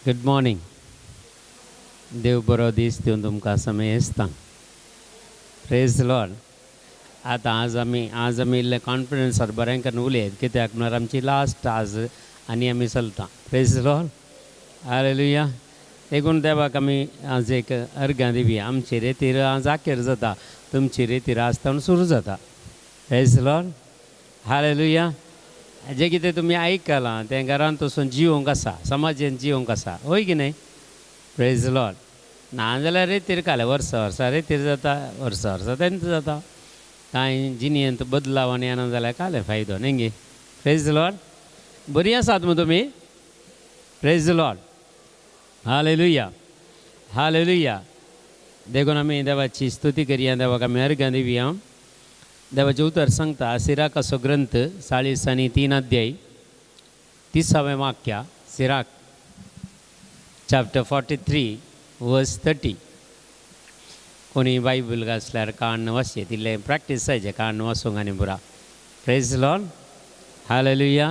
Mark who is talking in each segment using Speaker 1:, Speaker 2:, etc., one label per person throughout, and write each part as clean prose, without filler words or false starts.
Speaker 1: Good morning. देव बरो दीस दिवन तुमकां समेस्तांक. Praise Lord. आतां आज आमी इल्लें कॉन्फिडन्सार बरें करून उलयत, कित्याक म्हळ्यार आमची लास्ट आज आनी आमी चलता. Praise Lord. हालेलुया. देखून देवाक आमी आज एक अर्घां दिवया. आमची रेतीर आज आखेर जाता, तुमची रेतीर आज तावन सुरू जाता. Praise Lord. हालेलुया. जें कितें तुमी आयकलां तें घरांत वचून जिवंक आसा, समाजेन जिवंक आसा, हय की न्हय? Praise Lord. नाजाल्यार रेतीर काले वर्सां वर्सां रेतीर जाता, वर्सां वर्सां तेंच जाता. कांय जिणेंत बदलाव आनी येना जाल्यार काले फायदो न्ही गे. Praise Lord. बरीं आसात मू तुमी? Praise Lord. हालेलुया. हालेलुया. देखून आमी देवाची स्तुती करया, देवाक आमी अर्घां दिवया. देवाचें उतर सांगता सिराकाचो ग्रंथ 43 अध्याय 30वें वाक्य. सिराक चॅप्टर 43 वर्स 30. कोणी बायबल घासल्यार कान वाचयेत, इल्लें प्रॅक्टीस जायचें कान वाचूंक आनी पुरा. Praise Lord. हालेलुया.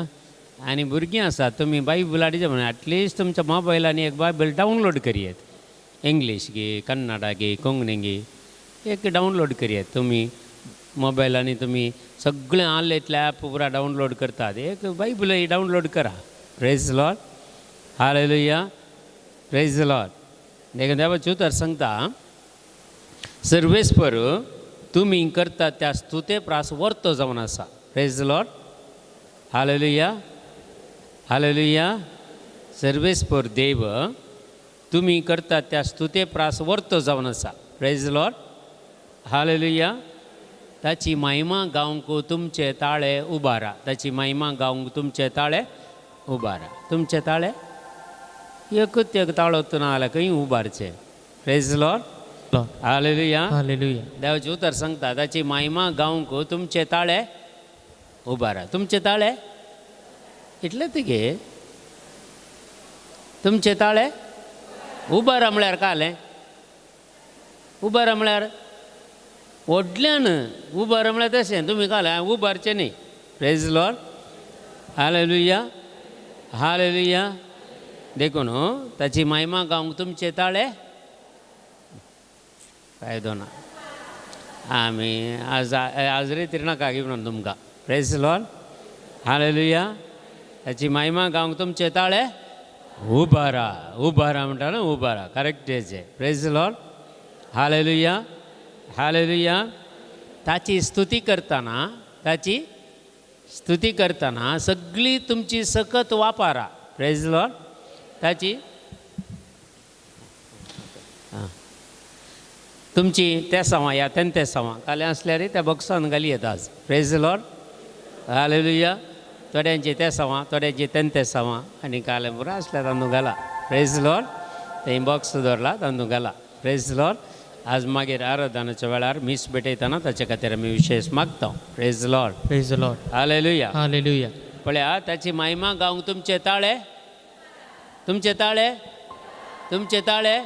Speaker 1: आनी भुरगीं आसात तुमी बायबल हाडिजे म्हणून एटलिस्ट तुमच्या मोबायलांनी एक बायबल डावनलोड करयेत. इंग्लीश गे, कन्नडा गे, कोंकणी गे, एक डावनलोड करयेत. तुमी मोबायलांनी तुमी सगळें ऑनलायन ॲप पुरा डावनलोड करतात, एक बायबलय डावनलोड करा. Praise Lord. Hallelujah. Praise Lord. देखून देवाचें उतर सांगता सर्वेस्पर तुमी करता त्या स्तुते प्रास वर्तो जावन आसा. Praise Lord. हालेलुया. हालेलुया. सर्वेस्पर देव तुमी करता त्या स्तुते प्रास वर्तो जावन आसा. Praise Lord. हालेलुया. ताची महिमा गावंक तुमचे ताळे उबारा. ताची महिमा गावंक तुमचे ताळे उबारा. तुमचे ताळे एकूच एक ताळो ना जाल्यार खंय उबारचे. Praise Lord. हालेलुया.
Speaker 2: हालेलुया.
Speaker 1: देवाचें उतर सांगता ताची महिमा गावंक तुमचे ताळे उबारा. तुमचे ताळे इतलें तुगे तुमचे ताळे उबारा म्हळ्यार कालें उबारा म्हळ्यार व्हडल्यान उबार म्हळ्यार तशें तुमी कालें उबारचें न्ही. Praise Lord. हालेलुया. हालेलुया. देखून ताची महिमा गावंक तुमचे ताळे फायदो ना. आमी आज आज रेतीर नाका म्हणून तुमकां. Praise Lord. हालेलुया. ताची महिमा गावंक तुमचे ताळे उबारा. उबारा म्हणटा न्हू, उबारा करेक्ट तेजें. Praise Lord. हालेलुया. हालेलुया. ताची स्तुती करतना, ताची स्तुती करतना सगळी तुमची सकत वापरा. प्रेज लॉर्ड. ताची तुमची तेसांवां या तेंतेसांवां काल्यां आसल्यार त्या बॉक्सान घाली येता आज. Praise Lord. हालेलुया. थोड्यांची तेसांवां, थोड्यांची तेंतेसांवां आनी काल्यां पुरो आसल्यार तांदूळ घाला. प्रेज लॉर्ड. थंय बॉक्स दवरला तांदूळ घाला. Praise Lord. आज मागीर आराधनाच्या वेळार मीस भेटयतना ताचे खातीर आमी विशेश मागता. Praise Lord.
Speaker 2: Praise Lord.
Speaker 1: Hallelujah.
Speaker 2: Hallelujah.
Speaker 1: पळया ताची महिमा गावंक तुमचे ताळे, तुमचे ताळे, तुमचे ताळे.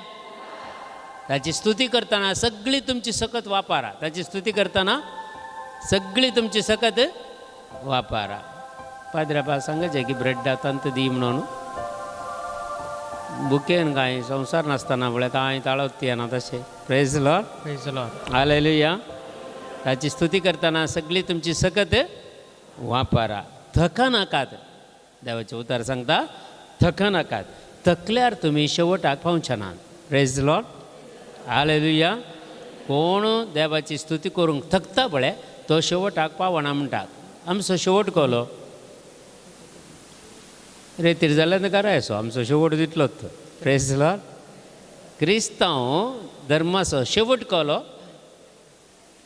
Speaker 1: ताची स्तुती करतना सगळी तुमची सकत वापरा. ताची स्तुती करतना सगळी तुमची सकत वापरा. पाद्र्यापा सांगायचें की ब्रेड तांत दी म्हणून बुकेन कांय संवसार नासतना म्हळ्यार कांय ताळोत येना तशें. Praise Lord.
Speaker 2: Praise Lord.
Speaker 1: Hallelujah. ताची स्तुती करतना सगळी तुमची सकत वापरा. थकनाकात. देवाचें उतर सांगता थकनाकात. थकल्यार तुमी शेवटाक पावचे नात. Praise Lord. हालेलुया. कोण देवाची स्तुती करूंक थकता पळय तो शेवटाक पावना म्हणटात. आमचो शेवट कोलो रेतीर जाल्यार घरा येसो आमचो शेवट तितलोच. Praise Lord. क्रिस्तांव धर्माचो शेवट कोलो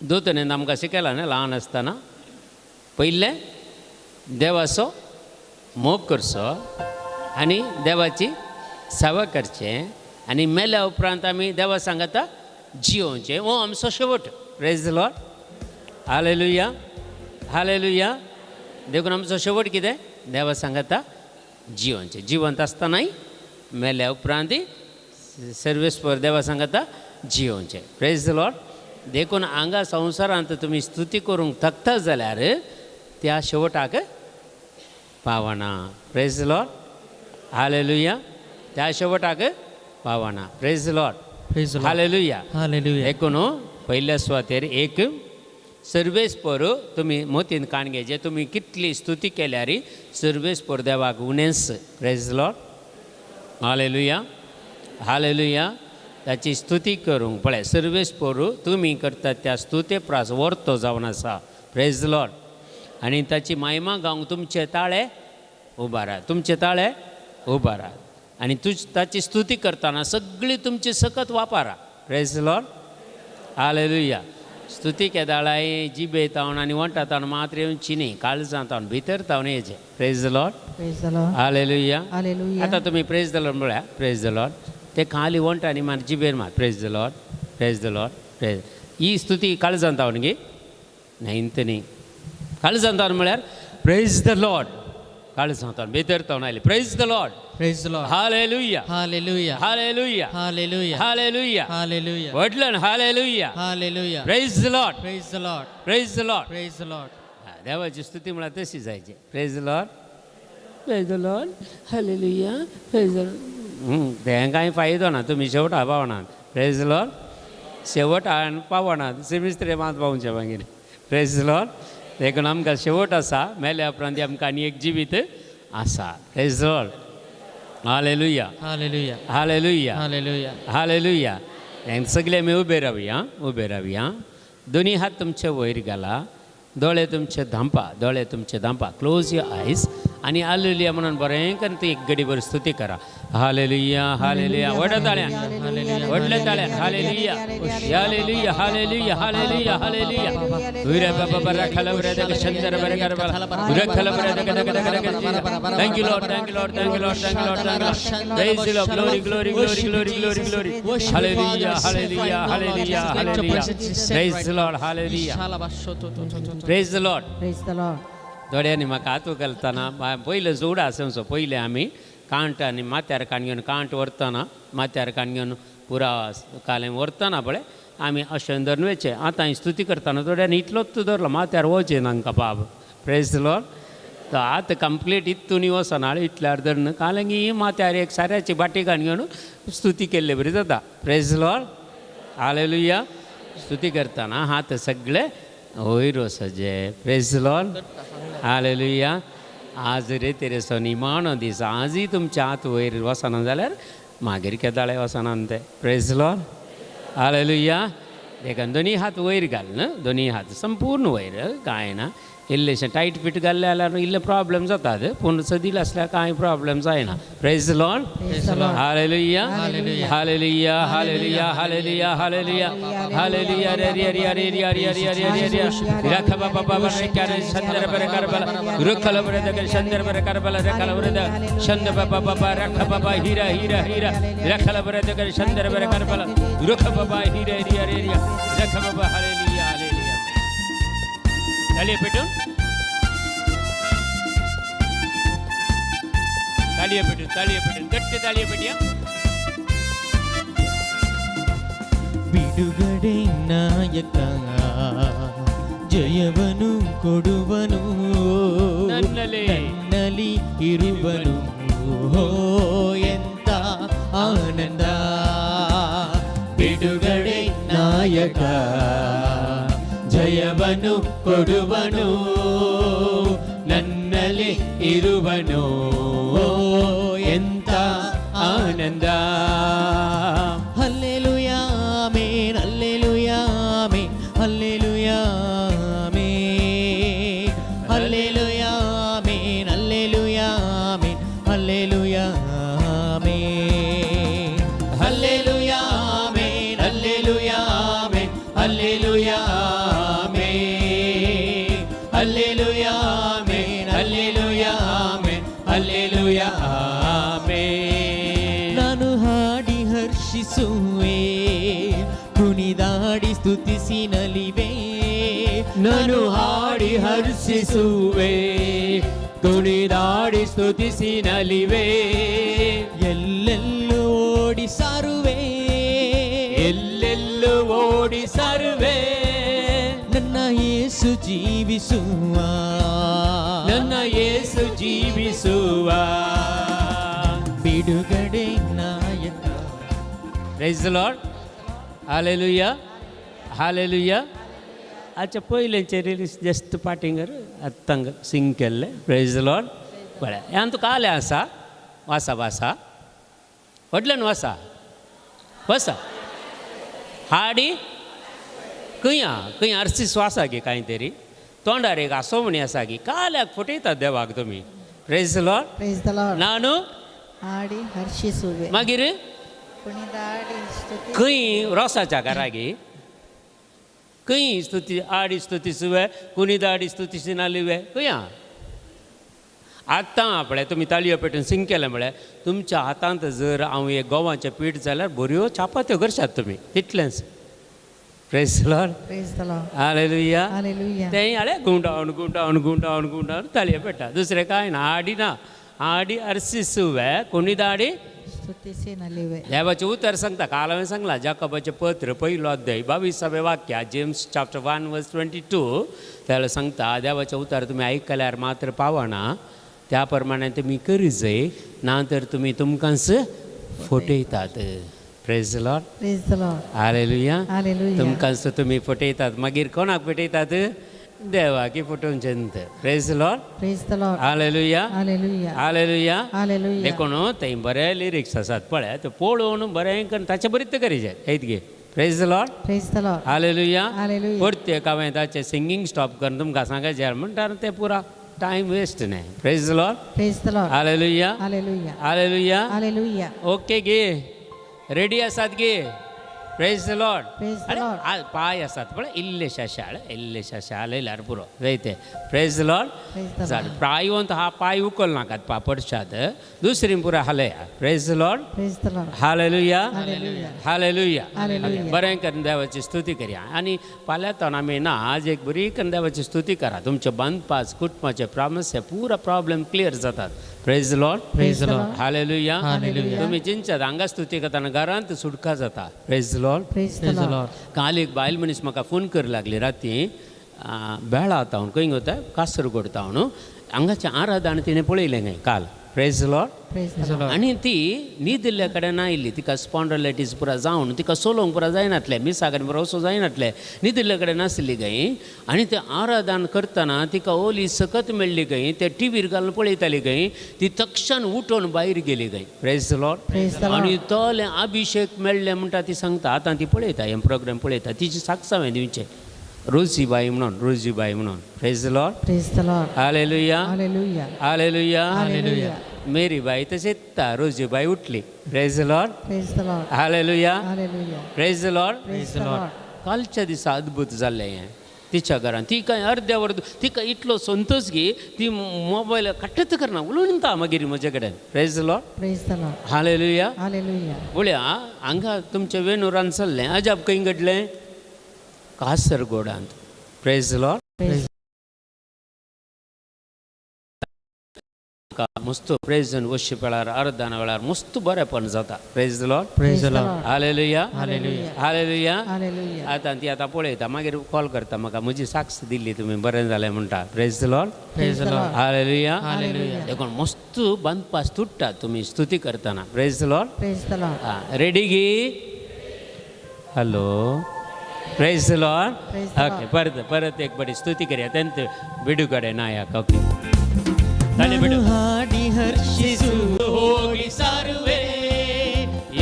Speaker 1: दोतोरेन आमकां शिकयला न्ही ल्हान आसतना. पयलें देवाचो मोग करचो आनी देवाची सेवा करचें आनी मेल्या उपरांत आमी देवा सांगता जियोवचें. हो आमचो शेवट. Praise Lord. हालेलुया. हालेलुया. देखून आमचो शेवट कितें? देवा सांगता जियोवचें. जिवंत आसतनाय मेल्या उपरांत सर्वेस्पर देवा सांगता जियोवचें. Praise Lord. देखून हांगा संवसारांत तुमी स्तुती करूंक थकता जाल्यार त्या शेवटाक पावना. Praise Lord. हालेलुया. त्या शेवटाक पावना. Praise Lord. Hallelujah.
Speaker 2: Hallelujah.
Speaker 1: देखून पयल्या सुवातेर एक सर्वेस पोर तुमी मोतीन काण घेवचें. तुमी कितली स्तुती केल्यार सर्वेस पोर देवाक उणेंच. Praise Lord. Hallelujah. Hallelujah. ताची स्तुती करूंक पळय सर्वेस पोर तुमी करतात त्या स्तुते प्रास वर्तो जावन आसा. Praise Lord. आनी ताची महिमा गावंक तुमचे ताळे उबारात, तुमचे ताळे उबारात आनी ताची स्तुती करतना सगळी तुमची सकत वापरा. Praise Lord. Hallelujah. स्तुती केदाळाय जिबे तावन आनी वंटा तावन मात्र येवची न्ही, काळजां तावन भितर तावन येवचें. Praise Lord. Hallelujah. आतां तुमी प्रेज the Lord म्हळ्या प्रेज the Lord ते खाली वंटा आनी मार जिबेर मार praise the Lord, praise the Lord, praise. ही स्तुती काळजां तावन गे न्हय न्ही, काळजां तावन म्हळ्यार प्रेज the Lord काळजां तावन भितर तावन आयली. Praise the Lord.
Speaker 2: Praise the Lord.
Speaker 1: Hallelujah.
Speaker 2: Hallelujah.
Speaker 1: Hallelujah.
Speaker 2: Hallelujah.
Speaker 1: Hallelujah.
Speaker 2: Hallelujah.
Speaker 1: वडलन hallelujah.
Speaker 2: Hallelujah.
Speaker 1: Praise the Lord.
Speaker 2: Praise the Lord.
Speaker 1: Praise the Lord.
Speaker 2: Praise the Lord.
Speaker 1: देवाची स्तुती म्हळ्यार तशी जायची. Praise the Lord. Praise the Lord. Hallelujah. Praise the Lord. तें कांय फायदो ना, तुमी शेवटा पावनात. प्रेज the Lord. शेवट पावनात, सेमिस्त्रे मात पावचे मागीर. Praise the Lord. देखून आमकां शेवट आसा, मेल्या उपरांत आमकां आनी एक जिवीत आसा. Praise the Lord. Hallelujah.
Speaker 2: Hallelujah.
Speaker 1: Hallelujah.
Speaker 2: Hallelujah.
Speaker 1: Hallelujah. सगळे आमी उबे रावया, उबे रावया. दोनी हात तुमचे वयर घाला, दोळे तुमचे धांपा, दोळे तुमचे धांपा. Close your eyes आनी हालेलुया म्हणून बरें करून ती एक गडीभर स्तुती करा. हालेलुया. हालेलुया. व्हडल्या ताळ्यान, व्हडल्या ताळ्यान hallelujah. Hallelujah. Hallelujah. Hallelujah. Hallelujah. Thank you Lord, thank you Lord, thank you Lord, thank you Lord, thank you Lord. Praise the Lord. Glory, glory, glory, glory, glory, glory. Hallelujah. Hallelujah. Hallelujah. Hallelujah. Praise the Lord. Hallelujah. Praise the Lord.
Speaker 3: Praise the Lord.
Speaker 1: थोड्यांनी म्हाका हात उखलतना पयलें जोड आसा. पयलें आमी can't आनी माथ्यार काण घेवन कांट व्हरतना, माथ्यार काण घेवन पुरा कालें व्हरतना पळय आमी अशें धरून वयचें. आतां स्तुती करतना थोड्यांनी इतलोच धरलो माथ्यार वचचें तांकां बाब. Praise the Lord. तो आतां कंप्लीट इतून वचना, इतल्यार धरून कालें माथ्यार एक साऱ्याची बाटी काण घेवन स्तुती केल्ले बरी जाता. Praise the Lord. Hallelujah. स्तुती करतना हात सगळे वयर वचचे. Praise the Lord. Hallelujah. आज रे तेरेसो निमाणो दीस, आजय तुमच्या हात वयर वचना जाल्यार मागीर केदाळे वचना ते. Praise the Lord. Hallelujah. देखून दोनी हात वयर घाल न्हू, दोनी हात संपूर्ण वयर कांय ना. इल्लेशें टायट फिट घाल्लें जाल्यार इल्लें प्रॉब्लम जातात, पूण सदील आसल्यार कांय प्रॉब्लम जायना. Praise the Lord. Hallelujah. Hallelujah. Hallelujah. Hallelujah. Hallelujah. Hallelujah. रे रे रे रे रे रे रे रे रे रख बाबा बाबा रे करे चंद्र पर करबला रुखल पर दे चंद्र पर करबला रखल पर दे चंद्र बाबा बाबा रख बाबा हीरा हीरा हीरा रखल पर दे चंद्र पर करबला रुख बाबा हीरा रे रे रे रख बाबा. हालेलुया. हालेलुया. ताली पेटून, तालिया पेटून, तालिया पेटून, गट्टे तालिया पेटिया.
Speaker 2: ಬಿಡುಗಡೆ ನಾಯಕ ಜಯವನು ಕೊಡುವನು, ನನ್ನಲ್ಲಿ ಇರುವನು, ಎಂತ ಆನಂದ. ಬಿಡುಗಡೆ ನಾಯಕ ಜಯವನು ಕೊಡುವನು, ನನ್ನಲ್ಲಿ ಇರುವನು, ಎಂತ ಆನಂದ. Hallelujah amen. Hallelujah amen. Hallelujah amen. Hallelujah amen. Hallelujah amen. Hallelujah amen. Hallelujah amen. Hallelujah amen. Hallelujah amen. Hallelujah amen. Hallelujah amen. Hallelujah amen. ನಾನು ಹಾಡಿ ಹರ್ಷಿಸುವೆ, ಕುಣಿದಾಡಿ ಸ್ತುತಿಸಿ ನಲಿವೆ.
Speaker 1: ನಾನು ಹಾಡಿ ಹರ್ಷಿಸುವೆ, ಕುಣಿದಾಡಿ ಸ್ತುತಿಸಿ ನಲಿವೆ.
Speaker 2: ಎಲ್ಲೆಲ್ಲೂ ಓಡಿ ಸಾರುವೆ,
Speaker 1: ಎಲ್ಲೆಲ್ಲೂ ಓಡಿ ಸಾರುವೆ.
Speaker 2: ನನ್ನ ಯೇಸು ಜೀವಿಸುವ,
Speaker 1: ನನ್ನ ಯೇಸು ಜೀವಿಸುವ.
Speaker 2: ಬಿಡುಗಡೆ
Speaker 1: Praise the Lord. Hallelujah. Hallelujah. अच्छा पयलेंचे रिलीज जस्ट पाटिंगर आत्तांग सिंग केल्ले. प्रेज the Lord. बरें हें तुका आलें आसा वासा वासा व्हडल्यान वासा वासा हाडी खंय खंय आरसी स्वासा गे कांय तरी तोंडार एक आसोवणी आसा की काल्याक फटयतात देवाक तुमी. Praise the Lord.
Speaker 3: Praise the Lord.
Speaker 1: नानू
Speaker 3: हाडी हर्षिसुवे
Speaker 1: मागीर खंय रोसाच्या घरागी खंय स्तुती आडी स्तुती सुवे कुनिदाडी स्तुती सिनालिवे खंय आतां पळय तुमी ताळयो पेटून सिंग केलें म्हळ्यार तुमच्या हातांत जर हांव एक गोवाचें पीठ जाल्यार बऱ्यो चापात्यो करशात तुमी तितलेंच. Praise the Lord.
Speaker 3: Praise the Lord.
Speaker 1: Hallelujah.
Speaker 3: Hallelujah.
Speaker 1: तें हाडे गुंडावन गुंडावन गुंडावन गुंडावन ताळयो पेटा दुसरें कांय ना. आडी ना आडी अरसी सुवे कुनिदाडी
Speaker 3: स्तुतिसे नलिवे.
Speaker 1: देवाचें उतर सांगता काल हांवें सांगलां जाकोबाचें पत्र पयलो अध्याय 22वें वाक्य जेम्स चॅप्टर 1 वर्स 22 त्याला सांगता देवाचें उतर तुमी आयकल्यार मात्र पावना त्या प्रमाणे तुमी करी जाय ना तर तुमी तुमकांच फटयतात. Praise the Lord.
Speaker 3: Praise the Lord.
Speaker 1: Hallelujah.
Speaker 3: Hallelujah.
Speaker 1: तुमकांच तुमी फटयतात मागीर कोणाक फटयतात देवाकी फटोवचें न्हय. Praise the Lord.
Speaker 3: Praise the Lord.
Speaker 1: Hallelujah.
Speaker 3: Hallelujah.
Speaker 1: Hallelujah.
Speaker 3: Hallelujah.
Speaker 1: देखून थंय बरे लिरिक्स आसात पळय ते पळोवन बरें करून ताचे बरीच करी जाय येत गे. Praise the Lord.
Speaker 3: Praise the Lord.
Speaker 1: Hallelujah.
Speaker 3: Hallelujah.
Speaker 1: परतेक हांवें ताचें सिंगींग स्टॉप करून तुमकां सांगायचें म्हणटा तें पुरा टायम वेस्ट न्हय. Praise the Lord.
Speaker 3: Praise the Lord.
Speaker 1: Hallelujah.
Speaker 3: Hallelujah.
Speaker 1: Hallelujah.
Speaker 3: Hallelujah.
Speaker 1: Okay गे रेडी आसात गे. Praise the Lord.
Speaker 3: Praise the Lord.
Speaker 1: पांय आसात पळय इल्लेशे शाळ इल्लेशे हालयल्यार पुरो जायते. Praise the Lord. प्रायवंत हा पांय उखल नाकात पापडशात दुसरी पुरा हालया. Praise the Lord.
Speaker 3: Praise the Lord.
Speaker 1: Hallelujah.
Speaker 3: Hallelujah.
Speaker 1: Hallelujah. बरें करून देवाची स्तुती करया आनी फाल्यांतावन आमी ना आज एक बरी करून देवाची स्तुती करा. तुमचे बांदपास कुटुंबाचे प्रॉब्लम्स पुरा प्रॉब्लेम क्लियर जातात. Praise the Lord.
Speaker 2: Praise the Lord.
Speaker 1: Hallelujah.
Speaker 2: Hallelujah.
Speaker 1: तुमी जिंच्यात हांगा स्तुती करतना घरांत सुटका जाता. Praise the Lord.
Speaker 3: Praise the Lord.
Speaker 1: काल एक बायल मनीस म्हाका फोन कर लागली राती बेळा तावन खंय वता कासरगोड तावन हांगाचें आराधन तिणें पळयलें खंय काल. Praise the Lord.
Speaker 3: Praise the Lord.
Speaker 1: आनी ती न्हिदिल्ल्या कडेन आयली तिका स्पॉन्डलायटीस पुरा जावन तिका सोलोवंक पुरा जायनातलें मिसाक आनी पुरा वचूंक जायनातलें न्हिदिल्ल्या कडेन आसली खंय आनी तें आराधन करतना तिका ओली सकत मेळ्ळी खंय ते टिवीर घालून पळयताली खंय ती तक्षण उठोवन भायर गेली खंय. Praise the Lord.
Speaker 3: Praise the Lord.
Speaker 1: आनी तोलें अभिशेक मेळ्ळें म्हणटा ती सांगता आतां ती पळयता हें प्रोग्राम पळयता तिची साक्ष हांवें दिवचें रोजीबाई म्हणून रोजीबाई म्हणून. Praise the Lord.
Speaker 3: Praise the Lord.
Speaker 1: Hallelujah.
Speaker 3: Hallelujah.
Speaker 1: Hallelujah.
Speaker 3: Hallelujah.
Speaker 1: Mary बाई तशें येता रोजीबाई उठली. Praise the Lord.
Speaker 3: Praise the Lord.
Speaker 1: Hallelujah.
Speaker 3: Hallelujah.
Speaker 1: Praise the Lord.
Speaker 3: Praise the Lord.
Speaker 1: कालच्या दिसा अद्भुत जाल्लें हें तिच्या घरान ती कांय अर्द्या वर तिका इतलो संतोश गी ती मोबायल काडटच करना उलोवन येता मागीर म्हजे कडेन. Praise the Lord.
Speaker 3: Praise the Lord.
Speaker 1: Hallelujah.
Speaker 3: Hallelujah.
Speaker 1: पळया हांगा तुमच्या वेणुरान चल्लें अजाप खंय घडलें कासरगोडांत. Praise the Lord. मस्त प्रेज आनी वर्शीप वेळार आराधना वेळार मस्त बरेपण जाता. Praise the Lord.
Speaker 2: Praise the Lord.
Speaker 1: Hallelujah.
Speaker 2: Hallelujah.
Speaker 1: Hallelujah.
Speaker 3: Hallelujah.
Speaker 1: आतां ती आतां पळयता मागीर कॉल करता म्हाका म्हजी साक्ष दिल्ली तुमी बरें जालें म्हणटा. Praise the Lord.
Speaker 2: Praise the Lord.
Speaker 1: Hallelujah.
Speaker 2: Hallelujah.
Speaker 1: देखून मस्त बांदपास तुट्टा तुमी स्तुती करतना. Praise the Lord.
Speaker 3: Praise the Lord.
Speaker 1: Ready गी? Hello. Praise the Lord. Okay परत परत एक बरी स्तुती करया तेंत बिडू कडेन नायक. ओके
Speaker 2: ನಾನು ಹಾಡಿ ಹರ್ಷಿಸು ಹೋಗಿ ಸಾರುವೆ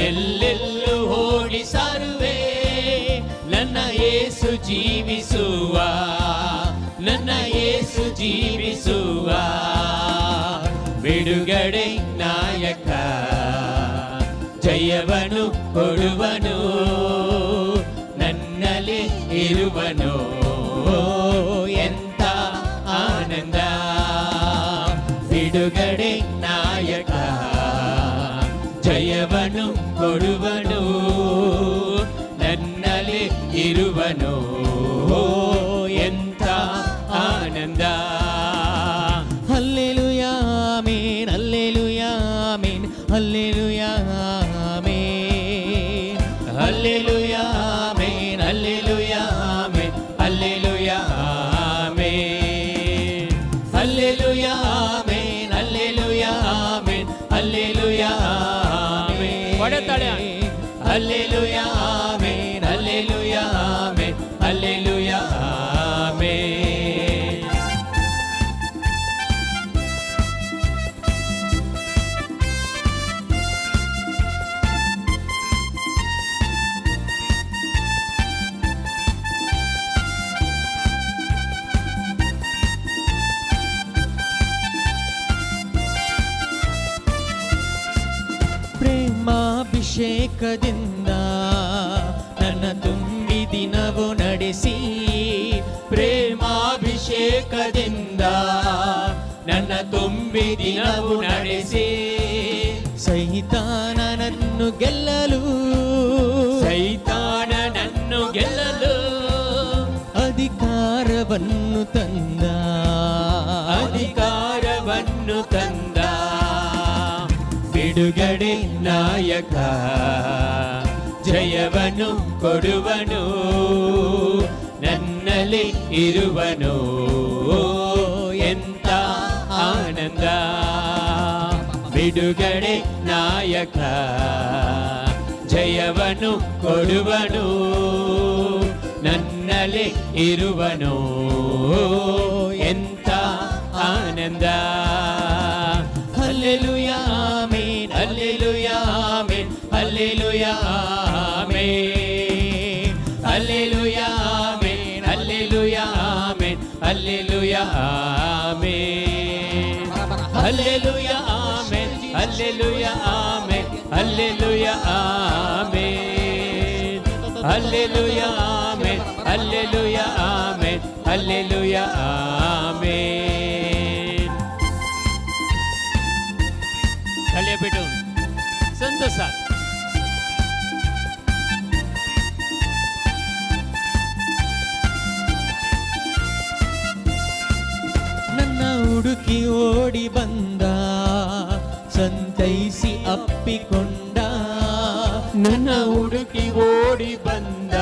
Speaker 2: ಎಲ್ಲೆಲ್ಲೂ ಹೋಗಿ ಸಾರುವೆ ನನ್ನ ಯೇಸು ಜೀವಿಸುವ ನನ್ನ ಯೇಸು ಜೀವಿಸುವ ಬಿಡುಗಡೆ ನಾಯಕ ಜಯವನು ಕೊಡುವನು ನನ್ನಲ್ಲಿ ಇರುವನು ಎಂತ ಆನಂದ ಬಿಡುಗಡೆ ನಾಯಕ ಜಯವನು ಕೊಡುವನು ನನ್ನಲ್ಲಿ ಇರುವನು ಎಂತ ಆನಂದ. Hallelujah amen. Hallelujah amen. Hallelujah amen. Hallelujah amen. Hallelujah amen. Hallelujah amen. Hallelujah amen. Hallelujah amen. Hallelujah amen. Hallelujah. ಪ್ರೇಮಾಭಿಷೇಕದಿಂದ ನನ್ನ ತುಂಬಿ ದಿನವು ನಡೆಸಿ, ಪ್ರೇಮಾಭಿಷೇಕದಿಂದ ನನ್ನ ತುಂಬಿ ದಿನವು ನಡೆಸಿ, ಸೈತಾನನನ್ನು ಗೆಲ್ಲಲು, ಸೈತಾನನನ್ನು ಗೆಲ್ಲಲು ಅಧಿಕಾರವನ್ನು ತಂದ, ಅಧಿಕಾರವನ್ನು ತಂದ. ಬಿಡುಗಡೆ ನಾಯಕ ಜಯವನ್ನು ಕೊಡುವನು, ನನ್ನಲ್ಲಿ ಇರುವನು, ಎಂತ ಆನಂದ. ಬಿಡುಗಡೆ ನಾಯಕ ಜಯವನ್ನು ಕೊಡುವನು, ನನ್ನಲ್ಲಿ ಇರುವನು, ಎಂತ ಆನಂದ. ಹಲ್ಲೆಲೂಯಾ ಆಮೇನ್, ಹಲ್ಲೆಲೂಯಾ ಆಮೇನ್, ಹಲ್ಲೆಲೂಯಾ ಆಮೇನ್, ಹಲ್ಲೆಲೂಯಾ ಆಮೇನ್, ಹಲ್ಲೆಲೂಯಾ ಆಮೇನ್, ಹಲ್ಲೆಲೂಯಾ ಆಮೇನ್, ಹಲ್ಲೆಲೂಯಾ ಆಮೇನ್, ಹಲ್ಲೆಲೂಯಾ ಆಮೇನ್, ಹಲ್ಲೆಲೂಯಾ ಆಮೇನ್, ಹಲ್ಲೆಲೂಯಾ ಆಮೇನ್, ಹಲ್ಲೆಲೂಯಾ ಆಮೇನ್, ಹಲ್ಲೆಲೂಯಾ ಆಮೇನ್. ತಲೆಯ ಬಿಟ್ಟು ಸಂತೋಷ.
Speaker 4: ನನ್ನ ಹುಡುಕಿ ಓಡಿ ಬಂದ, ಸಂತೈಸಿ ಅಪ್ಪಿಕೊಂಡ,
Speaker 2: ನನ್ನ ಹುಡುಕಿ ಓಡಿ ಬಂದ,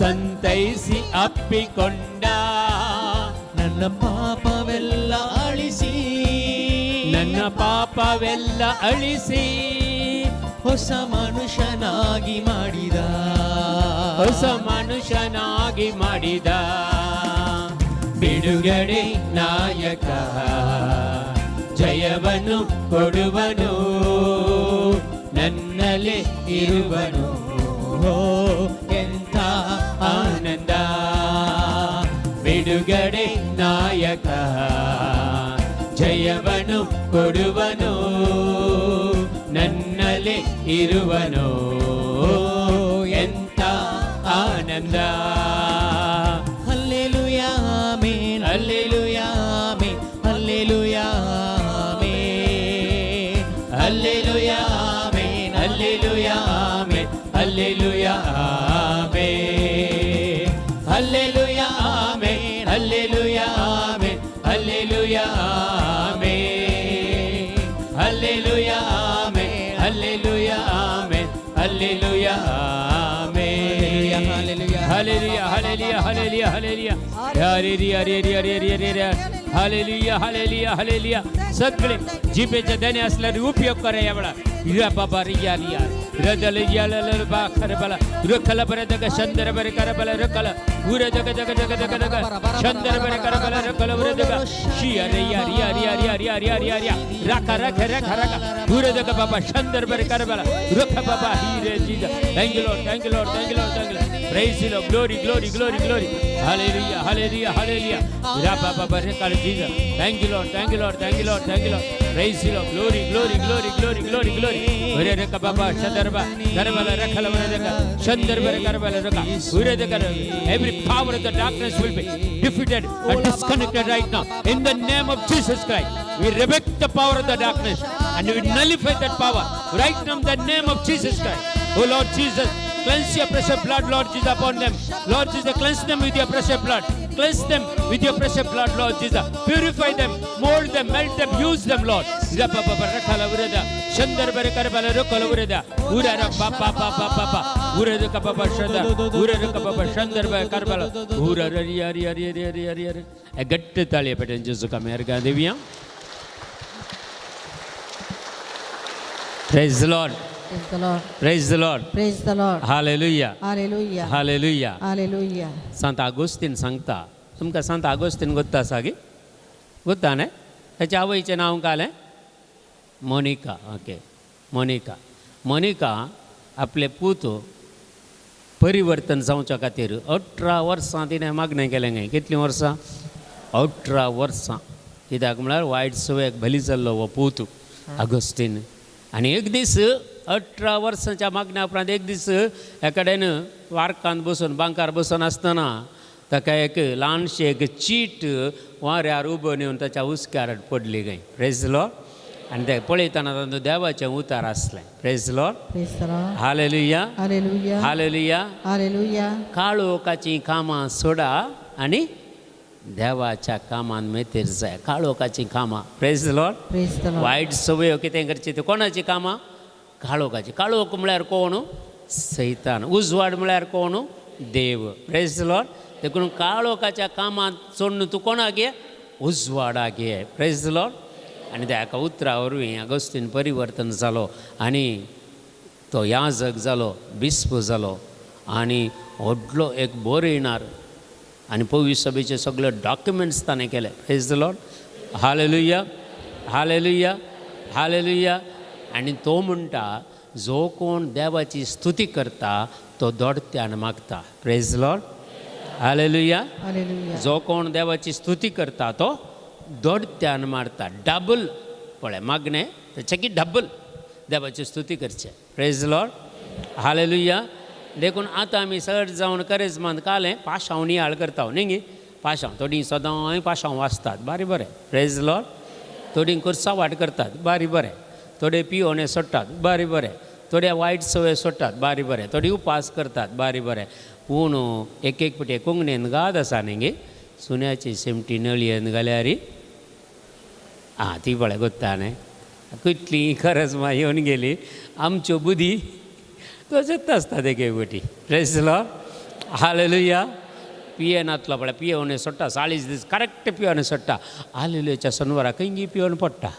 Speaker 2: ಸಂತೈಸಿ ಅಪ್ಪಿಕೊಂಡ,
Speaker 4: ನನ್ನ ಪಾಪವೆಲ್ಲ ಅಳಿಸಿ,
Speaker 2: ನನ್ನ ಪಾಪವೆಲ್ಲ ಅಳಿಸಿ,
Speaker 4: ಹೊಸ ಮನುಷ್ಯನಾಗಿ ಮಾಡಿದ,
Speaker 2: ಹೊಸ ಮನುಷ್ಯನಾಗಿ ಮಾಡಿದ. ಬಿಡುಗಡೆ ನಾಯಕ ಜಯವನ್ನು ಕೊಡುವನು, ನನ್ನಲ್ಲಿ ಇರುವನು, ಎಂಥ ಆನಂದ. ಬಿಡುಗಡೆ ನಾಯಕ ಜಯವನ್ನು ಕೊಡುವನು, ನನ್ನಲ್ಲಿ ಇರುವನು, ಎಂಥ ಆನಂದ.
Speaker 4: ಹಲ್ಲೆಲೂಯಾ ಆಮೇನ್, ಹಲ್ಲೆಲೂಯಾ ಆಮೇನ್, ಹಲ್ಲೆಲೂಯಾ ಆಮೇನ್,
Speaker 2: ಹಲ್ಲೆಲೂಯಾ ಆಮೇನ್, ಹಲ್ಲೆಲೂಯಾ ಆಮೇನ್, ಹಲ್ಲೆಲೂಯಾ ಆಮೇನ್, ಹಲ್ಲೆಲೂಯಾ ಆಮೇನ್, ಹಲ್ಲೆಲೂಯಾ ಆಮೇನ್, ಹಲ್ಲೆಲೂಯಾ ಆಮೇನ್, ಹಲ್ಲೆಲೂಯಾ ಆಮೇನ್, ಹಲ್ಲೆಲೂಯಾ ಆಮೇನ್, ಹಲ್ಲೆಲೂಯಾ ಆಮೇನ್. Hallelujah, hallelujah, hallelujah, hallelujah, hallelujah, hallelujah, hallelujah, hallelujah, hallelujah. सगळे जिभेचे देणे असल्याने उपयोग करा या वेळा. या बाबा रिया रिया रदल याला बा खरबला रखला बरे दग शंदर बरे करबला रखला उरे दग दग दग दग दग शंदर बरे करबला रखला उरे दग शिया रिया रिया रिया रिया रिया रिया रिया रिया राखा रख रख रख उरे दग बाबा शंदर बरे करबला रख बाबा हीरे जीजा. Thank you Lord, thank you Lord, thank you Lord, thank you. Praise you Lord, glory glory glory glory. Hallelujah, hallelujah, hallelujah. रा बाबा बरे कर जीजा. Thank you Lord, thank you Lord, thank you Lord, thank you Lord. Praise you Lord, glory glory glory glory glory glory. उरे रख बाबा शंदरबा Karbala रखला उरे दग शंदर बरे करबला रख उरे दग. Every power of the darkness will be defeated and disconnected right now in the name of Jesus Christ. We rebuke the power of the darkness and we nullify that power right now in the name of Jesus Christ. Oh Lord Jesus, cleanse your precious blood, Lord Jesus, upon them. Lord Jesus, cleanse them with your precious blood. Cleanse them with your precious blood, Lord Jesus. Purify them, mold them, melt them, use them, Lord. ಗಟ್ಟಿ ತಾಳಿಯ ಪೆಟ್ಟೆ ಜೇಸು ಕಮೇರ್ಗ ದಿವ್ಯ. Praise the Lord.
Speaker 5: Praise the Lord.
Speaker 1: Praise the Lord.
Speaker 5: Praise the Lord.
Speaker 1: Hallelujah.
Speaker 5: Hallelujah.
Speaker 1: Hallelujah.
Speaker 5: Hallelujah.
Speaker 1: Sant Augustine सांगता तुमकां सांत आगोस्तीन गोत्ता आसा गी गोत्ता न्ही ताच्या आवयचें नांव कालें मोनिका. Okay, Monica. मोनिका आपले पूत परिवर्तन जावच्या खातीर 18 वर्सां तिणें मागणें केलें गे. कितलीं वर्सां? 18 वर्सां. कित्याक म्हळ्यार वायट सवयेक बली जाल्लो हो पूत आगोस्तीन. आनी एक दीस 18 वर्सांच्या मागण्या उपरांत एक दीस एकाडेन वार्कांत बसून बांकार बसून आसतना ताका एक ल्हानशी एक चीट वाऱ्यार उबो नेवन ताच्या हुस्क्यार पडली गय. Praise Lord. आनी ते पळयतना तातूंत देवाचें उतार आसलें. Praise Lord. Hallelujah. Hallelujah.
Speaker 5: Hallelujah.
Speaker 1: काळोखाचीं कामां सोडा आनी देवाच्या कामान मेतेर जाय. काळोखाचीं कामां. Praise Lord. वायट सवयो कितें करची ती कोणाचीं कामां? काळोखाचीं. काळोख म्हळ्यार कोण? सैतान. उजवाड म्हळ्यार कोण? देव. Praise Lord. देखून काळोखाच्या कामांत सोडून तूं कोणाक घे? उजवाडाक घे. Praise Lord. आनी त्या एका उतरा वरवीं अगस्तीन परिवर्तन जालो आनी तो याजक जालो, बिस्प जालो आनी व्हडलो एक बरयणार आनी पवित्र सभेचे सगळे डॉक्युमेंट्स ताणें केले. Praise Lord. Hallelujah. Hallelujah. Hallelujah. आनी तो म्हणटा जो कोण देवाची स्तुती करता तो दोडत्यान मागता. Praise Lord. Hallelujah. जो कोण देवाची स्तुती करता तो दोडत्यान मारता. डबल पळय मागणें तेचे की डबल देवाची स्तुती करचें. Praise Lord. Hallelujah. देखून आतां आमी चड जावन करेजमान कालें पाशांव नियाळ करता न्ही गे. पाशांव थोडीं सदांय पाशांव वाचतात, बारी बरें. Praise Lord. थोडीं कुर्सा वाट करतात, बारी बरें. थोडे पियोणे सोडटात, बारी बरें. थोडे वायट सवय सोडटात, बारी बरें. थोडी उपास करतात, बारी बरें. पूण एक एक पटी कोंकणीन गाद आसा न्ही गे, सुण्याची शेमटी नळयेन घाल्यार आं ती पळय गोत्ता न्ही कितली खरंच मा येवन गेली आमच्यो बुद्धी तशेंच आसता एक एक पटी. Praise Lord. Hallelujah. पियेनातलो पळय पियोवन सोडटा 40 दीस करेक्ट पियोवन सोडटा. हालेलुयाच्या सनवारा खंय पियोवन पडटा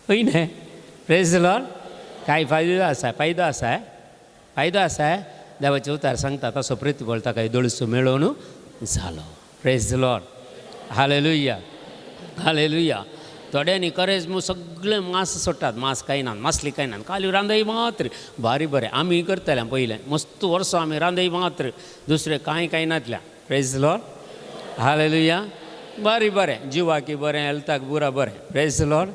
Speaker 1: हय न्हय. Praise Lord. कांय फायदो आसा? फायदो आसा? फायदो आसा? देवाचे उतार सांगता तसो प्रतिफळ ताका दोळसो मेळोवन जालो. Praise Lord. Hallelujah. Hallelujah. थोड्यांनी करेज म्हूण सगळें मांस सोडटात, मांस खायनात, मासली खायनात, काली रांदय मात्र. बारी बरें आमी करतले पयलें मस्त वर्सां आमी रांदय मात्र, दुसरें कांय खायनातल्या. Praise Lord. Hallelujah. बारी बरें जिवाकी बरें, हेल्थाक बुरा बरें. Praise Lord.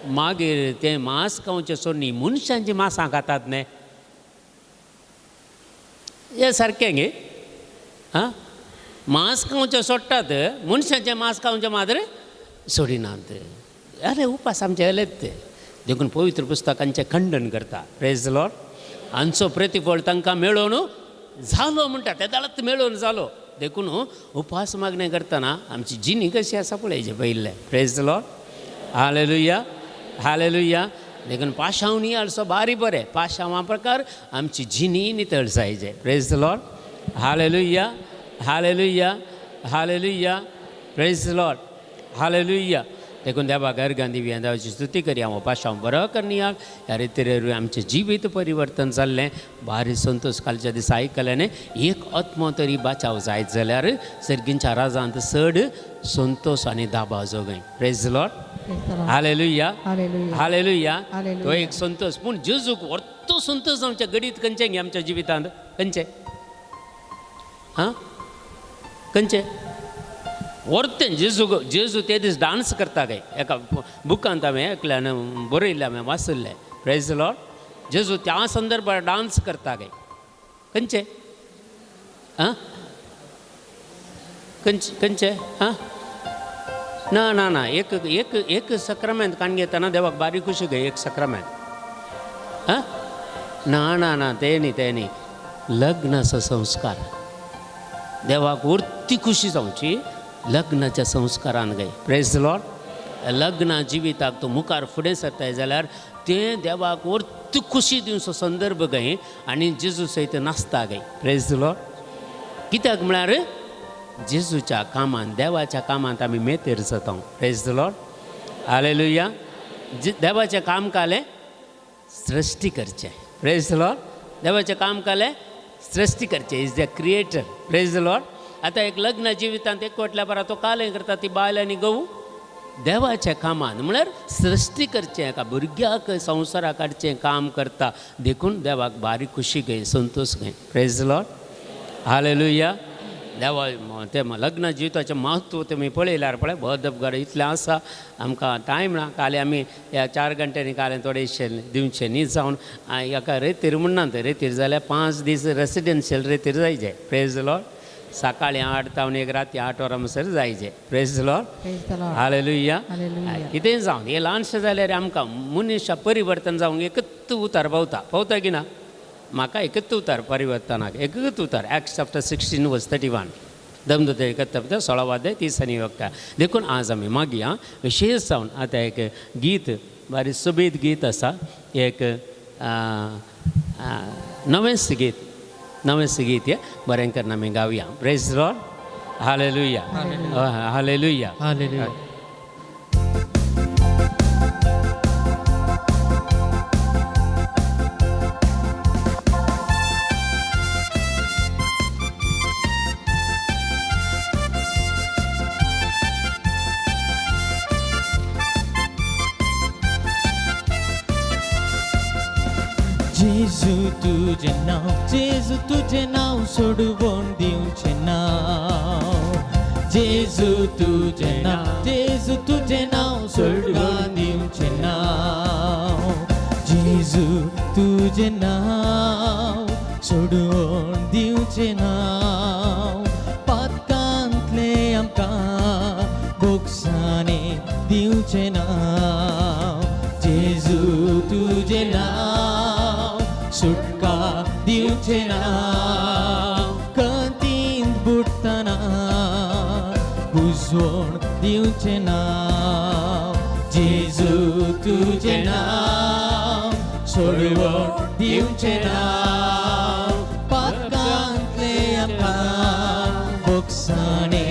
Speaker 1: मागीर तें मांस खावचें सोडून मनशांचीं मांसां खातात न्ही, हें सारकें गे. आं मांस खावचें सोडटात, मनशांचें मांस खावचें मात्र सोडिनात. अरे उपास आमचे येलेत ते. देखून पवित्र पुस्तकांचें खंडन करता. Praise Lord. हांचो प्रतिफळ तांकां मेळोवन जालो म्हणटा, ते दाळत मेळोवन जालो. देखून उपास मागणें करतना आमची जिणी कशी आसा पळयचें पयलें. Praise Lord. Hallelujah. Hallelujah. देखून पाशांव नियाळसो बारी बरें, पाशांवा प्रकार आमची जिणी नितळ जायचे. Praise Lord. Hallelujah. Hallelujah. Hallelujah. Praise Lord. Hallelujah. देखून देवा गर्गान दिवया, देवाची स्तुती करया. हांव पाशांव बरो करनियाळ ह्या रितीर आमचें जिवीत परिवर्तन जाल्लें. भारी संतोश कालच्या दिसा आयकल्याने एक आत्मो तरी बाचाव जायत जाल्यार सर्गींच्या राजांत चड संतोश आनी दाबा जोगय. Praise Lord. Hallelujah. Hallelujah. तो एक संतोश. पूण जेजूक व्हडतो संतोष आमच्या गडीत खंयचें गे आमच्या जिवितांत खंयचें? हां खंयचें व्हरतें जेजू? जेजू ते दीस डांस करता काय एका बुकांत हांवें एकल्यान बरयल्लें, हांवें वाचिल्लें. Praise Lord. जेजू त्या संदर्भार डांस करता काय खंयचें? आं खंयचें खंयचें? आं ना ना ना एक एक एक सक्रामेंत काण घेतना देवाक बारीक खुशी गय एक सक्रामेंत. आं ना ना ना तें न्ही तें न्ही, लग्नाचो संस्कार देवाक उरती खुशी जावची लग्नाच्या संस्कारान गय. Praise Lord. लग्ना जिविताक तूं मुखार फुडें सरताय जाल्यार तें देवाक उरती खुशी दिवचो संदर्भ गय आनी जेजू सयत नाचता गय. Praise Lord. कित्याक म्हळ्यार जेजूच्या कामांत देवाच्या कामांत आमी मेतेर जाता. Praise Lord. Hallelujah. देवाचें काम कालें सृश्टी करचें. Praise Lord. देवाचें काम कालें सृश्टी करचें. Is the creator. Praise Lord. आतां एक लग्न जिवितांत एकवटल्या बरा तो कालें करता ती बायल आनी गवू देवाच्या कामान म्हळ्यार सृश्टी करचें, एका भुरग्याक संवसाराक हाडचें काम करता. देखून देवाक बारीक खुशी गय, संतोश गय. Praise Lord. Hallelujah. देवा तें लग्न जिविताचें म्हत्व तुमी पळयल्यार पळय बद इतलें आसा आमकां टायम ना. काल आमी ह्या 4 घंट्यांनी काल थोडेशें दिवचें न्ही जावन हाका रेतीर म्हणना रेतीर जाल्यार 5 दीस रेसिडेन्शियल रेतीर जायचे. Praise Lord. सकाळी 8 तावन एक राती 8 वरां म्हणसर जायचे. Praise Lord. Hallelujah. कितेंय जावन हें ल्हानशें जाल्यार आमकां मनीस परिवर्तन जावंक एकच उतार पावता पावता की ना? म्हाका एकच उतार परिवर्तनाक एकच उतार Acts chapter 16 verse 31 दमदते कर्तव्य 16 अध्याय 30 आनी वक्ता. देखून आज आमी मागीर आं विशेष जावन आतां एक गीत बारी सोबीत गीत आसा एक नवेंच गीत नवेंच गीत हें बरें करून आमी गावया. Praise Lord. Hallelujah. Hallelujah.
Speaker 3: Hallelujah.
Speaker 4: जेजू तुझे नाव जेजू तुझे नाव सोडवून दिवचे नाव जेजू तुझे नाव जेजू तुझे नाव सोडवून दिवचे नाव जेजू तुझे नाव सोडवून दिवचे नाव पातकांतले आमकां बोगसाणे दिवचे नाव जेजू तुझे नाव सुटका दिवचे नाव कंतींत बुडटना बुजवण दिवचे नाव जेजू तुझे नाव सोडवण दिवचे नाव पातकांतले आमकां बोगसाणे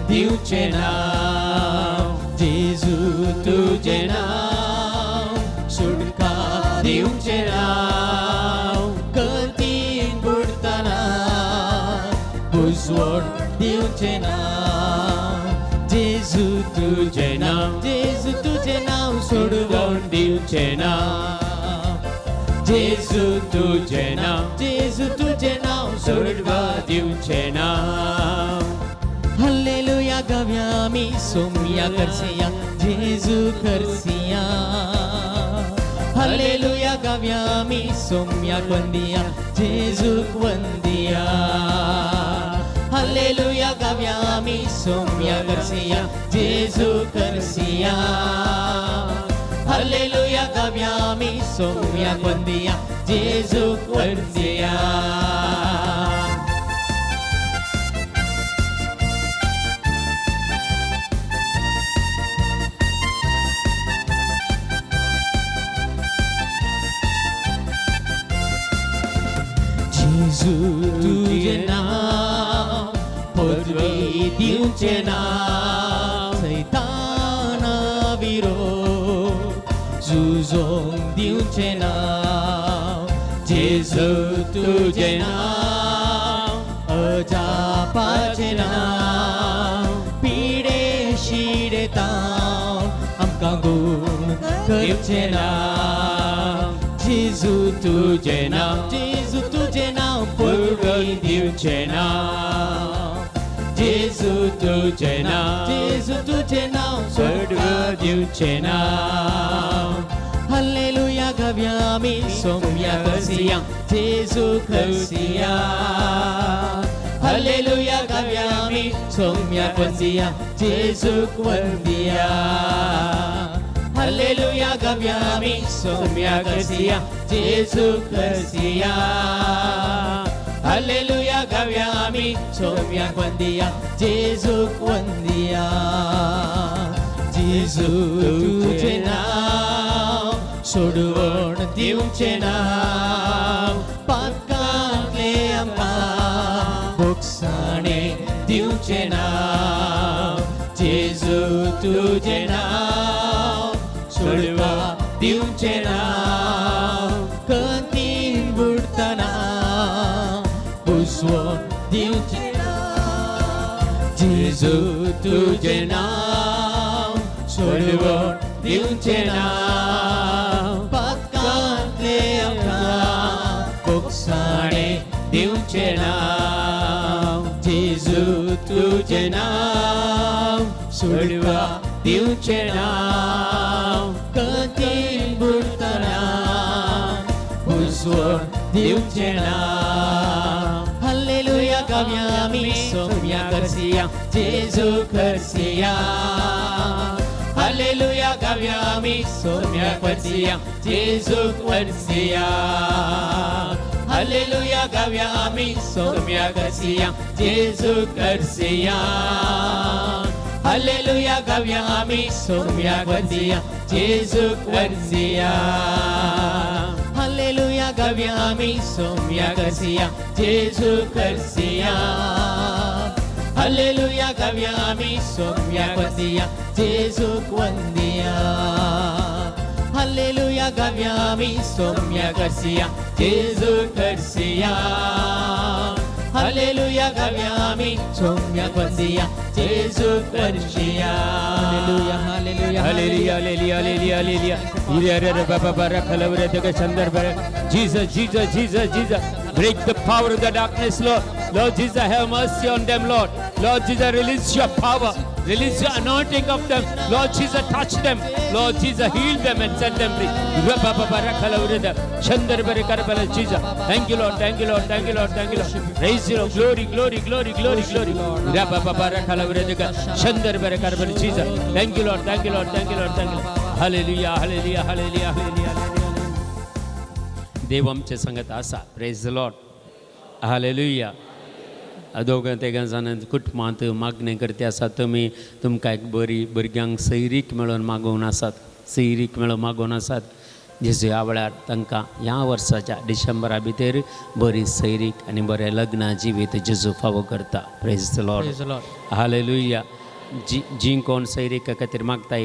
Speaker 4: दिवचे नाव जेजू तुझे नाव सुटका दिवचे नाव कंतीन बुडटना बुजवण दिवचे नाव जेजू तुझे नाव जेजू तुझे नाव सोडवण दिवचे नाव जेजू तुझे नाव जेजू तुझे नाव सोडवा दिवचे नाव. हल्लेलुया गाव्या आमी सोम्या करसिया जेजू करसिया हल्लेलुया गाव्या आमी सोम्या वंदिया जेजूक वंदिया हल्लेलुया गाव्या आमी सोम्या करसिया जेजू करसिया हल्लेलुया गाव्या आमी सोम्या वंदिया जेजूक वंदिया. जेजू तुझे नाव पदवी दिवचे नाव सैताना विरोध झुजोंक दिवचे नाव जेजू तुझे नाव अजापाचें नाव पिडे शिडे तावन आमकां गूण करचें नाव जेजू तुझे नाव जेजू तुझे नाव पदवी दिवचे नाव जेजू तुझे नाव जेजू तुझे नाव सोडवा दिवचे नाव. हल्लेलुया गाव्या आमी सोम्या करसिया जेजू करसिया हल्लेलुया गाव्या आमी सोम्या करसिया जेजूक वंदिया हल्लेलुया गाव्या आमी सोम्या करसिया जेजू करसिया हल्लेलुया गाव्या आमी सोम्या वंदिया जेजूक वंदिया जेजू तुझे नाव सोडवण दिवचे नाव पातकांतले आमकां बोगसाणे दिवचे नाव जेजू तुझे नाव सोडवा दिवचे नाव कंतीन बुडटना बुजवण दिवचे नाव जेजू तुझे नाव सोडवण दिवचे नाव पातकांतले आमकां बोगसाणे दिवचे नाव जेजू तुझे नाव सोडवा दिवचे नाव कठीण बुडतना उजवण दिवचे नाव हालेलुया गावया आमी सोम्या करसिया जेजू करसिया हालेलुया गावया आमी सोम्या करसिया जेजू करसिया हालेलुया गावया आमी सोम्या करसिया जेजू करसिया हालेलुया गावया आमी सोम्या करसिया जेजू करसिया हालेलुया गावया आमी सोम्या करसिया जेजू करसिया हालेलुया गावया आमी सोम्या करसिया जेजूक वंदिया हालेलुया गावया आमी सोम्या करसिया जेजू करसिया हालेलुया गावया आमी सोम्या करसिया जेजू करसिया
Speaker 3: hallelujah hallelujah
Speaker 2: hallelujah hallelujah hallelujah hallelujah हिरे बाबा बारा खलवरे तक चंदर बर Jesus Jesus Jesus Jesus break the power of the darkness Lord. Lord Jesus, have mercy on them, Lord. Lord Jesus, release your power, release your anointing of them. Lord Jesus, touch them. Lord Jesus, heal them and set them free. Jesus. Thank you, Lord. Thank you, Lord. Thank you, Lord. Thank you, Lord. Praise you, Lord. Glory, glory, glory, glory, glory. Jesus. Thank you, Lord. Thank you, Lord. Thank you, Lord. Thank you, Lord. Hallelujah, hallelujah, hallelujah, hallelujah. देव आमचे संगत आसा. Praise the Lord. Hallelujah. दोगां तेगां जाणां कुटुंबांत मागणें करते आसा. तुमी तुमकां एक बरी भुरग्यांक सैरीक मेळोवन मागोवन आसात, सैरीक मेळोवन मागोवन आसात. जेजू ह्या वेळार तांकां ह्या वर्साच्या डिसेंबरा भितर बरी सैरीक आनी बरें लग्न जिवीत जेजू फावो करता. Praise the Lord. Hallelujah. जी जी कोण सैरीका खातीर मागता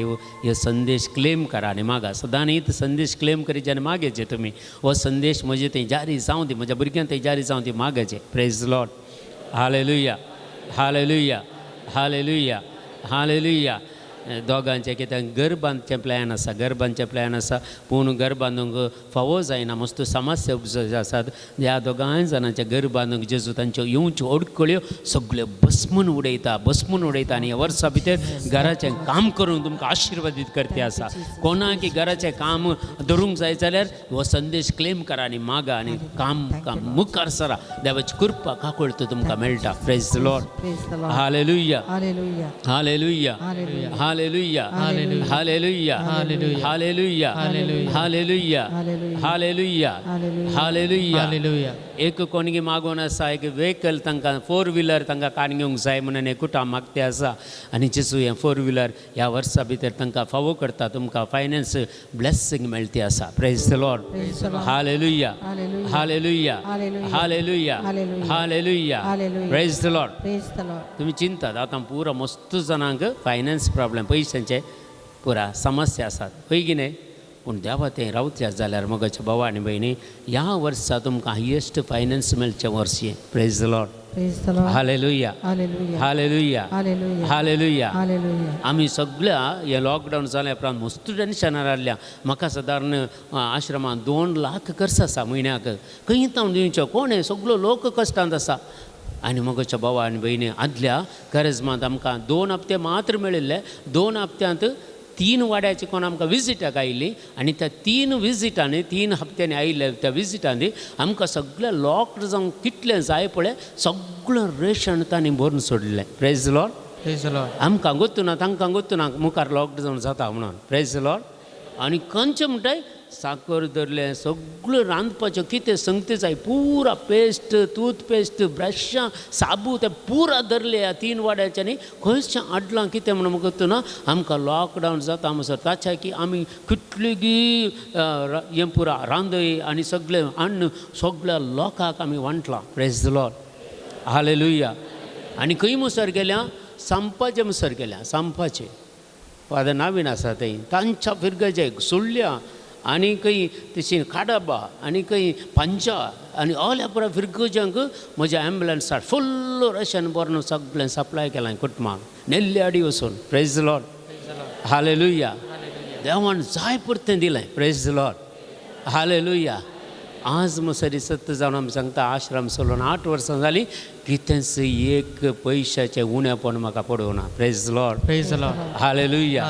Speaker 2: हे संदेश क्लेम करा आनी मागा. सदांच संदेश क्लेम करीत आनी मागेचे तुमी. हो संदेश म्हजे थंय जारी जावं दी, म्हज्या भुरग्यां थंय जारी जावं दी, मागेचे. Praise Lord. Hallelujah hallelujah hallelujah hallelujah. दोगांचें कितें घर बांदचें प्लॅन आसा, घर बांदचें प्लॅन आसा, पूण घर बांदूंक फावो जायना, मस्त समस्या उपज आसात. ह्या दोगांय जाणांचें घर बांदूंक जेजू तांच्यो येवच्यो अडकळ्यो सगळ्यो बसमून उडयता, बसमून उडयता. आनी ह्या वर्सा भितर घराचें काम करून तुमकां आशिर्वादीत करते आसा. कोणाक घराचें काम धरूंक जाय जाल्यार हो संदेश क्लेम करा आनी मागा आनी काम काम मुखार सरा. देवाची कृपा काकुळट तुमकां मेळटा. Praise the Lord. Hallelujah hallelujah hallelujah hallelujah hallelujah hallelujah hallelujah hallelujah. एक कोणगी मागोवन आसा, एक व्हेकल तांकां फोर व्हिलर तांकां कान घेवंक जाय म्हणून एकूटा मागते आसा. आनी जेजू हें फोर व्हिलर ह्या वर्सा भितर तांकां फावो करता. तुमकां फायनान्स ब्लेसींग मेळटी आसा. Praise the Lord. Hallelujah hallelujah hallelujah hallelujah. Praise the Lord. तुमी चिंतात आतां पुरा मस्त जाणांक फायनान्स प्रॉब्लेम, पयशांचे पुरा समस्या आसात, हय की न्हय? पूण देवा तें रावतले जाल्यार मगाच्या भावा आनी भयणी ह्या वर्सा तुमकां हायेस्ट फायनान्स मेळचें वर्स हें. Praise the Lord. Hallelujah hallelujah hallelujah. आमी सगळ्या हें लॉकडावन जाल्या उपरांत मस्त टेन्शनार आसल्या. म्हाका सादारण आश्रमांत 2 लाख खर्च आसा म्हयन्याक. खंय तावन दिवचो कोण? हें सगळो लोक कश्टांत आसा. आनी मगोच्या भावा आनी भयणी आदल्या करेजमांत आमकां 2 हप्ते मात्र मेळिल्ले. 2 हप्त्यांत 3 वाड्याची कोण आमकां विजिटाक आयिल्ली आनी त्या 3 विजिटांनी 3 हप्त्यांनी आयिल्ल्या त्या विजिटांनी आमकां सगळें लॉक्ड जावंक कितलें जाय पळय सगळें रेशन तांणी भरून सोडलें. Praise Lord. आमकां गोत्तू ना, तांकां गोत्तू ना मुखार लॉकडावन जाता म्हणून. Praise Lord. आनी खंयचें म्हणटाय साकर धरलें, सगळें रांदपाचें कितें संगते जाय पुरा पेस्ट, टूथपेस्ट, ब्रशां, साबू तें पुरा धरले ह्या 3 वाड्याच्यांनी. खंयचें हाडलां कितें म्हणून म्हाका ना. आमकां लॉकडावन जाता म्हणसर ताच्या की आमी कितलीगी हें पुरा रांदय आनी सगळें अन्न सगळ्या लोकांक आमी वांटलां. Praise the Lord. Hallelujah. आनी खंय मुसर गेल्या? सांपाचें मुसर गेल्या. सांपाचें आतां नवीन आसा थंय तांच्या फिरगजे सुळ्या आनी खंय तशी काडाबा आनी खंय पांचा आनी ऑल्या पुरा फिरगजांक म्हज्या एम्बुलन्सार फुल्ल रेशन भरून सगळें सप्लाय केलां कुटुंबाक नेल्ल्याडी वचून. Praise the Lord. Hallelujah. देवान जाय पुरतें दिलें. Praise the Lord. Hallelujah.
Speaker 1: आज मसरी सत्त जावन आमी सांगता आश्रम सोडून 8 वर्सां जालीं कितेंच एक पयशाचें उणेपण म्हाका पडूंक ना. Praise Lord.
Speaker 3: Praise the Lord.
Speaker 1: Hallelujah.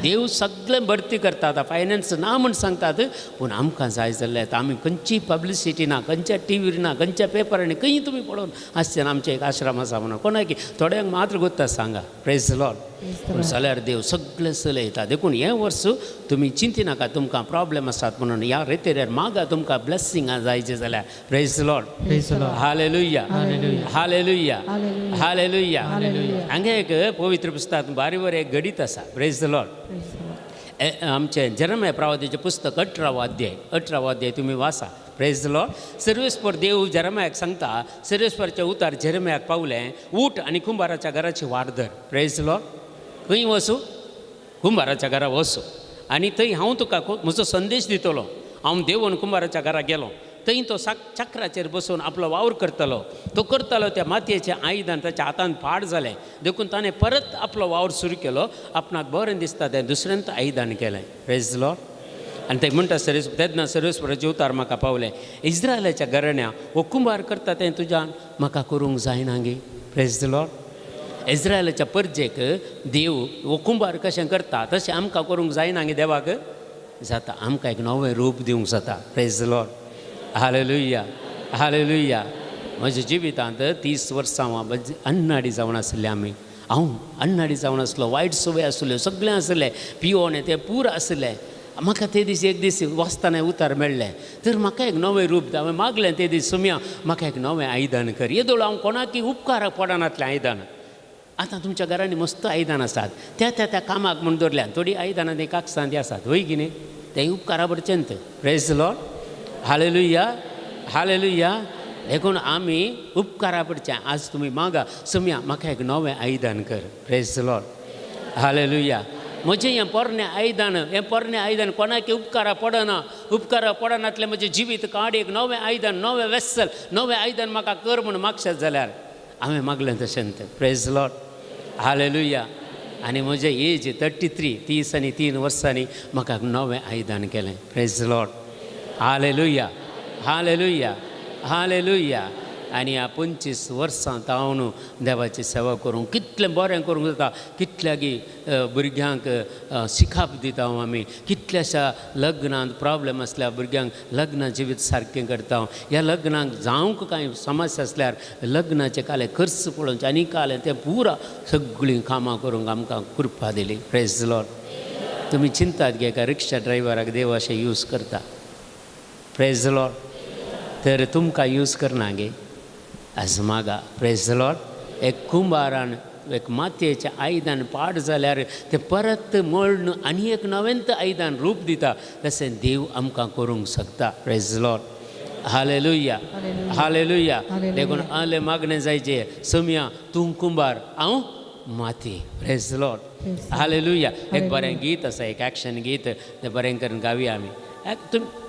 Speaker 1: देव सगळें भरती करता. आतां फायनान्स ना म्हूण सांगतात पूण आमकां जाय जाल्यार आमी खंयची पब्लिसिटी ना, खंयच्या टिवीर ना, खंयच्या पेपरांनी खंय तुमी पळोवन आसचे ना आमचें एक आश्रम आसा म्हणून. कोणाकी थोड्यांक मात्र गोत्ता सांगा. Praise Lord. पूण जाल्यार देव सगळें चलयता. देखून हें वर्स तुमी चिंतिनाका तुमकां प्रॉब्लेम आसात म्हणून. ह्या रेतेर मागा तुमकां ब्लेसिंगां जायचें जाल्यार. Praise Lord. Hallelujah. Hallelujah. Hallelujah. हांगा एक पवित्र पुस्तकांत बारी बरें एक घडीत आसा. Praise Lord. आमचें जेरेमिया प्रवादीचें पुस्तक 18वो अध्याय, 18वो अध्याय तुमी वाचा. Praise Lord. सर्वेस्पर देव जेरेमियाक सांगता, सर्वेस्परचें उतार जेरेमियाक पावलें, उठ आनी कुंभाराच्या घराची वाट धर. Praise Lord. खंय वचूं? कुंभाराच्या घरा वचूं आनी थंय हांव तुका म्हजो संदेश दितलो. हांव देवून कुंभाराच्या घरा गेलो, थंय तो चक्राचेर बसून आपलो वावर करतलो. तो करतालो त्या मातयेचें आयदन ताच्या हातान पाड जालें, देखून ताणें परत आपलो वावर सुरू केलो. आपणाक बरें दिसता तें दुसऱ्यांत आयदन केलें. Praise Lord. आनी ते म्हणटा सर्वेस तेन्ना सर्वेस्पराचे उतार म्हाका पावलें, इस्रायलाच्या घराण्या हो कुंभार करता तें तुज्यान म्हाका करूंक जायना गे. Praise Lord. इस्रायलाच्या परजेक देव हो कुंभार कशें करता तशें आमकां करूंक जायना गे. देवाक जाता, आमकां एक नवें रूप दिवंक जाता. Praise Lord. Hallelujah. Hallelujah. म्हज्या जिवितांत 30 वर्सां हांव अन्नाडी जावन आसलें. आमी हांव अन्नाडी जावन आसलो, वायट संवय आसल्यो, सगळें आसलें, पियोन तें पूर आसलें. म्हाका ते दीस एक दीस वाचतना उतार मेळ्ळें तर म्हाका एक नवें रूप हांवें मागलें ते दीस, सुम्या म्हाका एक नवें आयदन कर. येदोळ हांव कोणाकी उपकाराक पडनातलें आयदन. आतां तुमच्या घरांनी मस्त आयदन आसात, त्या त्या त्या कामाक म्हूण दवरल्यान थोडीं आयदनां तीं कागसां ती आसात वय की न्ही, तें उपकारा पडचें न्हय. Praise Lord. Hallelujah. Hallelujah. देखून आमी उपकारा पडचें. आज तुमी मागा, सुम्या म्हाका एक नवें आयदन कर. Praise Lord. Hallelujah. म्हजें हें पोरणें आयदन, हें पोरणें आयदन कोणाकी उपकारा पडना, उपकारा पडनातलें म्हजें जिवीत काड एक नवें आयदन, नवें वेसल, नवें आयदन म्हाका कर म्हूण मागशात जाल्यार हांवें मागलें तशें. Praise Lord. Hallelujah. आनी म्हजें एज 33, 33 वर्सांनी म्हाका नवें आयदन केलें. Praise Lord. Hallelujah. Hallelujah. Hallelujah. आनी ह्या 25 वर्सां तावन देवाची सेवा करूंक कितलें बरें करूंक जाता, कितल्यागी भुरग्यांक शिखाप दिता हांव आमी, कितल्याशा लग्नांत प्रॉब्लम आसल्यार भुरग्यांक लग्न जिवीत सारकें करता हांव. ह्या लग्नाक जावंक कांय समस्या आसल्यार लग्नाचे काले खर्च पळोवचें आनी कालें तें पुरा सगळीं कामां करूंक आमकां कृपा दिली. Praise Lord. तुमी चिंतात गे एका रिक्षा ड्रायव्हराक देव अशें यूज करता. Praise Lord. तर तुमकां यूज करना गे आज मागा. Praise Lord. एक कुंभारान एक मातयेचें आयदन पाड जाल्यार तें परत मोडून आनी एक नवेंत आयदन रूप दिता, तशें देव आमकां करूंक शकता. Praise Lord. Hallelujah. Hallelujah. देखून आले मागणें जायचें, सोम्या तूं कुंभार हांव माती. Praise Lord. Hallelujah. एक बरें गीत आसा, एक एक्शन गीत, तें बरें करून गावया आमी. तुमी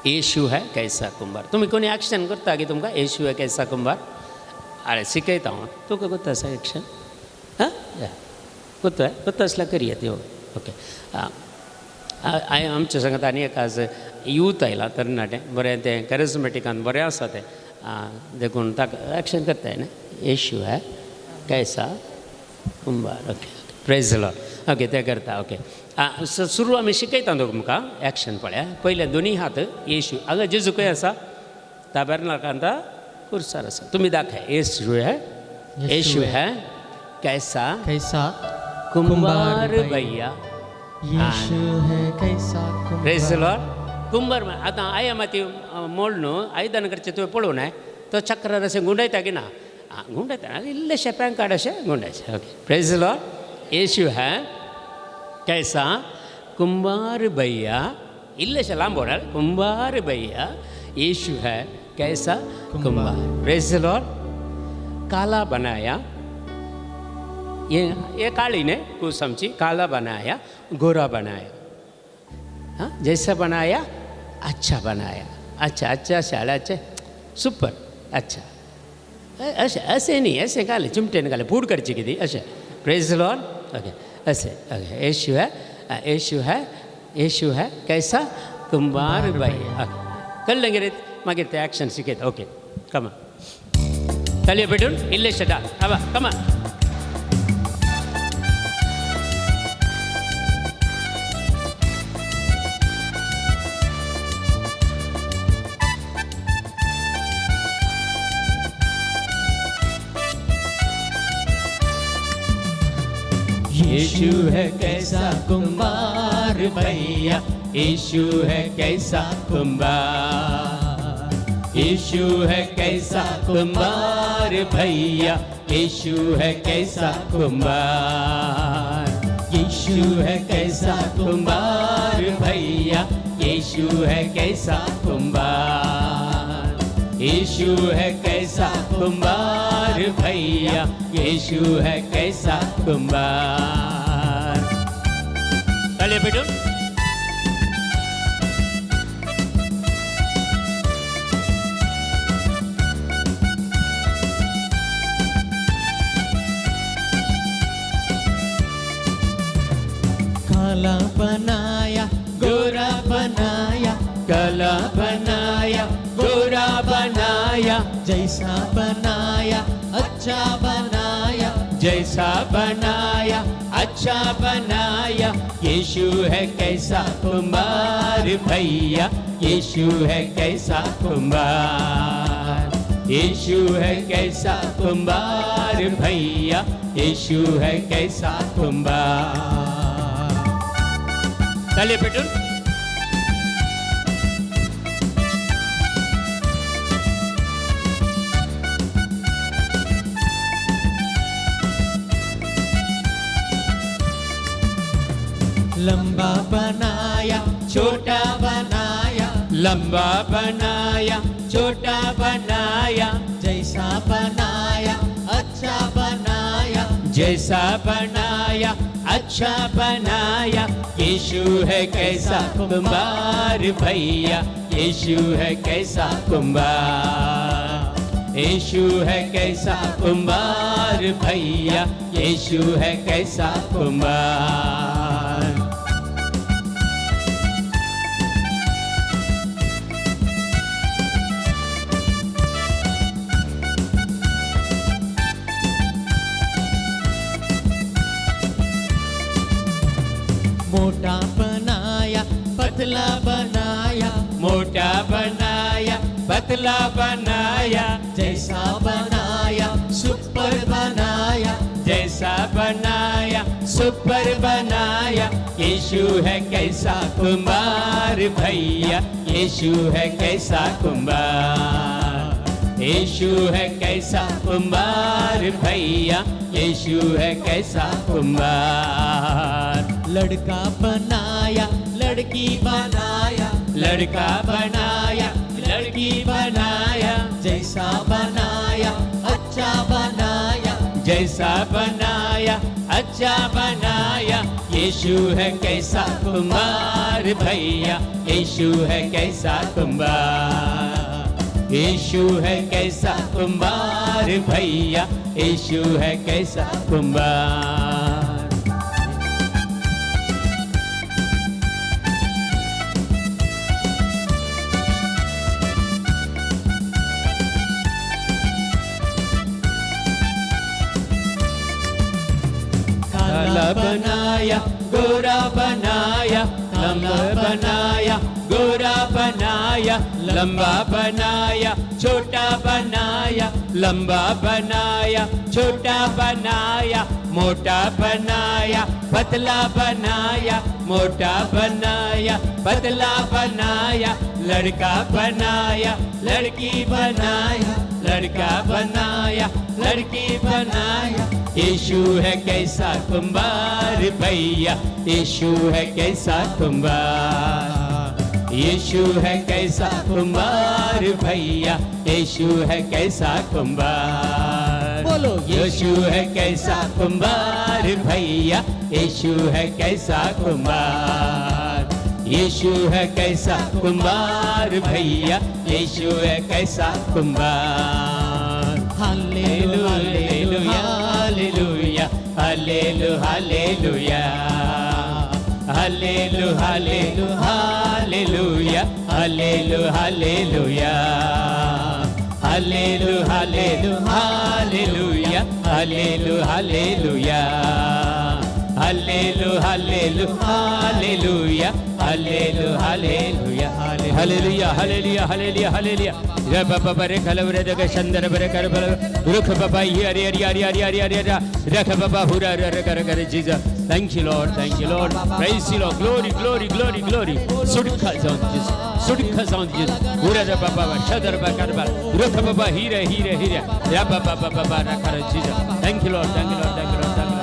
Speaker 1: येशू है कैसा कुंभार. तुमी कोणी एक्शन करता की तुमकां येशू है कैसा कुंभार? अरे शिकयता हांव तुका. कोत्ता आसा एक्शन? हां कोत्ता कोत्ता आसल्यार करया ती. ओके. हांवें आमच्या सांगता आनी एक आज यूथ आयला तरणाटे, बरें तें कॅरिजमेटिकान बरें आसा तें, देखून ताका एक्शन करताय न्ही. येशू है कैसा कुंभार. Okay. Praise Lord. Okay तें करता. ओके. सुरू आमी शिकयता तुमकां एक्शन पळया. पयले दोनी हात येशू हांगा जेजू खंय आसा? ताबेर्नाकांत कुर्सार आसा. तुमी दाखय. येशू है, येशू है कैसा
Speaker 3: कैसा
Speaker 1: कुंभार भैया.
Speaker 3: येशू है कैसा.
Speaker 1: Praise Lord. कुंभार आतां आया माती मोड न्हू आयदन करचें तुवें पळोवं तो चक्रार अशें गुंडायता की ना? गुंडायता इल्लेशें पॅन कार्ड अशें गुंडायचें. ओके. Praise Lord. येशू है कैसा कुंभार भैया, इल्लेशें लांब होणार, कुंभार भैया यीशु है कैसा कुंभार. Praise Lord. काला बनाया, ये काली ने कुछ समझी, काला बनाया गोरा बनाया, हाँ जैसा बनाया अच्छा बनाया, अच्छा अच्छा शाला अच्छा सुपर अच्छा, ऐसे ऐसे नहीं ऐसे काले चिमटे निकाले फूड कर चुकी थी ऐसे. Praise Lord. Okay ऐसे. ओके. यीशु है, यीशु है, यीशु है कैसा कुंभार भैया. कळ्ळें गे रे? मागीर ते एक्शन शिकयता. ओके कमा तालयो पेटून इल्ले शटा आबा कमा.
Speaker 4: यीशु है कैसा कुंभार भैया, यीशु है कैसा कुंभार, यीशु है कैसा कुंभार भैया, यीशु है कैसा कुंभार, यीशु है कैसा कुंभार भैया, यीशु है कैसा कुंभार, यीशु है कैसा कुंभार भैया, यीशु है कैसा कुंभार.
Speaker 1: तालयो पेटून.
Speaker 3: काला बनाया गोरा बनाया,
Speaker 4: काला बनाया गोरा बनाया,
Speaker 3: जैसा बनाया अच्छा बनाया,
Speaker 4: जैसा बनाया अच्छा बनाया, यीशु है कैसा कुंभार भैया, यीशु है कैसा कुंभार, यीशु है कैसा कुंभार भैया, यीशु है कैसा कुंभार.
Speaker 1: तालयो पेटून.
Speaker 3: लंबा बनाया छोटा बनाया,
Speaker 4: लंबा बनाया छोटा बनाया,
Speaker 3: जैसा बनाया अच्छा बनाया,
Speaker 4: जैसा बनाया अच्छा बनाया, यीशु है कैसा कुंभार भैया, यीशु है कैसा कुंभार, यीशु है कैसा कुंभार भैया, यीशु है कैसा कुंभार.
Speaker 3: मोटा बनाया पतला बनाया,
Speaker 4: मोटा बनाया पतला बनाया,
Speaker 3: जैसा बनाया सुपर बनाया,
Speaker 4: जैसा बनाया सुपर बनाया, यीशु है कैसा कुंभार भैया, यीशु है कैसा कुंभार, यीशु है कैसा कुंभार भैया, यीशु है कैसा कुंभार.
Speaker 3: लड़का बनाया लड़की बनाया,
Speaker 4: लड़का बनाया लड़की बनाया,
Speaker 3: जैसा बनाया अच्छा बनाया,
Speaker 4: जैसा बनाया अच्छा बनाया, यीशु है कैसा कुंभार भैया, यीशु है कैसा कुंभार, यीशु है कैसा कुंभार भैया, यीशु है कैसा कुंभार. काला बनाया गोरा बनाया, लंबा बनाया गोरा बनाया, लंबा बनाया छोटा बनाया, लंबा बनाया छोटा बनाया, मोटा बनाया पतला बनाया, मोटा बनाया पतला बनाया, लड़का बनाया लड़की बनाया, लड़का बनाया लड़की बनाया, यीशु है कैसा कुंभार भैया, यीशु है कैसा कुंभार, यीशु है कैसा कुंभार भैया, यीशु है कैसा कुंभार.
Speaker 3: बोलो
Speaker 4: यीशु है कैसा कुंभार भैया, यीशु है कैसा कुंभार, यीशु है कैसा कुंभार भैया, यीशु है कैसा कुंभार. Hallelujah hallelujah hallelujah hallelujah hallelujah hallelujah
Speaker 2: Hallelu hallelujah hallelu hallelu hallelujah hallelu hallelujah hallelu hallelu hallelujah hallelu hallelujah hallelujah hallelujah hallelujah hallelujah रे बाबा रे खलवरे जग चंद्र बरे कर बल रुख बाबा ही हरि हरि हरि हरि हरि हरि रख बाबा हुरा रे कर कर Jesus. Thank you Lord, thank you Lord, praise you Lord, glory glory glory glory. सुडखा जाऊं जीसस, सुडखा जाऊं जीसस. हुरा रे बाबा शदर बा कर बल रुख बाबा हीरे हीरे हीरे या बाबा बाबा रख कर Jesus. Thank you Lord, thank you Lord, thank you Lord, thank you Lord.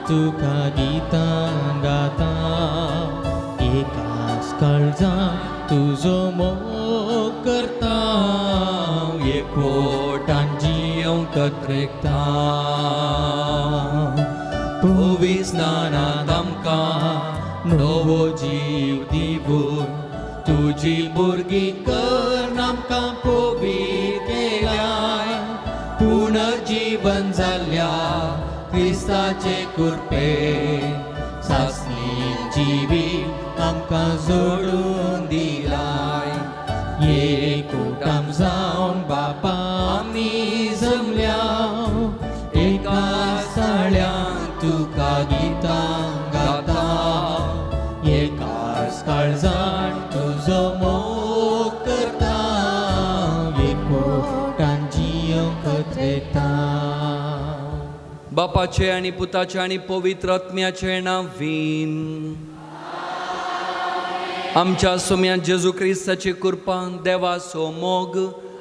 Speaker 3: तुका गीतां गाता एकाच काळजान तुजो मोग करता एकवटान जियोंक त्रेकता पविस्नानांत आमकां नवो जीव दिवून तुजी भुरगीं कर आमकां पवित्र केल्याय पुनर्जीवन जाल्या क्रिस्ताचे कृपे सासणी जिवीत आमकां जोडून दिलाय एकवटान जावन बापा आमी जमल्या एका साळ्यान तुका गीतां गाता एकाच काळजान तुजो मोग करता एकवटान जियोंक त्रेकता.
Speaker 6: बापाचे आनी पुताचे आनी पवित्र आत्म्याचे नांवीन आमच्या सोम्या जेजू क्रिस्ताची कृपा देवाचो मोग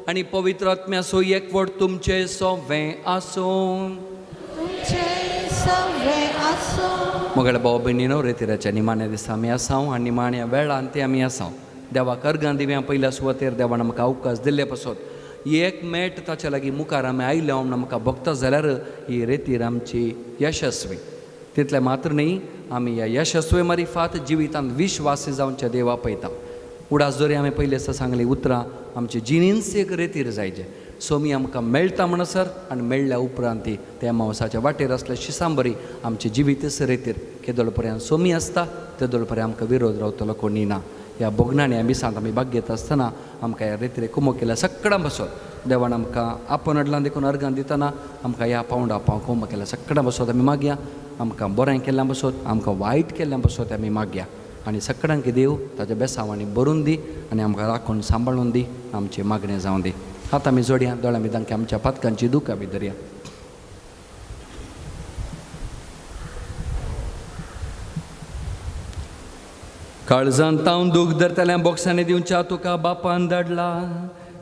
Speaker 6: आनी पवित्र आत्म्याचो एकवट तुमचे सोवें आसूं. मोगेल्या भाव भयणीनो रेतिराच्या निमाण्या दिसा आमी आसाव आनी निमाण्या वेळान ते आमी आसाव. देवाक अर्गां दिव्या पयल्या सुवातेर देवान आमकां अवकाश दिल्ले पासत एक मेट ताच्या लागीं मुखार आमी आयले म्हूण आमकां भोगता जाल्यार ही रेतीर आमची यशस्वी. तितलें मात्र न्ही आमी ह्या यशस्वी मारिफात जिवितांत विश्वासी जावच्या देवा पळयता. उडास जरी आमी पयलीं आसा सांगली उतरां आमची जिणेंच एक रेतीर जायचे सोमी आमकां मेळटा म्हणसर आनी मेळ्ळ्या उपरांत ती त्या मावसाच्या वाटेर आसल्या शिसांबरी आमची जिवीतच रेतीर केदोळ पर्यंत सोमी आसता तेदोळ पर्यंत आमकां विरोध रावतलो कोणी ना. ह्या भोगणांनी आमी सांत आमी भाग घेता आसतना आमकां ह्या रेतीरे कुमो केल्या सगळ्यां बसत देवान आमकां आपण अडलां देखून अर्गां दितना आमकां ह्या पावंडा पाव कुमो केल्या सगळ्यां बसत आमी मागया. आमकां बरें केल्ल्यां बसत आमकां वायट केल्ल्यां बसत आमी मागया आनी सगळ्यांक देव ताच्या बेसांवांनी भरून दी आनी आमकां राखून सांबाळून दी. आमचें मागणें जावं दी. हात आमी जोडया, दोळे आमी तांकां आमच्या पातकांची दूख आमी धरया. काळजांत हांव दूख धरतल्या बोक्सांनी दिवच्या तुका बापान धाडला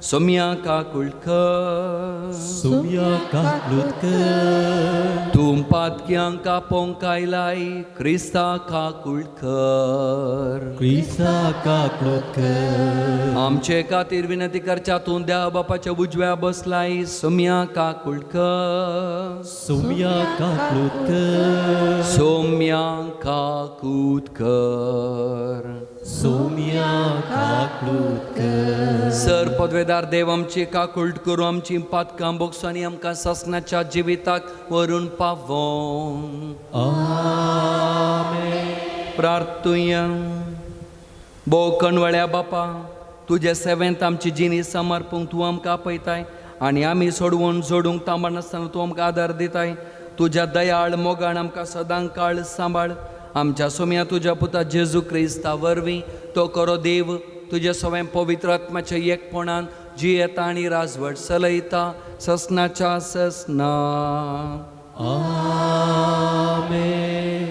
Speaker 6: सोम्या काकुळकर
Speaker 3: सोम्या काकुळकर
Speaker 6: तूं पातक्यांक कापोंक आयलाय क्रिस्ता काकुळकर
Speaker 3: क्रिस्ता काकुळकर
Speaker 6: आमचे खातीर विनंती करच्या तूं देवा बापाच्या उजव्या बसलाय सोम्या काकुळकर
Speaker 3: सोम्या काकुळकर
Speaker 6: सोम्या काकुळकर
Speaker 3: सोम्या काकुळकर.
Speaker 6: सर पदवेदार देव आमची काकुळट करूं आमची पातकां भोगसो आनी आमकां सासणाच्या जिविताक व्हरून पावों.
Speaker 3: आमेन.
Speaker 6: प्रार्थुया. भोव कणवळ्या बापा तुजे सेवेंत आमची जिणी समर्पूंक तूं आमकां आपयताय आनी आमी सोडवून जोडूंक तांबनासतना तूं आमकां आदार दिताय. तुज्या दयाळ मोगान आमकां सदां काळ सांबाळ. आमच्या सोम्या तुज्या पुता जेजू क्रिस्ता वरवीं तो करो देव तुज्या सगळ्या पवित्र आत्म्याच्या एकपणान जियेता आनी राजवट चलयता ससनाच्या ससना.
Speaker 3: आमेन.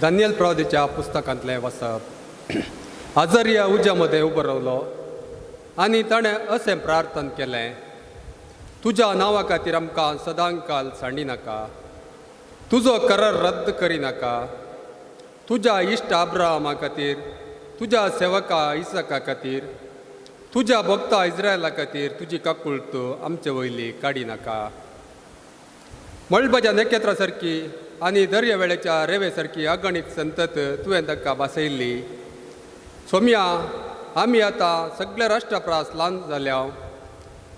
Speaker 7: दानियल प्रवादीच्या पुस्तकांतलें वाचप. आजरिया उज्या मदें उबो रावलो आनी ताणें अशें प्रार्थन केलें, तुज्या नांवा खातीर आमकां सदांकाल सांडी नाका, तुजो करार रद्द करिनाका. तुज्या इश्ट अब्राहमा खातीर, तुज्या सेवका इसका खातीर, तुज्या भक्ता इस्रायला खातीर तुजी काकुळट आमचे वयली काडिनाका. मळबाच्या नखेत्रा सारकी आनी दर्या वेळेच्या रेवे सारकी अगणीत संतत तुवें ताका भासयल्ली. सोम्या, आमी आतां सगळे राष्ट्रा प्रास ल्हान जाल्या.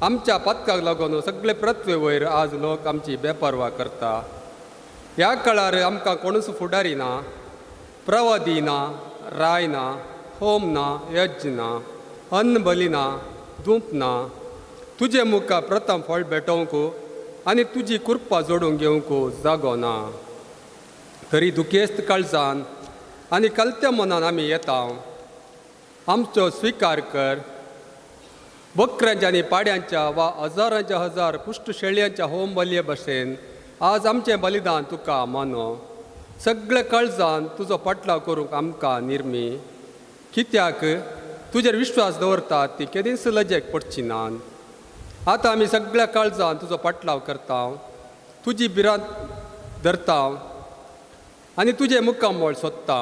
Speaker 7: आमच्या पातकाक लागून सगळे पृथ्वे वयर आज लोक आमची बेपर्वा करता. ह्या काळार आमकां कोणूच फुडारी ना, प्रवादी ना, राय ना, होम ना, यज्ञ ना, अन्न बली ना, धूप ना. तुजे मुखार प्रथम फळ भेटोवंक आनी तुजी कृपा जोडूंक घेवंक जागो ना. तरी दुखेस्त काळजान आनी कलत्या मनान आमी येता. आमचो स्विकार कर. बकऱ्यांच्या आनी पाड्यांच्या वा हजारांच्या हजार पुश्ट शेळयांच्या होम बलये भशेन आज आमचें बलिदान तुका मानो. सगळे काळजान तुजो पाटलाव करूंक आमकां निर्मी. कित्याक तुजेर विश्वास दवरतात ती केदींच लजेक पडची नात. आतां आमी सगळ्या काळजान तुजो पाटलाव करता, तुजी भिरांत धरता आनी तुजें मुक्कामळ सोदता.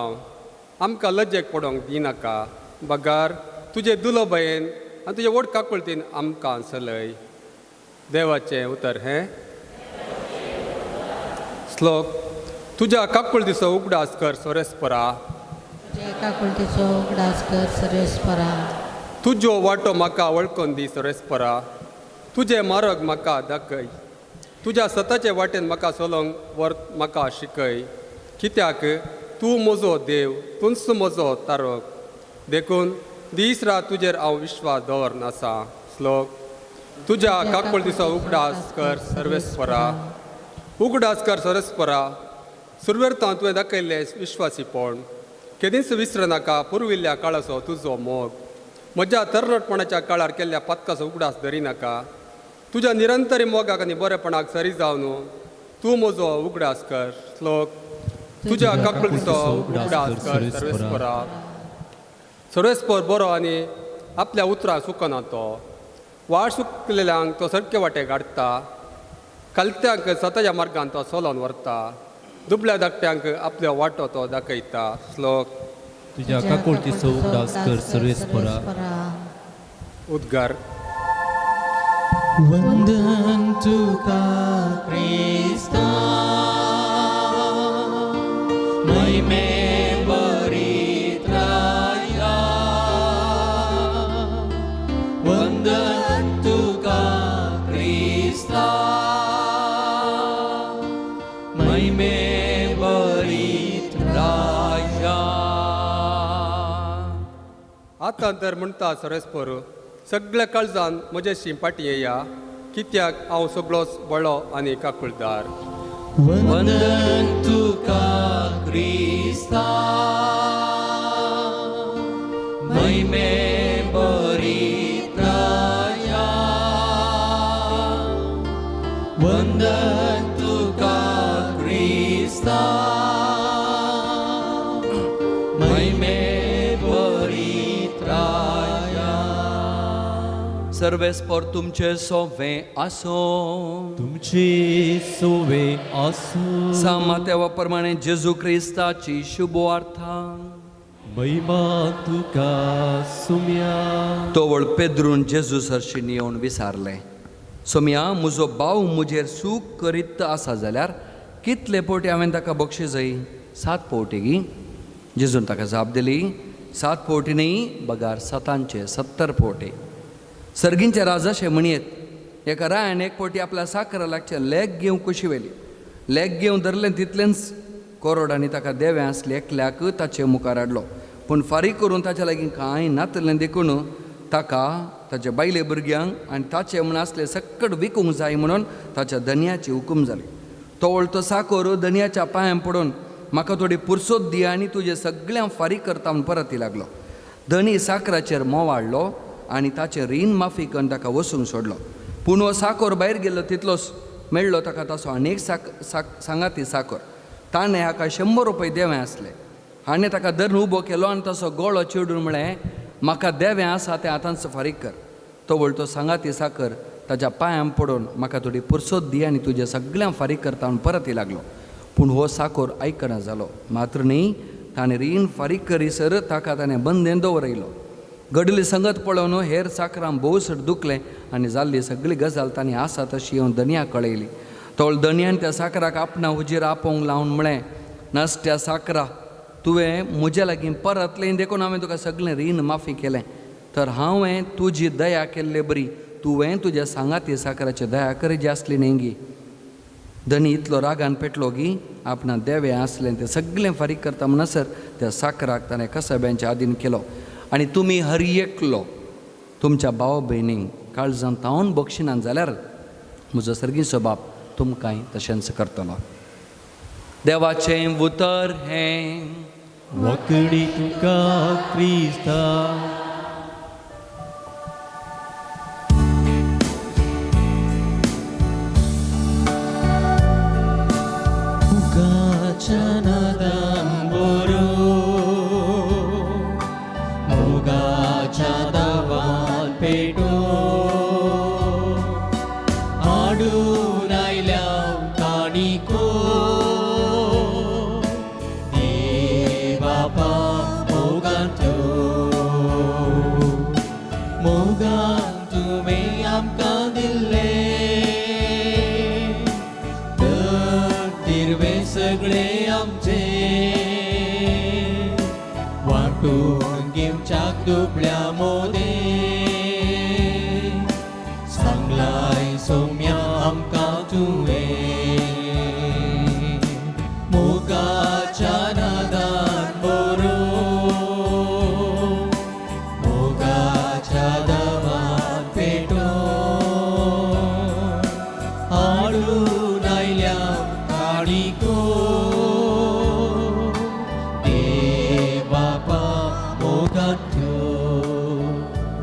Speaker 7: आमकां लजेक पडोवंक दिनाका, बगार तुजे दुलोबयेन आनी तुजे व्हड काकुळतीन आमकां चलय. देवाचें उतर हें. श्लोक. तुज्या काकुळतीचो उगडास कर सोरेस्परा.
Speaker 5: काकुळतीचो उगडास कर सोरेस्परा.
Speaker 7: तुज्यो वाटो म्हाका वळखून दी सोरेस्परा. तुजें मार्ग म्हाका दाखय. तुज्या सताचे वाटेन म्हाका चलोवंक व्हर, म्हाका शिकय. कित्याक तूं म्हजो देव, तूंच म्हजो तारक. देखून दीस रात तुजेर हांव विश्वास दवरन आसा. श्लोक. तुज्या काकुळतीचो उगडास कर सर्वेस्परा. उगडास कर सर्वेस्परा. सुरवेरतां तुवें दाखयल्लें विश्वासीपण केदींच विसरनाका. पुर्विल्ल्या काळाचो तुजो मोग. म्हज्या तरणाटपणाच्या काळार केल्ल्या पातकाचो उगडास धरिनाका. तुज्या निरंतरी मोगाक आनी बरेपणाक सरी जावन तूं म्हजो उगडास कर. श्लोक. तुज्या काकुळतीचो उगडास कर सर्वेस्परा. सर्वेस्पर बरो आनी आपल्या उतरां चुकना तो. वाट चुकलेल्यांक तो सारके वाटे काडटा. कलत्यांक सताच्या मार्गान तो चलोवन व्हरता. दुबल्या धाकट्यांक आपलो वाटो तो दाखयता. श्लोक.
Speaker 3: तुज्या काकुळतीचो उगडास कर सर्वेस्परा.
Speaker 7: उद्गार.
Speaker 4: वंदन तुका क्रिस्ता, महिमे भरीत राजा. वंदन तुका क्रिस्ता, महिमे भरीत राजा.
Speaker 7: आतां तर म्हणटा सर्वेस्पर, सगळ्या काळजान म्हजेशी फाटीं येया. कित्याक हांव सगळोच बळो आनी काकुळदार.
Speaker 4: वंदन तुका क्रिस्ता, महिमे भरीत राजा. वंदन तुका क्रिस्ता, महिमे भरीत राजा.
Speaker 6: सर्वेस्पर तुमचे सोवे आसो.
Speaker 3: तुमचे सोवे आसो.
Speaker 6: सामात्या प्रमाणे जेजू क्रिस्ताची शुभवार्ता.
Speaker 3: महिमा तुका सुम्या.
Speaker 6: तोवळ पेद्रून जेजू सरशी येवन विचारलें, सोम्या, म्हजो भाव म्हजेर चूक करीत आसा जाल्यार कितले पवटी हांवें ताका बक्षी जाय? 7 पवटी गी? जेजून ताका जाप दिली, 7 पवटी न्ही, बगार 7 70 पवटी. सर्गींच्या राजाशें म्हणयेत, एका रायान एक पवटी आपल्या साकरा लागचें लेग घेवंक कशी व्हेली. लेग घेवन धरलें तितलेंच कोरोडांनी ताका देवें आसलें एकल्याक ताचे मुखार हाडलो. पूण फारीक करून ताच्या लागीं कांय नातलें देखून ताका ताच्या बायले भुरग्यांक आनी ताचे म्हूण आसलें सक्कड विकूंक जाय म्हणून ताच्या धनयाची हुकूम जाली. तोवळ तो साकोर धनयाच्या पांयां पडून म्हाका थोडी पुरसोत दी आनी तुजें सगळ्यांक फारीक करता म्हूण परत लागलो. धनी साकराचेर मोवाडलो आनी ताचें रीण माफी करून ताका वचूंक सोडलो. पूण हो साकोर भायर गेल्लो तितलोच मेळ्ळो ताका ताचो आनी एक सांगाती साकोर. ताणें हाका 100 रुपये देवें आसले. हाणें ताका धरून उबो केलो आनी तसो गळो चिडून म्हळें, म्हाका देवें आसा तें आतांच फारीक कर. तवळ तो सांगाती साकर ताच्या पांयां पडून म्हाका थोडी पुरसोत दी आनी तुजें सगळ्यांक फारीक करता म्हूण परत लागलो. पूण हो साकोर आयकना जालो. मात्र न्ही ताणें रीण फारीक करीसर ताका ताणें बंदेन दवरयलो. घडली संगत पळोवन हेर चाकरां भोव दुखलें आनी जाल्ली सगळी गजाल तांणी आसा तशी येवन धनया कळयली. तोळ धनयान त्या साकराक आपणा हुजीर आपोवंक लावन म्हळें, नसत्या साकरा, तुवें म्हज्या लागीं परतलें देखून हांवें तुका सगळें रीण माफी केलें. तर हांवें तुजी दया केल्ले बरी तुवें तुज्या सांगाती साकराची दया करची आसली न्ही गी. धनी इतलो रागान पेटलो की आपणा देवे आसलें तें सगळें फारीक करता म्हणसर त्या साकराक ताणें कसाब्यांच्या आदीन केलो. आनी तुमी हर एकलो तुमच्या भाव भयणींक काळजान तावन बक्षिनान जाल्यार म्हजो सर्गीचो बाप तुमकांय तशेंच करतलो. देवाचें उतर हें
Speaker 3: वकडी तुका क्रिस्ता.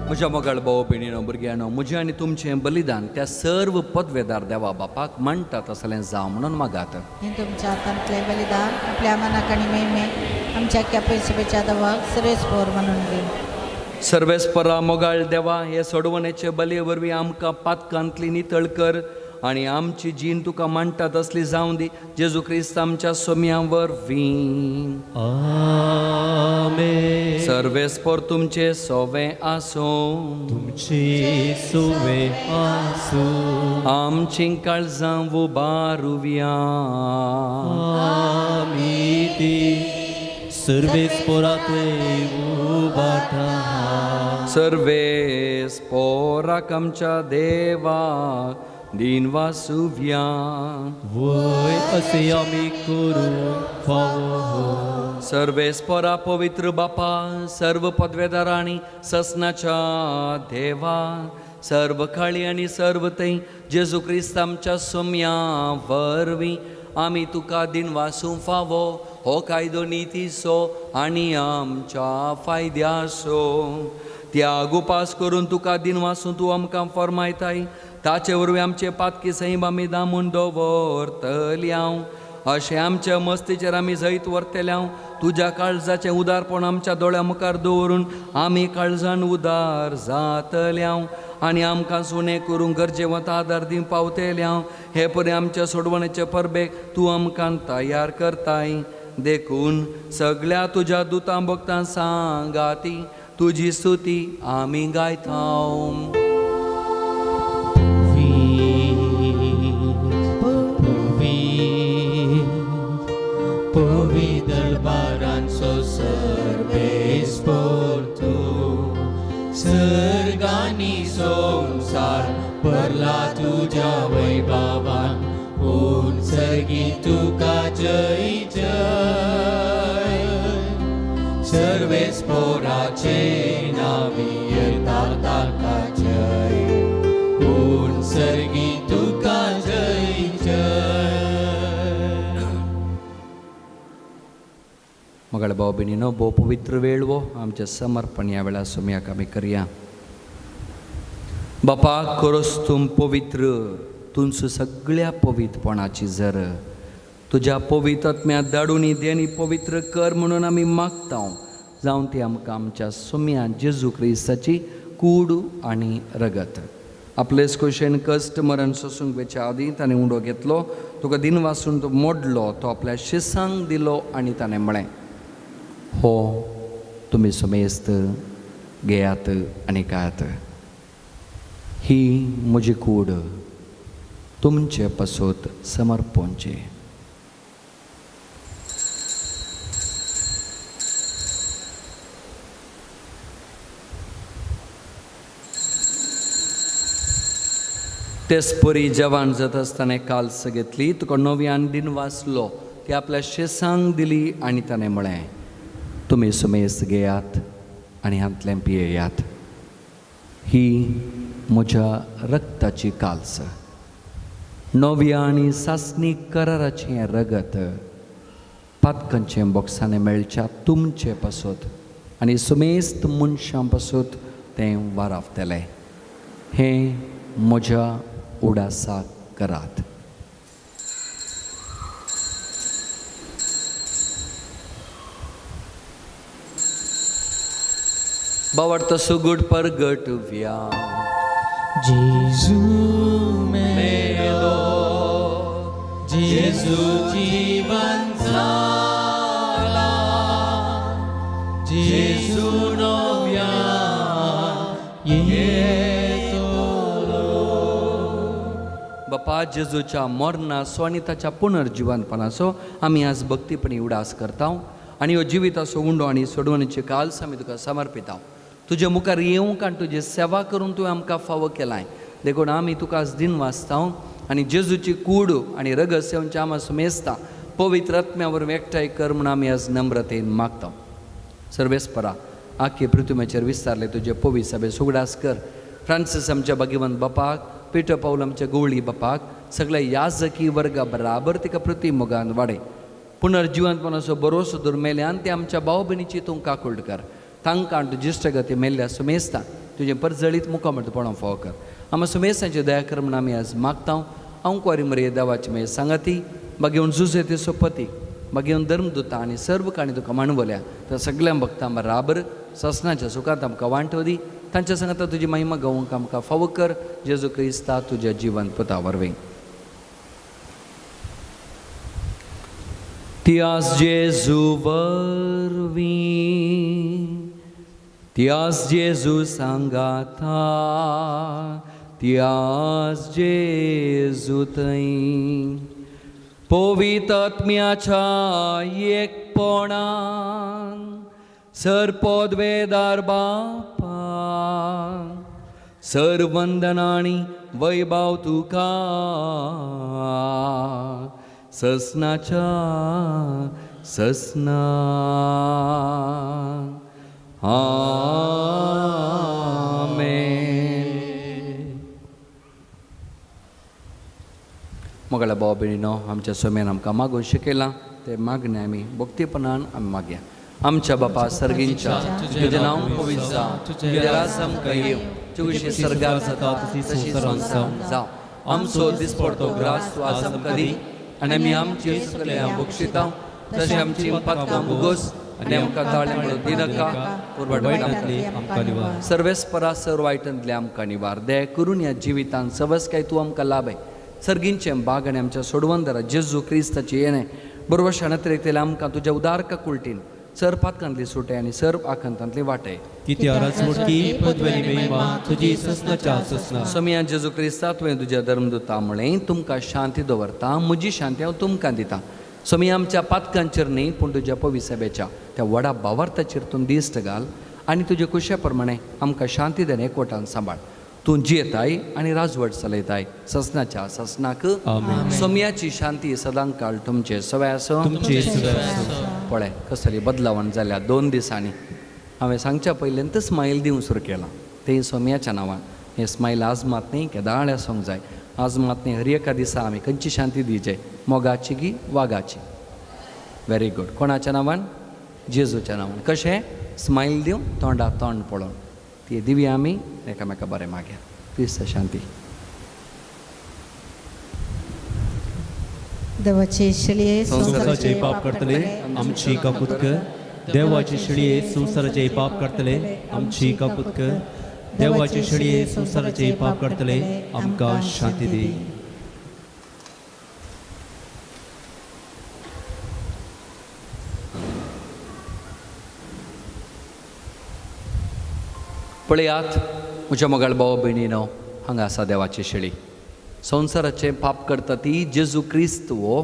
Speaker 6: म्हज्या मोगाळ भाव भयणीनो भुरग्यांनो, म्हजें आनी तुमचें बलिदान त्या सर्व पदवेदार देवा बापाक मांडटा तसलें जावं म्हणून मागात.
Speaker 5: हें तुमच्या हातांतलें बलिदान आपल्या मनाक आनी मेमे आमच्या कॅपेसिपेच्या देवाक सर्वेस्पोर म्हणून दी.
Speaker 6: सर्वेस्परा मोगाळ देवा, हे सोडवणेचे बलये वरवीं आमकां पातकांतली नितळ कर आनी आमची जीण तुका मांडटा तसली जावं दी. जेजू क्रिस्त आमच्या सोम्या वरवीं.
Speaker 3: आमेन.
Speaker 6: सर्वेस्पोर तुमचे सोवे आसूं.
Speaker 3: तुमचे सोवे आसूं.
Speaker 6: आमची काळजां उबारुया.
Speaker 3: आमी ती सर्वेस्पोराते उबारता.
Speaker 6: सर्वेस्पोराक आमच्या देवा दिन वासुव्या.
Speaker 3: वय असे आमी करूंक फावो.
Speaker 6: सर्वेस्पोरा पवित्र बापा, सर्व पदवेदार आनी ससनाच्या देवा, सर्व काळी आनी सर्व थंय जेजू क्रिस्त आमच्या सोम्या वरवीं आमी तुका दिन वासूंक फावो. हो कायदो नितीचो आनी आमच्या फायद्याचो. त्याग उपास करून तुका दिन वासूं तूं आमकां फर्मायताय. ताचे वरवीं आमचे पातकी सैम आमी दामून दवरतल्यांव. अशें आमच्या मस्तीचेर आमी जैत व्हरतल्यांव. तुज्या काळजाचें उदारपण आमच्या दोळ्या मुखार दवरून आमी काळजान उदार जातल्यांव आनी आमकां सुणें करूंक गरजेवंत आदार दिवंक पावतल्यांव. हे परी आमच्या सोडवणेचे परबेक तूं आमकां तयार करताय. देखून सगळ्या तुज्या दुतां भक्तां सांगाती तुजी स्तुती आमी गायता.
Speaker 4: दरबारांचो सर्वेस्पोर तूं, सर्गांनी संवसार भरला तुज्या वैभवान, पूण सर्गी तुका जय जय. सर्वेस्पोराचे नांवी येता ताका जय, पूण सर्गी तुका जय जय.
Speaker 6: मगळ भाव भयणीनो, भोव पवित्र वेळ वो आमचें समर्पण ह्या वेळार सोम्याक आमी करया. बापा, खरोच तूं पवित्र, तुमचो सगळ्या पवित्रपणाची जर तुज्या पवित्र आत्म्या धाडून देणी पवित्र कर म्हणून आमी मागता. जावन ती आमकां आमच्या सोम्या जेजू क्रिस्ताची कूड आनी रगत. आपलेच खोशेन कश्ट मरण सोसूंक वेच्या आदीं ताणें उंडो घेतलो. तुका दिनवासून तो मोडलो, तो आपल्या शिसांक दिलो आनी ताणें म्हळें, हो तुमी समेस्त घेयात आनी खायात, ही म्हजी कूड तुमचे पासत समर्पणची. तेच परी जवान जाता आसतना काल्स घेतली, तुका नव्यान दिन वाचलो, ती आपल्या शेसांक दिली आनी ताणें म्हळें, तुमी सुमेस्त घेयात आनी हांतलें पियेयात, ही म्हज्या रक्ताची काल्स, नव्या आनी सासणी कराराचें रगत, पातकांचें बोक्सांनी मेळच्या तुमचे पासत आनी सुमेस्त मनशां पासत तें वारावतलें. हें म्हज्या उडासाक करात. बावडतो सुगूट परगट व्या
Speaker 4: जेजू मेलो, जेजू जीवन जाला, जेजू नव्या येतलो.
Speaker 6: बापा, जेजूच्या मरणाचो आनी ताच्या पुनर्जिवनपणाचो आमी आज भक्तीपणी उडास करता आनी ह्यो जिविताचो उंडो आनी सोडवणीचे काल्स आमी तुका समर्पिता. तुजे मुखार येवंक आनी तुजी सेवा करून तुवें आमकां फावो केलाय, देखून आमी तुका आज दिन वाचता आनी जेजूची कूड आनी रगत सेवच्या आमा सुमेस्ता पवित्र आत्म्या वरवीं एकठांय कर म्हूण आमी आज नम्रतेन मागता. सर्वेस्परा, आख्खे पृथ्वीचेर विस्तारले तुजे पवित्र सभे सुगडास कर. फ्रांसीस आमच्या भाग्यवंत बापाक, पिटर पावल आमच्या गवळी बापाक, सगळ्या याजकी वर्गा बराबर तिका पृथ्वी मोगान वाडय. पुनर्जिवंतपणाचो बरोसो दुर्मेल्यान ते आमच्या भाव भयणीची तूं काकूट कर. तांकां तुजी इश्टगती मेल्ल्या सुमेस्ता तुजें परजळीत मुखामळ पळोवंक फावो कर. आमा सुमेस्तांची दया कर म्हूण आमी आज मागता. हांव कुवारी मरिये देवाची मागीर सांगाती, मागीर जुजे ते सोपती, मागीर धर्मदुता आनी सर्व काणी तुका मांडवल्या त्या सगळ्या भक्तां बराबर ससनाच्या सुखांत आमकां वांटो दी. तांच्या सांगाता तुजी महिमा गावंक आमकां फावो कर. जेजू क्रिस्ता तुज्या जिवन पुता वरवीं. त्यास जेजू वरवीं, त्यास जेजू सांगाता, त्यास जेजू थंय पवित्र आत्म्याच्या एकपणान सरपदवेदार बापा, सरवंदन आनी वैभव तुका ससनाच्या ससना. आमेन. मोगाळ्या भाव भयणीनो, आमच्या सोम्यान आमकां मागून शिकयलां तें मागणें आमी भक्तीपणान आमी मागया. आमच्या बापा सर्गींच्या, तुजें नांव पवित्र जावं, तुजें राज आमकां येवं, तुजी सर्गार जाता तशी संवसारांत जावं. आमचो दिसपडतो ग्रास तूं आज आमकां दी आनी आमी आमची चुकल्यां बक्षिता तशें आमची पातकां भोगोस आनी आमकां ताळें म्हणून दिनाका, पूण वायटांतली आमकां निवार. सर्वेस्परा सर्व वायटांतले आमकां निवार. दया करून ह्या जिवितांत सवसकाय तूं आमकां लाभय. सर्गींचें बाग आनी आमच्या सोडवंदरा जेजू क्रिस्ताचें येणें बरोबर शाणत्रेकतेलें आमकां तुज्या उदार काकुळटीन सर पातकांतली सुटे आनी सर्व आकांतांतली वाटे. सोमया जेजू क्रिस्ता, तुवें तुज्या धर्मदुता म्हळें, तुमकां शांती दवरता, म्हजी शांती हांव तुमकां दिता. सोमया आमच्या पातकांचेर न्ही पूण तुज्या पविसभेच्या त्या व्हडा भावार्थाचेर तूं दिश्ट घाल आनी तुजे कुशे प्रमाणे आमकां शांती देणे एकवटान सांबाळ. तूं जियेताय आनी राजवट चलयताय ससनाच्या ससनाक. सोमयाची शांती सदां काळ तुमचे सवय आसूं. पळय कसली बदलावण जाल्या 2 दिसांनी. हांवें सांगच्या पयल्यान स्मायल दिवंक सुरू केलां तें सोमयाच्या नांवान. हें स्मायल आज मात न्ही केदाळ आसूंक जाय. आज मात न्ही, हर एका दिसा आमी खंयची शांती दिवचे, मोगाची गी वागाची. Very good. कोणाच्या नांवान? जेजूच्या नांवान. कशें स्मायल दिवं, तोंडा तोंड पळोवन ती दिवया आमी एकामेका बरें मागया. क्रिस्त शांती.
Speaker 5: देवाचे शिळये
Speaker 3: संवसाराचे पाप करतले आमची काकूत कर. देवाचे शिळये संवसाराचे पाप करतले आमची काकूत कर. देवाचे शिळये संवसाराचे पाप करतले आमकां शांती दी.
Speaker 6: पळयात म्हज्या मोगाळ भाव भयणीनो, हांगा आसा देवाची शेळी. संवसाराचें पाप करता ती जेजू क्रिस्त हो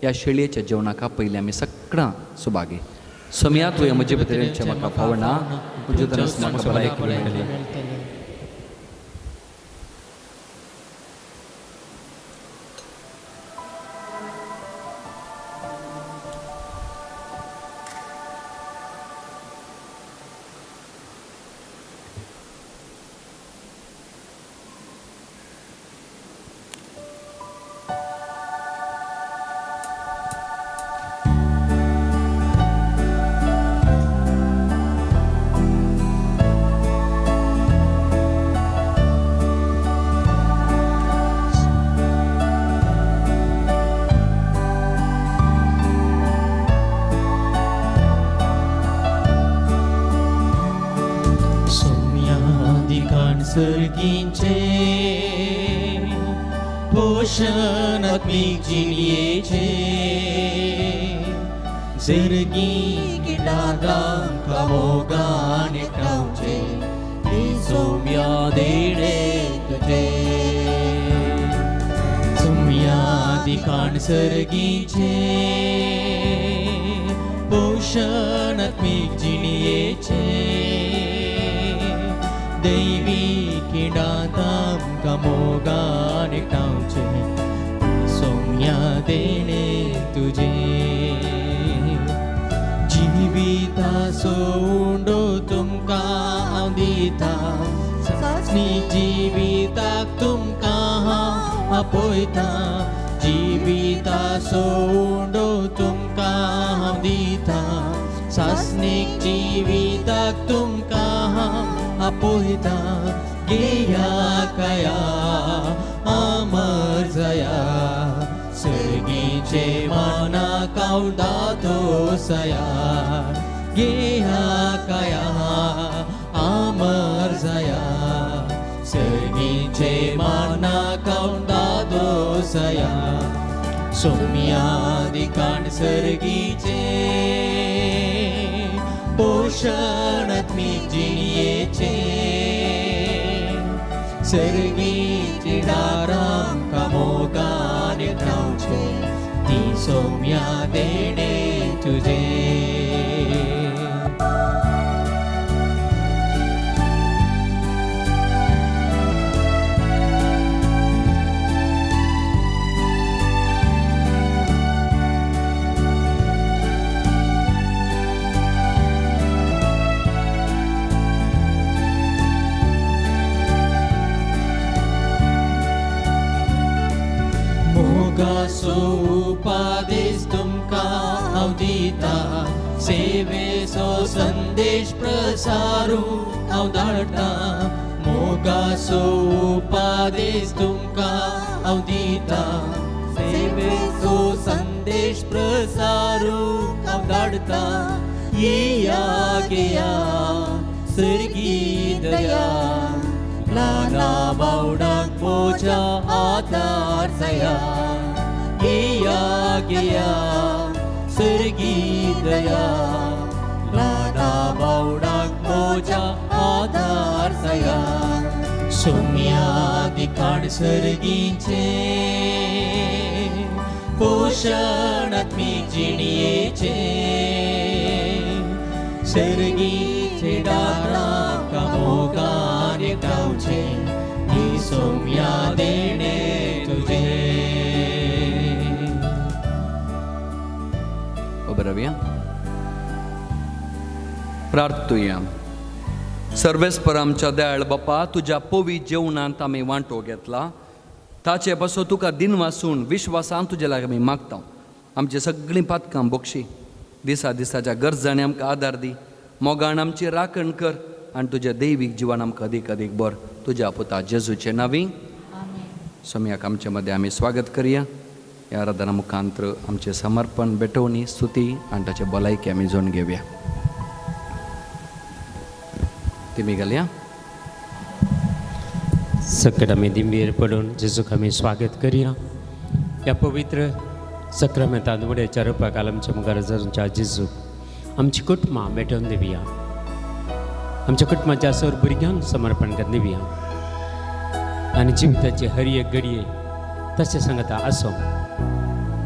Speaker 6: ह्या शेळयेच्या जेवणाक पयलीं आमी सगळां सुभागी. सोम्या तुवें म्हजे भितर येवचें म्हाका फावना, म्हज्या म्हाका भलायकी मेळटली.
Speaker 4: सर्गींचे पोषण आत्मीक जिणयेचे सर्गी किटांका मोगान एकठावचे ते सोम्या देणे तुझे. सोम्या दिकाण सर्गींचे पोषण आत्मीक जिणयेचे दैवी किडातांका मोगान एकठावचे सोम्या देणे तुझे. जिविता सोंडो तुमकां हांव दिता, सासणी जिविताक तुमकां हांव आपयता. जिविता सोंडो तुमकां हांव दिता, सासणीक जिविताक तुमकां हांव आपयता. गेया काया अमर जया, सर्गीचे माना कावडा तो सया. गेया काया अमर जया, सर्गीचे माना कावडा तो सया. सोम्या दिकाण सर्गीचे पोषण आत्मीक जिणयेचे सर्गीचे दारांका मोगान एकठावचे ती सोम्या देणे तुझे. मोगासो उपादेश तुमकां हांव दिता, सेवेचो संदेश प्रसारूंक हांव धाडटा. मोगासो उपादेश तुमकां हांव दिता, सेवेचो संदेश प्रसारूंक हांव धाडटा. येया घेया सर्गी दया, ल्हाना बावडांक म्हज्या आदार जाया. घेया घेया सर्गी दया, ल्हाना बावडांक म्हज्या आदार जाया. सोम्या दिकाण सर्गींचे पोषण आत्मीक जिणयेचे सर्गीचे दारांका मोगान एकठावचे ती सोम्या देणे तुझे.
Speaker 6: उबे रावया, प्रार्थुया. सर्वेस्पर आमच्या दयाळ बापा, तुज्या पवी जेवणांत आमी वांटो घेतला, ताचे पासून तुका दिनवासून विश्वासान तुजे लागीं आमी मागता. आमची सगळीं पातकां बोगशी, दिसा दिसाच्या गरजांनी आमकां आदार दी, मोगान आमची राखण कर आनी तुज्या दैवीक जिवान आमकां अदीक अदीक बर. तुज्या पुता जेजूचे नांवी सोम्याक आमचे मदें आमी स्वागत करया. ह्या आराधना मुखांत्र आमचें समर्पण, भेटवणी, स्तुती आनी ताचे भलायकी आमी जोडून घेवया. तिमी घालया.
Speaker 1: सकट आमी दिंबेर पडून जेजूक आमी स्वागत करया. ह्या पवित्र सक्रामेंतांत उड्याच्या रुपाक आमच्या मुखार जरूच्या जेजूक आमची कुटुंबां भेटोवन दिवया. आमच्या कुटुंबाच्या सर भुरग्यांक समर्पण कर दिवया आनी जिविताची हर एक घडये तशें सांगता आसो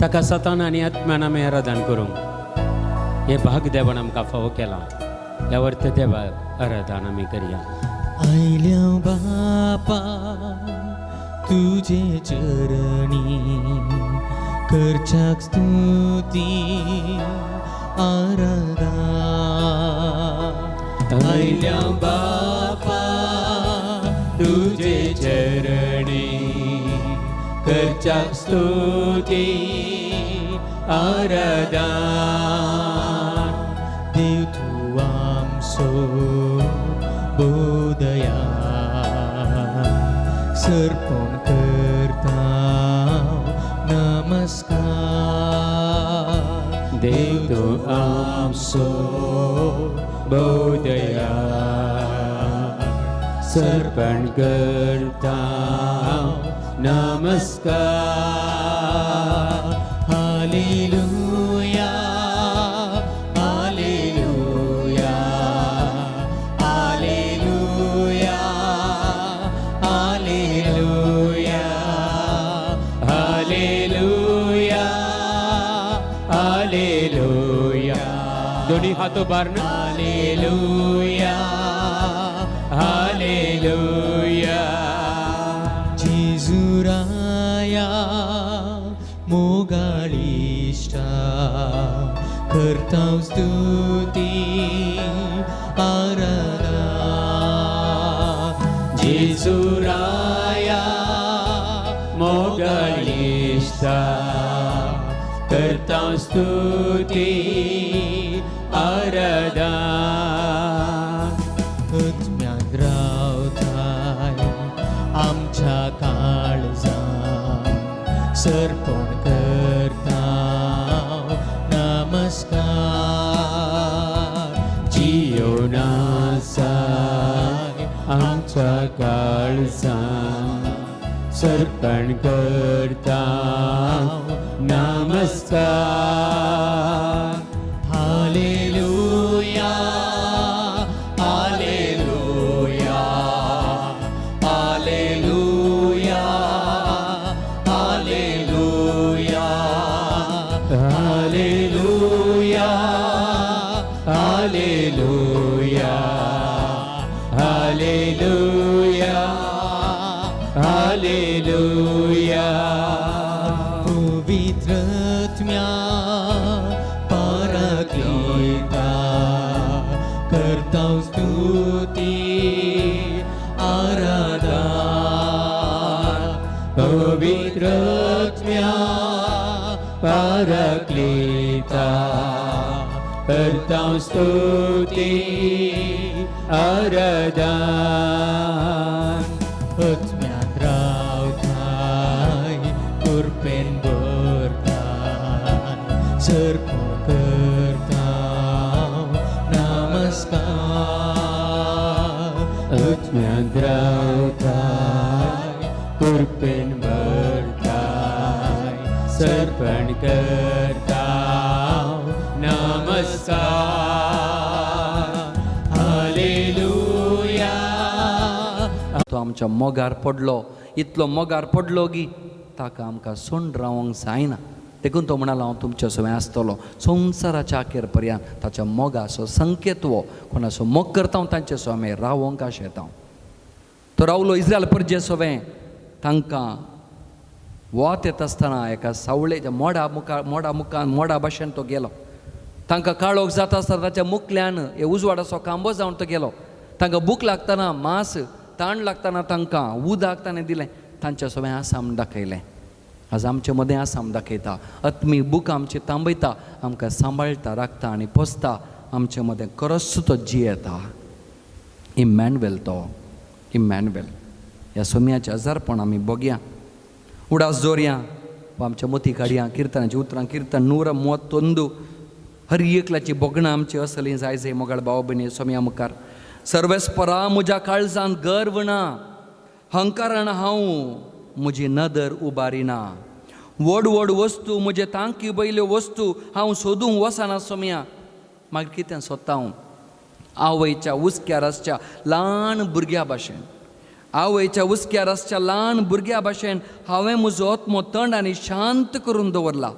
Speaker 1: ताका सतान आनी आत्म्यान आमी आराधन करूंक हे भाग देवान आमकां फावो केला ह्या वर्त देवाक आराधन आमी करया.
Speaker 4: आयल्या बापा तुझे चरणी करच्याक स्तुती आराधना. आयल्या बापा तुझे चरणी करच्याक स्तुती आराधना. देव तूं आमचो बोधया सर्पण करता नमस्कार.
Speaker 2: देव तूं आमचो बोधया सर्पण करता नमस्कार.
Speaker 4: Hallelujah hallelujah hallelujah hallelujah
Speaker 2: hallelujah hallelujah.
Speaker 1: दोन्ही हातों बार न
Speaker 2: हालेलुया हालेलुया.
Speaker 4: जेजुराया मोगाळिश्टा करता स्तुती आराधना.
Speaker 2: जेजुराया मोगाळिश्टा करता स्तुती आराधना.
Speaker 4: आत्म्यान रावताय आमच्या काळजान सर्पण करता नमस्कार.
Speaker 2: जियोनासाय आमच्या काळजान सर्पण करता नमस्कार.
Speaker 4: Hallelujah hallelujah hallelujah hallelujah
Speaker 2: hallelujah hallelujah hallelujah hallelujah.
Speaker 4: पवित्र आत्म्या पाराक्लीता करता स्तुती आराधना.
Speaker 2: पवित्र आत्म्या पाराक्लीता करता स्तुती आराधना.
Speaker 4: आत्म्यान रावताय कृपेन भरताय सर्पण करता नमस्कार.
Speaker 2: आत्म्यान रावताय कृपेन भरताय सर्पण करता नमस्कार. हालेलुया.
Speaker 6: तो आमच्या मोगार पडलो, इतलो मोगार पडलो की ताका आमकां सोंड रावंक जायना. देखून तो म्हणालो हांव तुमच्या सवें आसतलो संवसाराच्या अखेर पर्यंत. ताच्या मोगाचो संकेत हो कोणाचो मोग करता हांव तांचे सवें रावंक आशेता. तो रावलो इस्रायल परजे सवें. तांकां वत येता आसतना एका सावळेच्या मोडा मुखार मोडा मुखान मोडा भाशेन तो गेलो. तांकां काळोख जाता आसतना ताच्या मुखल्यान हे उजवाडाचो कांबो जावन तो गेलो. तांकां भूक लागतना मांस, ताण लागतना तांकां उदक ताणें दिलें. तांच्या सवें आसा म्हूण दाखयलें. आज आमचे मदें आसा म्हूण दाखयता. आत्मीक भूक आमची तांबयता, आमकां सांबाळटा, राखता आनी पोसता. आमचे मदें खरोच तो जियेता. इमॅन्युएल तो इमॅन्युएल. ह्या सोम्याचें हजारपण आमी बघया, उडास दवरया वा आमच्या मोती काडया. किर्तनाची उतरां किर्तन नूर मोत तोंदू हर एकल्याची भोगणां आमची असली जाय जाय मोगाळ भाव भयणी सोम्या मुखार. सर्वेस्परा म्हज्या काळजान गर्व ना, हंकारान हांव म्हजी नदर उबारिना. व्हड व्हड वस्तू म्हजे तांकी वयल्यो वस्तू हांव सोदूंक वचना सोम्या. मागीर कितें सोदता हांव? आवयच्या हुस्क्यार आसच्या ल्हान भुरग्या भाशेन, आवयच्या हुस्क्यार आसच्या ल्हान भुरग्या भाशेन हांवें म्हजो आत्मो थंड आनी शांत करून दवरला.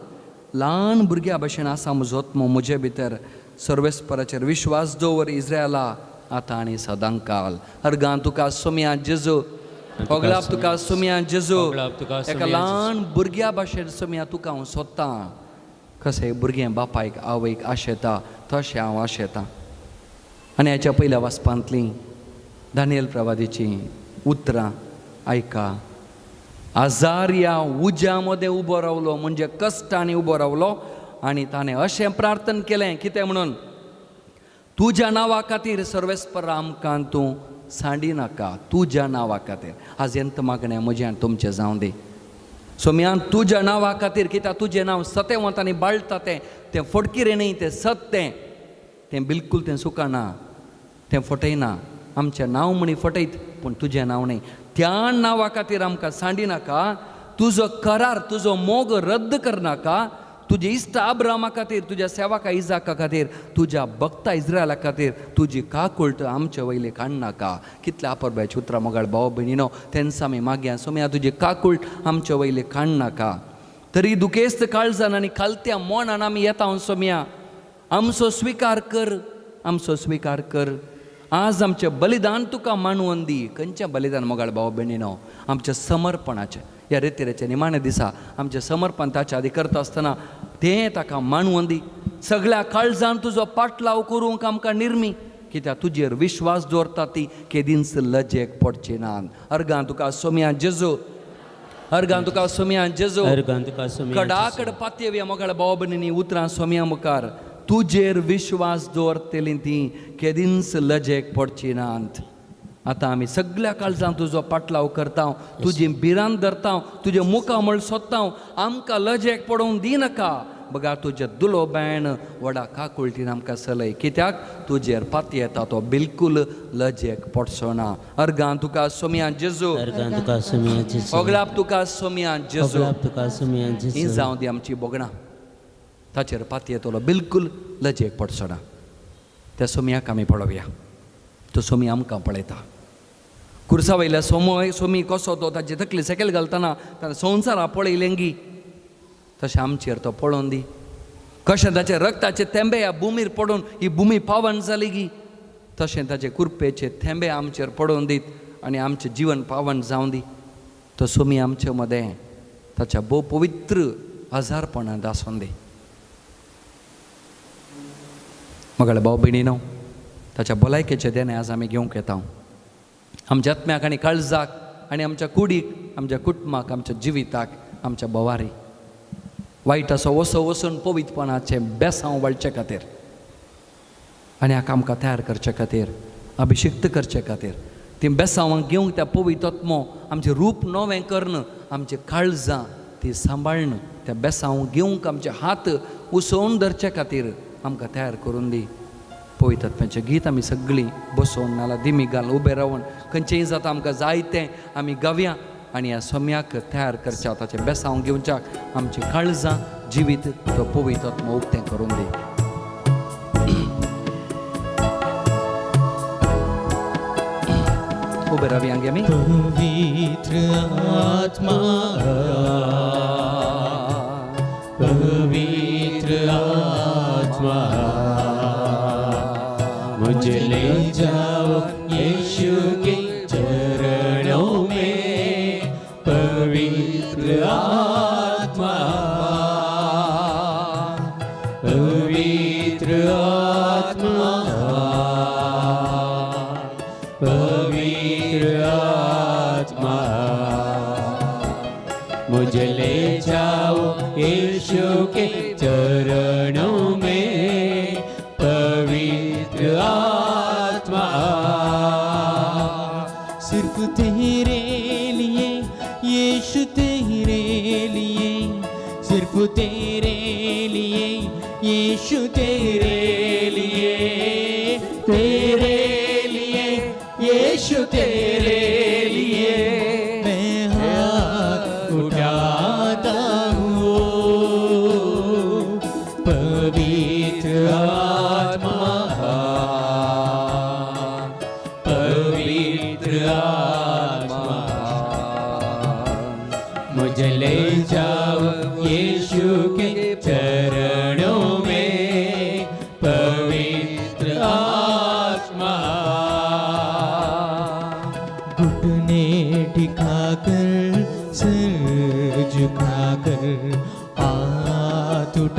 Speaker 6: ल्हान भुरग्या भाशेन आसा म्हजो आत्मो म्हजे भितर. सर्वेस्पराचेर विश्वास दवर इस्रायला, आतां आनी सदांकाल. अर्गां तुका सोम्या जेजू, होगलाप तुका सोम्या जेजू. एका ल्हान भुरग्या भाशेन सोम्या तुका हांव सोदतां. कशें भुरगें बापायक आवयक आशेता तशें हांव आशेतां. आनी हाच्या पयल्या वाचपांतलीं दानियल प्रवादीचीं उतरां आयका. आजार्या उज्या मदें उबो रावलो, म्हणजे कश्टांनी उबो रावलो आनी ताणें अशें प्रार्थन केलें. कितें म्हणून? तुज्या नांवा खातीर सर्वेस्पर आमकां तूं सांडी नाका. तुज्या नांवा खातीर आज एंत मागणें म्हजें आनी तुमचें जावं दी. सोम्यान तुज्या नांवा खातीर, कित्याक तुजें नांव सतेवंत आनी बाळटा तें, तें फटकिरें न्ही, तें सत, तें तें बिलकूल तें सुकना, तें फटयना. आमचें नांव म्हणी फटयत पूण तुजें नांव न्ही. त्या नांवा खातीर आमकां सांडी नाका. तुजो करार, तुजो मोग रद्द करनाका. तुजे इश्ट आब्रामा खातीर, तुज्या सेवका इजाका खातीर, तुज्या भक्ता इस्रायला खातीर तुजी काकुळट आमचे वयली काडनाका. कितल्या आपरबायची उतरां मोगाळ भाव भयणीनो. तेन्ना आमी मागया सोम्या तुजी काकुळट आमचे वयली काडनाका. तरी दुखेस्त काळजान आनी खालत्या मनान आमी येता सोम्या, आमचो स्विकार कर, आमचो स्विकार कर. आज आमचें बलिदान तुका मानवून दी. खंयचें बलिदान मोगाळ भाव भयणीनो? आमच्या समर्पणाचें. ह्या रेतिरेच्या निमाण्या दिसा आमचें समर्पण ताच्या आदी करता आसतना तें ताका मानवून दी. सगळ्या काळजान तुजो पाटलाव करूंक आमकां निर्मी, कित्याक तुजेर विश्वास दवरता ती केदींच लजेक पडची ना. अर्गां तुका सोम्या जेजू, अर्गां तुका सोम्या जेजू. कडाकड पातयेवया मोगाळ भाव भयणींनी उतरां सोम्या मुखार. तुजेर विश्वास दवरतली ती केदींच लजेक पडची नात. आतां आमी सगळ्या काळजान तुजो पाटलाव करता, तुजी भिरांत धरता, तुजें मुखामळ सोदता. आमकां लजेक पडोवंक दिनाका. बघा तुजें दुलो बेण व्हडा काकुळटीन आमकां सलय, कित्याक तुजेर पातयेता तो बिलकूल लजेक पडचो ना. अर्गां तुका सोम्या जेजू, होगलाप तुका सोम्या जेजू. ही जावं दी आमची भोगणां, ताचेर पातयेतलो बिलकूल लजेक पडचो ना. त्या सोम्याक आमी पळोवया, तो सोमी आमकां पळयता. कुर्सा वयल्या सोमय सोमी कसो तो ताची तकली सकयल घालतना ताणें संवसारा पळयलेंगी, तशें आमचेर तो पळोवन दी. कशें ताचे रक्ताचे थेंबे ह्या भुमीर पडून ही भुमी पावन जाली गी, तशें ताचे कुरपेचे थेंबे आमचेर पडोवन दीत आनी आमचें जिवन पावन जावं दी. तो सोमी आमचे मदें ताच्या भोव पवित्र हजारपणांत आसून दी. मगळ भाव भयणीनो, ताच्या भलायकेचें देणें आज आमी घेवंक येता. आमच्या आत्म्याक आनी काळजाक आनी आमच्या कुडीक, आमच्या कुटुंबाक, आमच्या जिविताक, आमच्या भोवारी वायट असो वसो वचून पवित्रपणाचें बेसांव वळचे खातीर आनी हाका आमकां तयार करचे खातीर, अभिशिक्त करचे खातीर, ती बेसांवांक घेवंक त्या पवित्र आत्मो आमचें रूप नवें करून आमचें काळजां ती सांबाळून त्या बेसांव घेवंक आमचे हात उसोवन धरचे खातीर आमकां तयार करून दी. पवित्र आत्म्याचें गीत आमी सगळीं बसोवन नाल्यार दिमी घालून उबें रावन खंयचेंय जाता आमकां जाय तें आमी गावया आनी ह्या सोम्याक तयार करच्या ताचें बेसांव घेवच्याक आमचीं काळजां जिवीत तो पवित्र आत्मो उक्तें करून दी. उबे रावया आमी.
Speaker 4: पवित्र आत्मा, पवित्र आत्मा, मुझे ले जाओ यीशु के चरणों में. पवित्र आत्मा, पवित्र आत्मा, पवित्र आत्मा, मुझे ले जाओ यीशु के चरणों में. पवित्र आत्मा, सिर्फ तेरे लिए यीशु, तेरे लिए, सिर्फ तेरे लिए यीशु, तेरे लिए, तेरे लिए यीशु, तेरे लिए मैं हाथ उठाता हूँ. पवित्र आत्मा,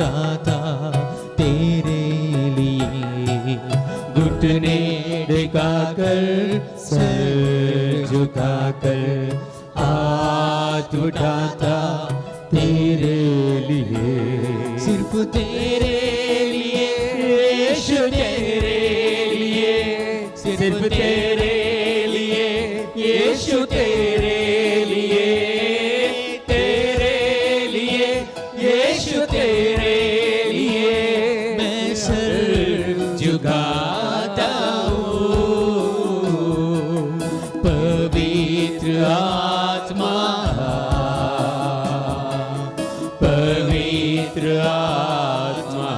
Speaker 4: उठाता तेरे लिए, घुटने टेका कर सर झुका कर हाथ उठाता तेरे लिए, सिर्फ तेरे लिए यीशु तेरे लिए, सिर्फ तेरे लिए यीशु तेरे लिए, तेरे लिए यीशु तेरे लिए मैं सर झुकाता हूँ। पवित्र आत्मा, पवित्र आत्मा,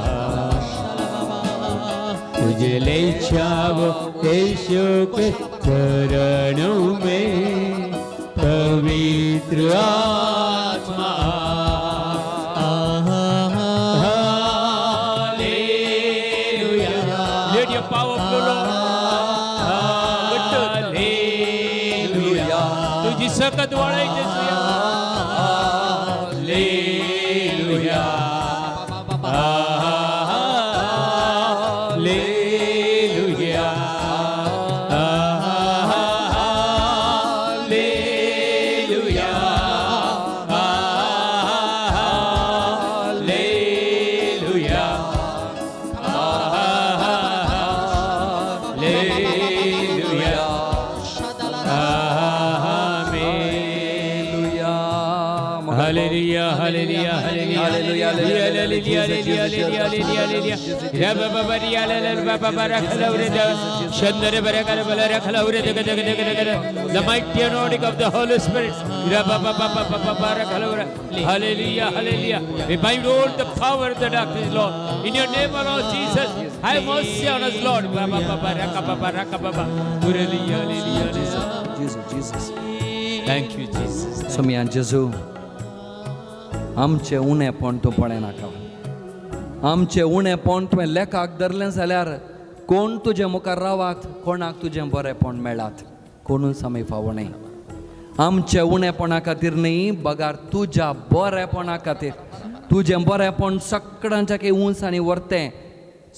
Speaker 4: तुझे ले जाओ यीशु के चरणों में, पवित्र आत्मा। Hallelujah.
Speaker 2: Let your power flow, Lord. Hallelujah. तुझी सकत वाढायची. Hallelujah. Hallelujah. Hallelujah. Hallelujah. Hallelujah. Hallelujah. Hallelujah. Hallelujah. Hallelujah. Hallelujah. The mighty anointing of the Holy Spirit. Hallelujah, hallelujah. We bind all the power of the darkness, Lord. In your name, Lord Jesus, have mercy on us, Lord. Hallelujah, hallelujah.
Speaker 6: Jesus, Jesus.
Speaker 2: Thank you, Jesus.
Speaker 6: सोमिया जेजू, आमचें उणेपण तूं पळयनाका, आमचें उणेपण तुवें लेखाक धरलें जाल्यार कोण तुजे मुखार रावात, कोणाक तुजें बरेंपण मेळात, कोणूच आमी फावो न्हय. आमचे उणेपणा खातीर न्हय, बगार तुज्या बरेपणा खातीर. तुजें बरेंपण सगळ्यांच्या उंच आनी व्हरतें,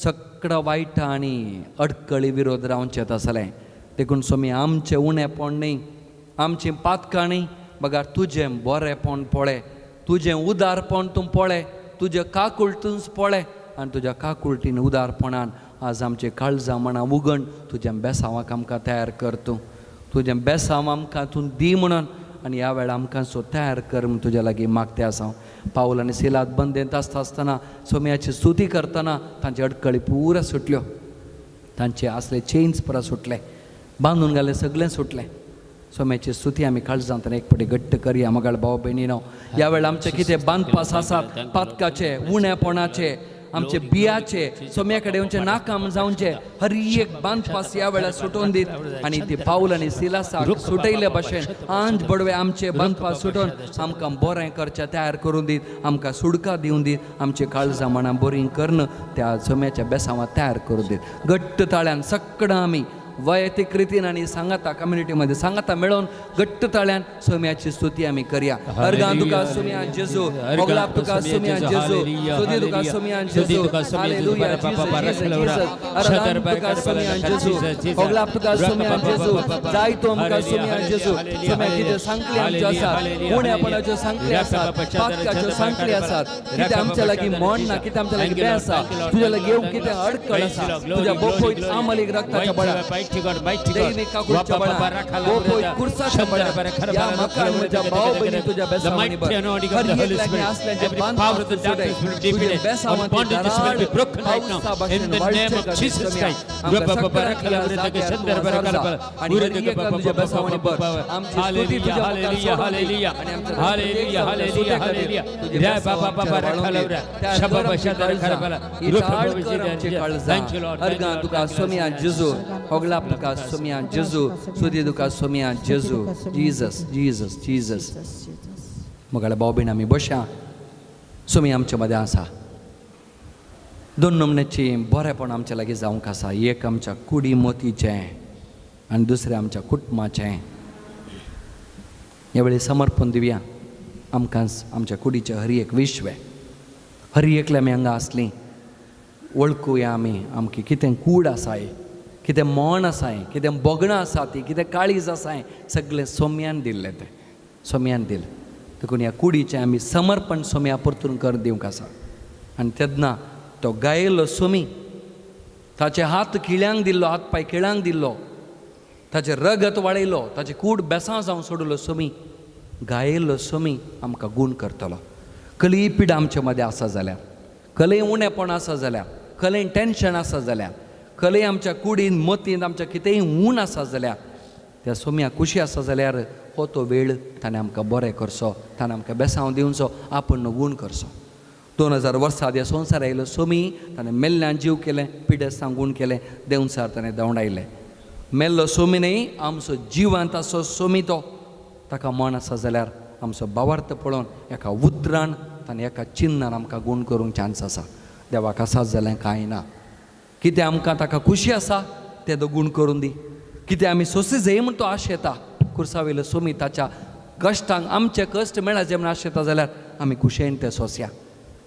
Speaker 6: सगळ्या वायट आनी अडकळी विरोध रावचें आसलें. देखून सोमी आमचें उणेपण न्हय, आमचीं पातकां न्हय, बगार तुजें बरेंपण पळय, तुजें उदारपण तूं पळय, तुजें काकुळटूच पळय आनी तुज्या काकुळटीन उदारपणान आज आमचें काळजां मनां उगण तुजें बेसांवाक आमकां तयार कर. तूं तुजें बेसांव आमकां तूं दी म्हणून आनी ह्या वेळार आमकां सो तयार कर म्हूण तुज्या लागीं मागते आसा. पावल आनी सिलाद बंदेंत आसता आसतना सोम्याची स्तुती करतना तांचे अडकळी पुरा सुटल्यो, तांचे आसले चेन्स पुरा सुटले, बांदून घाले सगळें सुटलें. सोम्याची स्तुती आमी काळजांत एक पटी घट्ट करया. मगाळ भाव भयणीनो, ह्या वेळार आमचे कितें बांदपास आसात, पातकाचे, उणेपणाचे, आमचे बियाचे, सोम्या कडेन येवचे नाकाम जावचे, हर एक बांदपास ह्या वेळार सुटोवन दीत आनी ती पावल आनी सिलासाक सुटयले भशेन आंज बडवे आमचे बांदपास सुटोवन आमकां बरें करचें तयार करून दीत, आमकां सुडका दिवन दीत, आमचे काळजां मनां बरीं करून त्या सोम्याच्या बेसांवां तयार करून दीत. घट्ट ताळ्यान सगळां आमी वैयक्तीक रितीन आनी सांगाता कम्युनिटीमध्ये सांगाता मेळोवन घट्ट ताळ्यान सोम्याची स्तुती आमी करया. अर्गां तुका सोम्या जेजू, मोगलाप तुका सोम्या जेजू, स्तुती तुका सोम्या जेजू. Hallelujah, Jesus Jesus. अर्गां तुका सोम्या जेजू, मोगलाप तुका सोम्या जेजू, जाय तो आमकां सोम्या जेजू. सोम्या कितें सांगले आमच्यो आसात, उणेपणाच्यो सांगले आसात, पातकाच्यो सांगले आसात, कितें आमच्या लागीं मोड ना, कितें आमच्या लागीं बे आसा, तुज्या लागीं येवंक कितें अडकळ आसा, तुज्या बोपोयत आमलीक रक्ताच्या बळार,
Speaker 2: The mighty anointing of the Holy Spirit. Every power of the darkness will be defeated. All bondages will be broken right now. In the name of Jesus Christ. Hallelujah, hallelujah, hallelujah. Hallelujah, hallelujah, hallelujah. Thank you, Lord.
Speaker 6: होगलाप तुका सोम्या जेजू, सुदी तुका सोम्या जेजू. Jesus Jesus Jesus. मगाळ भाव भयण आमी बश्या, सोमी आमचे मदें आसा. दोन नमण्याची बरेंपण आमच्या लागीं जावंक आसा, एक आमच्या कुडी मोतीचें आनी दुसरें आमच्या कुटुंबाचें. ह्या वेळी समर्पण दिवया आमकां आमच्या कुडीचें हर एक विश्व, हर एकल्या आमी हांगा आसलीं वळखुया आमी आमकी कितें कूड आसाय, कितें मौन आसाय, कितें बोगणां आसा ती, कितें काळीज आसाय, सगळें सोम्यान दिल्लें तें सोम्यान दिलें. देखून ह्या कुडीचें आमी समर्पण सोम्या परतून कर दिवंक आसा. आनी तेन्ना तो गायलो सोमी ताचे हात खिळ्यांक दिल्लो, हात पांय खिळ्यांक दिल्लो, ताचें रगत वाळयलो, ताचें कूड बेसांव जावन सोडलो सोमी, गायलो सोमी आमकां गूण करतलो. कली पिडा आमचे मदें आसा जाल्यार, कलय उणेपण आसा जाल्यार, कलय टेंशन आसा जाल्यार, कलय आमच्या कुडीन मतींत आमच्या कितेंय ऊण आसा जाल्यार, त्या सोम्या खुशी आसा जाल्यार हो तो वेळ ताणें आमकां बरें करचो, ताणें आमकां बेसांव दिवचो, आपूण गूण करचो. 2000 वर्सां ह्या संवसार आयलो सोमी, ताणें मेल्ल्यान जीव केलें, पिडेस्तांक गूण केलें, देंवचार ताणें धांवडायलें. मेल्लो सोमी न्ही, आमचो जिवंत आसो सोमी तो. ताका मन आसा जाल्यार आमचो भावार्थ पळोवन एका उतरान ताणें एका चिन्नान आमकां गूण करूंक चान्स आसा. देवाक आसाच जाल्यार कांय ना. कितें आमकां ताका खुशी आसा तें तो गूण करून दी. कितें आमी सोंसी जाय म्हूण तो आशेता. कुर्सावयलो सोमी ताच्या कश्टांक आमचे कश्ट मेळाचे म्हूण आशेता जाल्यार आमी खुशयेन तें सोंसया.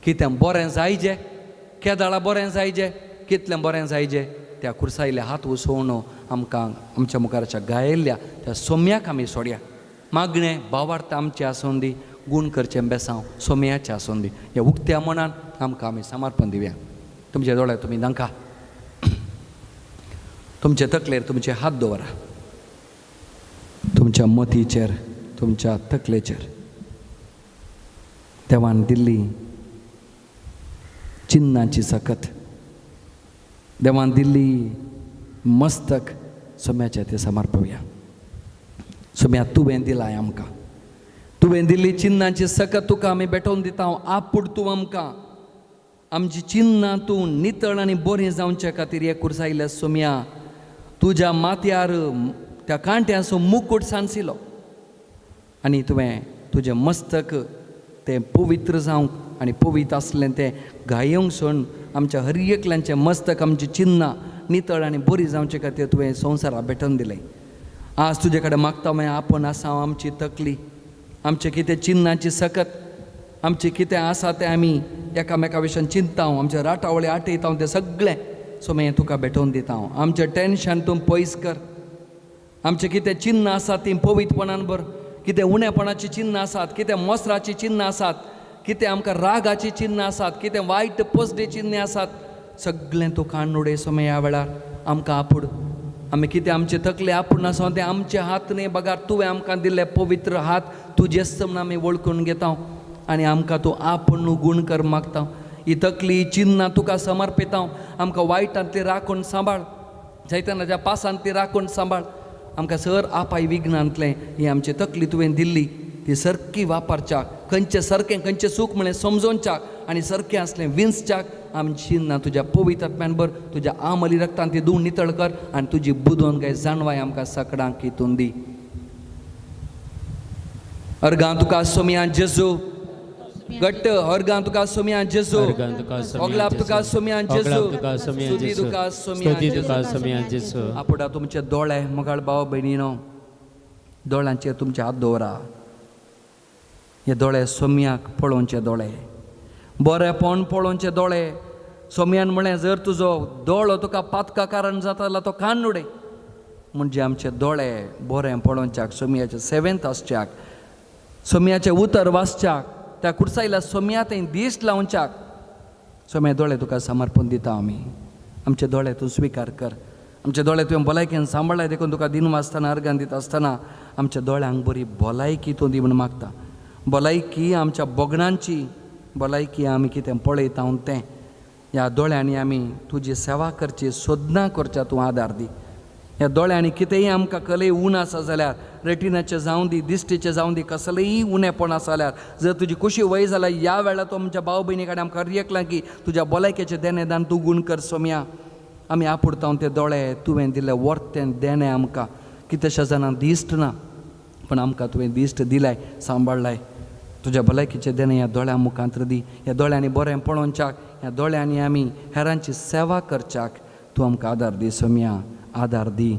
Speaker 6: कितें बरें जायजे, केदाळा बरें जायजे, कितलें बरें जायजे, त्या कुर्सायले हात उसोवन आमकां आमच्या मुखारच्या गायिल्ल्या त्या सोम्याक आमी सोडया. मागणें भावार्थ आमचें आसून दी, गूण करचें बेसांव सोम्याचें आसून दी. ह्या उक्त्या मनान आमकां आमी समर्पण दिवया. तुमचे दोळे तुमी दांका, तुमचे तकलेर तुमचे हात दवरा, तुमच्या मतीचेर तुमच्या तकलेचेर देवान दिल्ली चिन्नाची सकत, देवान दिल्ली मस्तक सोम्याचें तें समर्पया. सोम्या तुवें दिलाय आमकां, तुवें दिल्ली चिन्नाची सकत तुका आमी भेटोवन दिता. आपूण तूं आमकां आमची चिन्नां तूं नितळ आनी बरीं जावचे खातीर हे कुर्सायल्या सोम्या तुज्या माथ्यार त्या कांट्यांचो मुकूट सांसिलो आनी तुवें तुजें मस्तक तें पवित्र जावंक आनी पवित्र आसलें तें गायोवंक सोडून आमच्या हर एकल्यांचें मस्तक आमची चिन्नां नितळ आनी बरी जावचे खातीर तुवें संवसाराक भेटोवन दिलें. आज तुजे कडेन मागता मागीर आपूण आसा आमची तकली, आमचें कितें चिन्नाची सकत, आमचें कितें आसा तें आमी एकामेका विशयान चिंतता, आमच्या राटावळी आटयता, तें सगळें सोमे तुका भेटोवन दिता. आमचें टेंशन तूं पयस कर, आमचें कितें चिन्नां आसात तीं पवित्रपणान भर, कितें उणेपणाचीं चिन्नां आसात, कितें मोसराचीं चिन्नां आसात, कितें आमकां रागाचीं चिन्नां आसात, कितें वायट पोसडे चिन्नां आसात, सगळें तूं काडून उडय सोमे. ह्या वेळार आमकां आपूड, आमी कितें आमचे तकले आपूण आसा तें आमचे हात न्ही बगार तुवें आमकां दिल्ले पवित्र हात तुजेच म्हूण आमी वळखून घेता आनी आमकां तूं आपूण गूण कर मागता. ही तकली चिन्नां तुका समर्पिता. आमकां वायटांतली राखून सांबाळ, सैतानाच्या पासांतली राखून सांबाळ. आमकां सर आपाय विघ्नांतलें ही आमची तकली तुवें दिल्ली ती सारकी वापरच्याक, खंयचें सारकें खंयचें सूख म्हळें समजोवच्याक आनी सारकें आसलें विंचच्याक आमची चिन्नां तुज्या पवित्र आत्म्यान भर, तुज्या आमली रक्तान ती धुवन नितळ कर आनी तुजी बुदोवन काय जाणवाय आमकां सकडांक हितून दी. अर्गां तुका सोम्या जेजू घट्ट, अर्गां तुका सोम्या जेजू, ओगलाप तुका सोम्या जेजू, स्तुती तुका सोम्या जेजू. आपुडा तुमचे दोळे मोगाळ भाव भयणीनो, दोळ्यांचेर तुमचे हात दवरा. हे दोळे सोम्याक पळोवचे दोळे, बरेपण पळोवचे दोळे. सोम्यान म्हळें जर तुजो दोळो तुका पातका कारण जाता जाल्यार तो कान उडय. म्हणजे आमचे दोळे बरें पळोवच्याक, सोम्याचे सेवेंत आसच्याक, सोम्याचें उतर वाचच्याक, त्या कुर्सायल्या सोम्या थंय दीस लावच्याक. सोम्या दोळे तुका समर्पण दिता आमी. आमचे दोळे तूं स्विकार कर, आमचे दोळे तुवें भलायकेन सांबाळ्ळाय देखून तुका दिनू आसतना अर्गान दिता आसतना आमच्या दोळ्यांक बरी भलायकी तूं दी म्हूण मागता. भलायकी आमच्या बोगणांची, भलायकी आमी कितें पळयता तें ह्या दोळ्यांनी आमी तुजी सेवा करची, सोदना करच्या तूं आदार दी. ह्या दोळ्यांनी कितेंय आमकां कलय ऊन आसा जाल्यार रेटिनाचें जावं दी, दिश्टीचें जावं दी, कसलेंय उणेपण आसा जाल्यार जर तुजी खुशी वय जाल्यार ह्या वेळार तूं आमच्या भाव भयणी कडेन आमकां हर की तुज्या भलायकेचें देणें दान तूं गूण कर सोम्या. आमी आपुडता ते दोळे तुवें दिल्ले वर्तें देणें आमकां. कितल्याश्या जाणांक दिश्ट ना पण आमकां तुवें दिश्ट दिलाय, सांबाळ्ळाय. तुज्या भलायकेचें देणें ह्या दोळ्यां मुखांत दी. ह्या दोळ्यांनी बरें पळोवच्याक, ह्या दोळ्यांनी आमी हेरांची सेवा करच्याक तूं आमकां आदार दी सोम्या, आदार दी.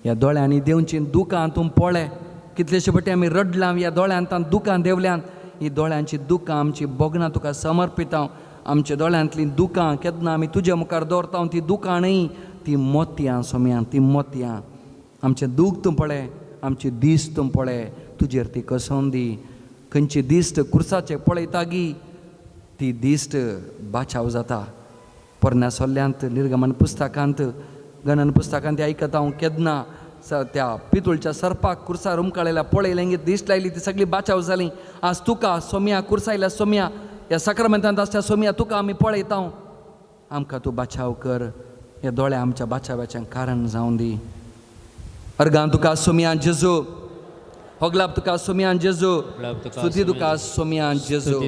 Speaker 6: ह्या दोळ्यांनी देंवचीं दुकां तूं पळय, कितलेशे पटी आमी रडलां ह्या दोळ्यांत दुकां देंवल्यान. ही दोळ्यांची दुकां आमची बोगणां तुका समर्पिता आमच्या दोळ्यांतलीं दुकां केन्ना आमी तुज्या मुखार दवरता ती दुकां न्ही, ती मोतयां सोम्या, ती मोतयां। आमचें दूख तूं पळय, आमची दीस तूं पळय, तुजेर ती कसोवन दी। खंयची दिश्ट कुर्साचे पळयता गी ती दिश्ट बाचाव जाता। पोरण्या सोल्ल्यांत निर्गमन पुस्तकांत गणन पुस्तकांत आयकता हांव केन्ना त्या पितुळच्या सर्पाक कुर्सार उमकाळयल्या पळयलें गी दिश्ट लायली ती सगळी बाचाव जाली। आज तुका सोम्या कुर्सायल्या सोम्या ह्या साक्रामेंतांत आसच्या सोम्या तुका आमी पळयता, आमकां तूं बाचाव कर, ह्या दोळे आमच्या बाचावाचें कारण जावन दी। अर्गां तुका सोम्या जेजू, होगलाप तुका सोम्या जेजू, स्तुती तुका सोम्या जेजू।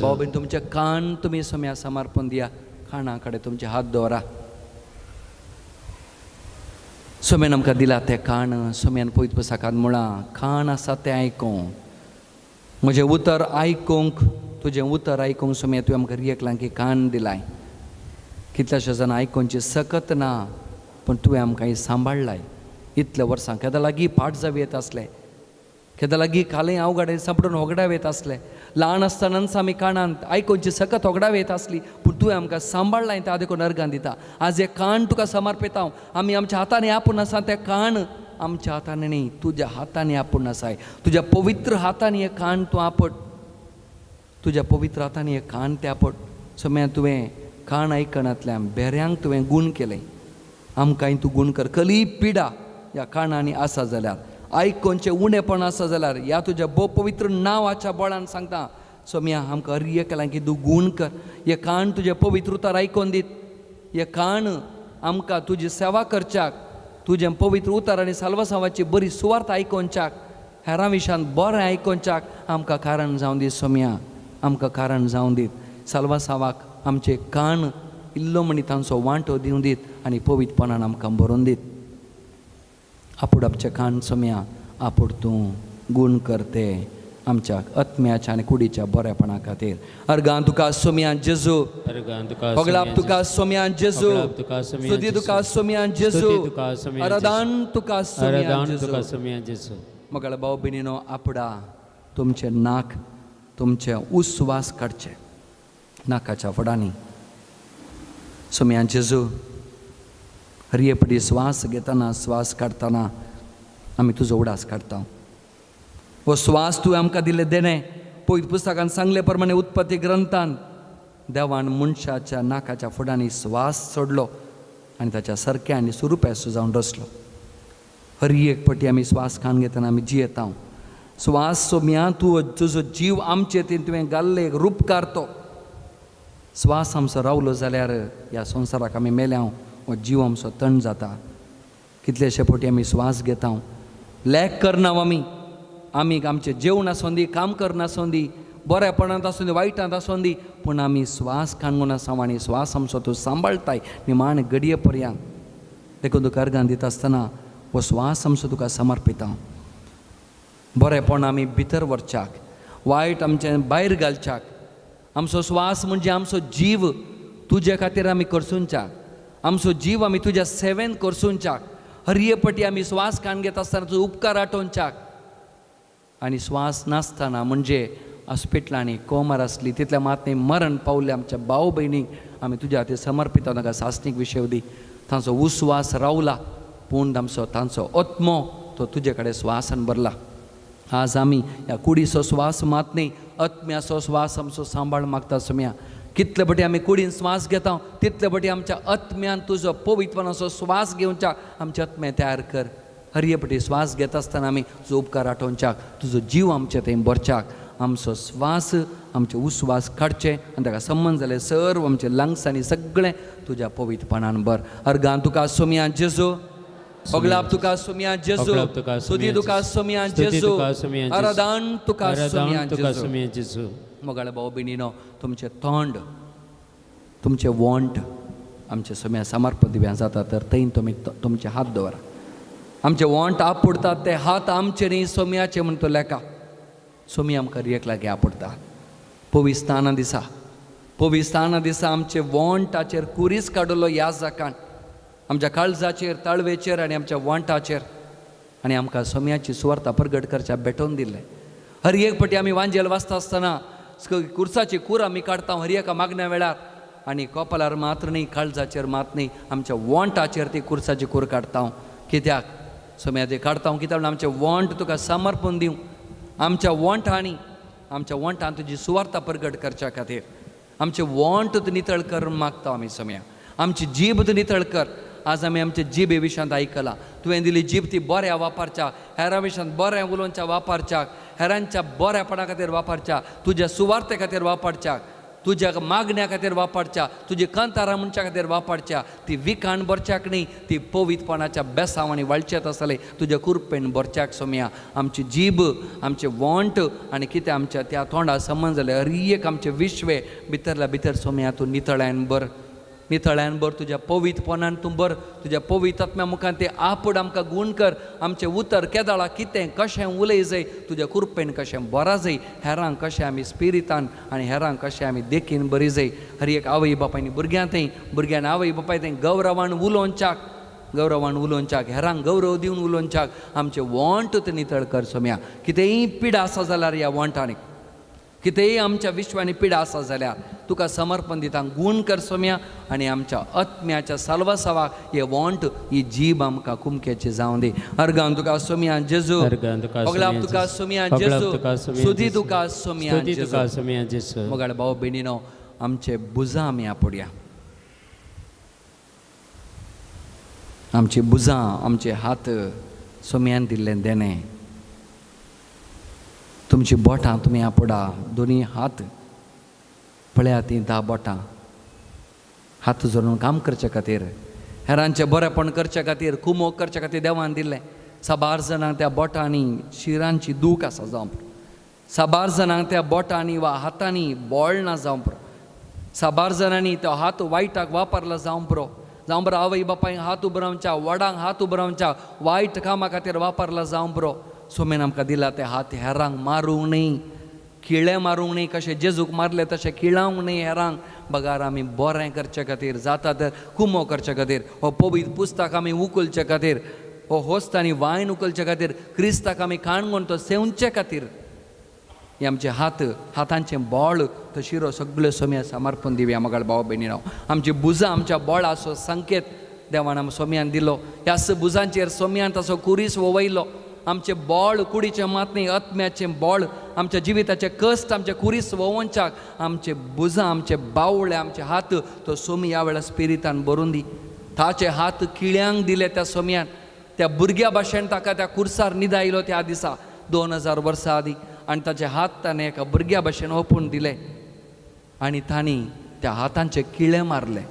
Speaker 6: भाव भयण तुमचे कान तुमी सोम्या समर्पण दिया, काना कडेन तुमचे हात दवरा। सोम्यान आमकां दिला तें कान, सोम्यान पवित्र पुस्तकांत म्हळां कान आसा तें आयकूंक, म्हजें उतर आयकूंक, तुजें उतर आयकूंक सोम्या तुवें आमकां रियकलां की कान दिलाय। कितल्याश्या जाणां आयकुंची सकत ना, पूण तुवें आमकां सांबाळ्ळाय। इतल्या वर्सां केदा लागीं पाठ जावं येत आसलें, केदा लागीं कालें अवघडे सांपडून होगडाव येत आसलें, ल्हान आसतनाच आमी कानांत आयकुंची सकत होगडाव येत आसली, पूण तुवें आमकां सांबाळ्ळाय तें देखून अर्गां दिता। आज हें कान तुका समर्पिता, आमी आमच्या हातांनी आपूण आसा तें कान आमच्या हातांनी न्ही, तुज्या हातांनी आपूण आसाय। तुज्या पवित्र हातांनी हें कान तूं आपट, तुज्या पवित्र हातांनी हें कान तें आपट। सोम्या तुवें कान आयकनांतल्यान बेऱ्यांक तुवें गूण केलें, आमकांय तूं गूण कर। कली पिडा ह्या कानांनी आसा जाल्यार, आयकोनचें उणेपण आसा जाल्यार, ह्या तुज्या भोव पवित्र नांवाच्या बळान सांगता सोम्या आमकां अर्य केलां की तूं गूण कर। हें कान तुजें पवित्र उतर आयकोन दीत, हें कान आमकां तुजी सेवा करच्याक, तुजें पवित्र उतर आनी साल्वासांवाची बरी सुवार्थ आयकोनच्याक, हेरां विशयान बरें आयकोनच्याक आमकां कारण जावन दी सोम्या, आमकां कारण जावन दीत। साल्वासांवाक आमचे कान इल्लो म्हणी तांचो वांटो दिवन दीत आनी पवित्रपणान आमकां भरोवन दीत। आपूण आमचे कान सोम्या आपूण तूं गूण करते आमच्या आत्म्याच्या आनी कुडीच्या बरेपणा खातीर। अर्गां तुका सोम्या जेजू, होगलाप तुका सोम्या जेजू, स्तुती तुका सोम्या जेजू, आराधन तुका सोम्या जेजू। मगळ भाव भयणीनो आपडा तुमचें नाक तुमचें उस्वास काडचें नाकाच्या फडांनी। सोम्या जेजू हरयेपटी श्वास घेतना श्वास काडटना आमी तुजो उडास काडटा। हो श्वास तुवें आमकां दिल्लें देणें। पवित्र पुस्तकान सांगले प्रमाणे उत्पत्ती ग्रंथान देवान मनशाच्या नाकाच्या फुडांनी श्वास सोडलो आनी ताच्या सारक्या आनी सुरुपेसो जावन रचलो। हर एक पटी आमी श्वास खावन घेतना आमी जियेता। श्वास सोम्या तूं तुजो जीव आमचे तीन तुवें घाल्ले एक रूपकार तो श्वास आमचो रावलो जाल्यार ह्या संवसाराक आमी मेल्या, हो जीव आमचो तण जाता। कितलेशे पटी आमी श्वास घेता, लॅक करना आमी, आमी आमचें जेवण आसूं दी, काम करना आसूं दी, बरेपणांत आसूं दी, वायटांत आसूं दी, पूण आमी श्वास काणून आसा आनी श्वास आमचो तूं सांबाळटाय निमाण घडये पर्यंत। देखून तुका अर्गां दिता आसतना हो श्वास आमचो तुका समर्पिता। बरेपण आमी भितर व्हरच्याक, वायट आमचें भायर घालच्याक, आमचो श्वास म्हणजे आमचो जीव तुजे खातीर आमी करसुनच्याक, आमचो जीव आमी तुज्या सेवेन करसुनच्याक, हरये पटी आमी श्वास काण घेता आसतना तुजो उपकार आठोवच्याक। आनी श्वास नासतना म्हणजे हॉस्पिटलांनी कोमार आसली तितल्या मात न्ही मरण पावले आमच्या भाव भयणीक आमी तुज्या खातीर समर्पिता। तांकां सासणीक विशय दी, तांचो उस्वास रावला पूण तांचो तांचो आत्मो तो तुजे कडेन श्वासान भरला। आज आमी ह्या कुडीचो श्वास मात न्ही आत्म्याचो श्वास आमचो सांबाळ मागता सोम्या। कितले पटी आमी कुडीन श्वास घेता तितले पटी आमच्या आत्म्यान तुजो पवित्रपणाचो श्वास घेवच्याक आमच्या आत्मे तयार कर। हरये पटी श्वास घेता आसतना आमी तुजो उपकार आठोवच्याक, तुजो जीव आमचे थंय भरच्याक, आमचो श्वास आमचे उस्वास काडचे आनी ताका संबंद जाले सर्व आमचे लंग्स आनी सगळें तुज्या पवित्रपणान भर। अर्गां तुका सोम्या जेजू, होगलाप तुका सोम्या जेजू, स्तुती तुका सोम्या जेजू, आराधन तुका सोम्या जेजू। मोगाळे भाव भयणीनो तुमचें तोंड तुमचें वोंट आमचें सोम्या समर्पण दिव्यां जाता तर थंय तुमी तुमचे हात दवरा। आमचे वोंट आपुडतात ते हात आमचे न्ही सोम्याचे म्हण तो लेखा। सोमी आमकां एक लागीं आपुडटा। पविस्ताना दिसा, पविस्ताना दिसा आमचे वोंटाचेर कुरीस काडलो ह्या जाकान, आमच्या काळजाचेर, ताळवेचेर आनी आमच्या वोंटाचेर, आनी आमकां सोम्याची सुवार्ता प्रगट करच्या भेटोवन दिल्लें। हर एक पटी आमी वांजेल वाचता आसतना कुर्साची कूर आमी काडटा हर एका मागण्या वेळार आनी कपालार मात्र न्ही, काळजाचेर मात न्ही, आमच्या वोंटाचेर ती कुर्साची कूर काडटा. कित्याक सोम्या ते काडटा? कित्याक आमचे वोंट तुका समर्पण दिवं, आमच्या वोंटांनी आमच्या वोंटान तुजी सुवार्ता प्रगट करच्या खातीर आमचे वोंट तूं नितळ कर मागता आमी सोम्या. आमची जीब तूं नितळ कर. आज आमी आमचे जिबे विशयांत आयकलां, तुवें दिली जीब ती बऱ्या वापरच्या, हेरां विशयांत बरें उलोवच्या वापरच्याक, हेरांच्या बऱ्यापणा खातीर वापरच्या, तुज्या सुवार्ते खातीर वापरच्याक, तुज्या मागण्या खातीर वापरच्या, तुजी कांतारां म्हणच्या खातीर वापरच्या, ती विखान भरच्याक न्ही, ती पवित्रपणाच्या बेसांव आनी वळचेत आसले तुज्या कुरपेन भरच्याक सोम्या. आमची जीब, आमचे वोंट आनी कितें आमच्या त्या तोंडा संबंद जालें हर एक आमचे विश्वे भितरल्या भितर सोम्या तूं नितळायन भर, नितळ्यान भर, तुज्या पवित्रपणान तूं भर, तुज्या पवित्र आत्म्या मुखान ते आपूड आमकां गूण कर. आमचें उतर केदाळा कितें कशें उलय जाय, तुज्या कुरपेन कशें बरा जाय, हेरांक कशें आमी स्पिरितान आनी हेरांक कशें आमी देखीन बरी जाय. हर एक आवय बापायनी भुरग्यां थंय, भुरग्यान आवय बापाय थंय गौरवान उलोवच्याक, गौरवान उलोवच्याक, हेरांक गौरव दिवन उलोवच्याक आमचें वोंट तें नितळ कर सोम्या. कितेंय पिडा आसा जाल्यार ह्या वोंटांनी, कितेंय आमच्या विश्वानी पिडा आसा जाल्यार तुका समर्पण दिता, गूण कर सोम्या. आनी आमच्या आत्म्याच्या साल्वासावाक हे वोंट ही जीब आमकां कुमक्याची जावं दी. अर्गान तुका सोम्या जेजू, ओगलाप तुका सोम्या जेजू, सुदी तुका सोम्या जेजू. मोगाळ भाव भयणीनो, आमचे भुजां आमी आपोडया, आमची भुजां आमचे हात सोम्यान दिल्लें देणें. तुमची बोटां तुमी आपोडा, दोनी हात पळया तीं 10 बोटां, हात जोडून काम करचे खातीर, हेरांचें बरेपण करचे खातीर, कुमोक करचे खातीर देवान दिल्लें. साबार जाणांक त्या बोटांनी शिरांची दूख आसा जावं पुरो, साबार जाणांक त्या बोटांनी वा हातांनी बोळ ना जावं पुरो, साबार जाणांनी तो हात वायटाक वापरला जावं पुरो, जावं बरो आवय बापायक हात उबरावच्या, वडांक हात उबरावच्या, वायट कामा खातीर वापरला जावं पुरो. सोमेन आमकां दिला ते हात हेरांक मारूंक न्ही, किळे मारूंक न्ही, कशें जेजूक मारले तशें किळावंक न्ही हेरांक, बगार आमी बरें करचे खातीर, जाता तर कुमो करचे खातीर, हो पवित्र पुस्तक आमी उखलचे खातीर, हो होस्त आनी वायन उखलचे खातीर, क्रिस्ताक आमी काणगोण तो सेवचे खातीर हे आमचे हात, हातांचें बोळ तो शिरो सगळ्यो सोम्या समर्पण दिवया. मगाळ भाव भयणीनो, आमची भुजां आमच्या बोळाचो संकेत देवान आम सोम्यान दिलो. ह्याच भुजांचेर सोम्यान ताचो कुरीस वयलो. आमचें बोळ कुडीचें मात न्ही, आत्म्याचें बोळ, आमच्या जिविताचें कश्ट आमचे कुरीस वोवोनच्याक आमचे भुजां, आमचे बावळे, आमचे हात तो सोमी ह्या वेळार स्पिरितान भरून दी. ताचे हात किळ्यांक दिले त्या सोम्यान, त्या भुरग्या भाशेन ताका त्या कुर्सार निदायलो त्या दिसा 2000 वर्सां आदीं, आनी ताचे हात ताणें एका भुरग्या भाशेन ओपून दिले आनी तांणी त्या हातांचे किळे मारले.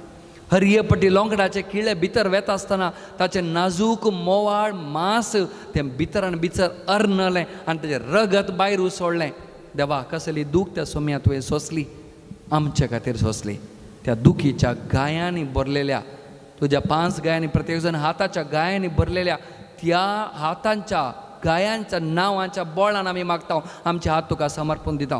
Speaker 6: हरये पटी लोंगडाचे किळे भितर वेता आसतना ताचें नाजूक मोवाळ मांस तें भितर आनी भितर अर्नलें आनी ताचें रगत भायर उसळ्ळें. देवा, कसली दूख त्या सोम्या तुवें सोंसली, आमचे खातीर सोंसली. त्या दुखीच्या गायांनी भरलेल्या तुज्या 5 गायांनी, प्रत्येक जण हाताच्या गायांनी भरलेल्या त्या हातांच्या गायांच्या नांवांच्या बोळान आमी मागता, आमचे हात तुका समर्पण दिता.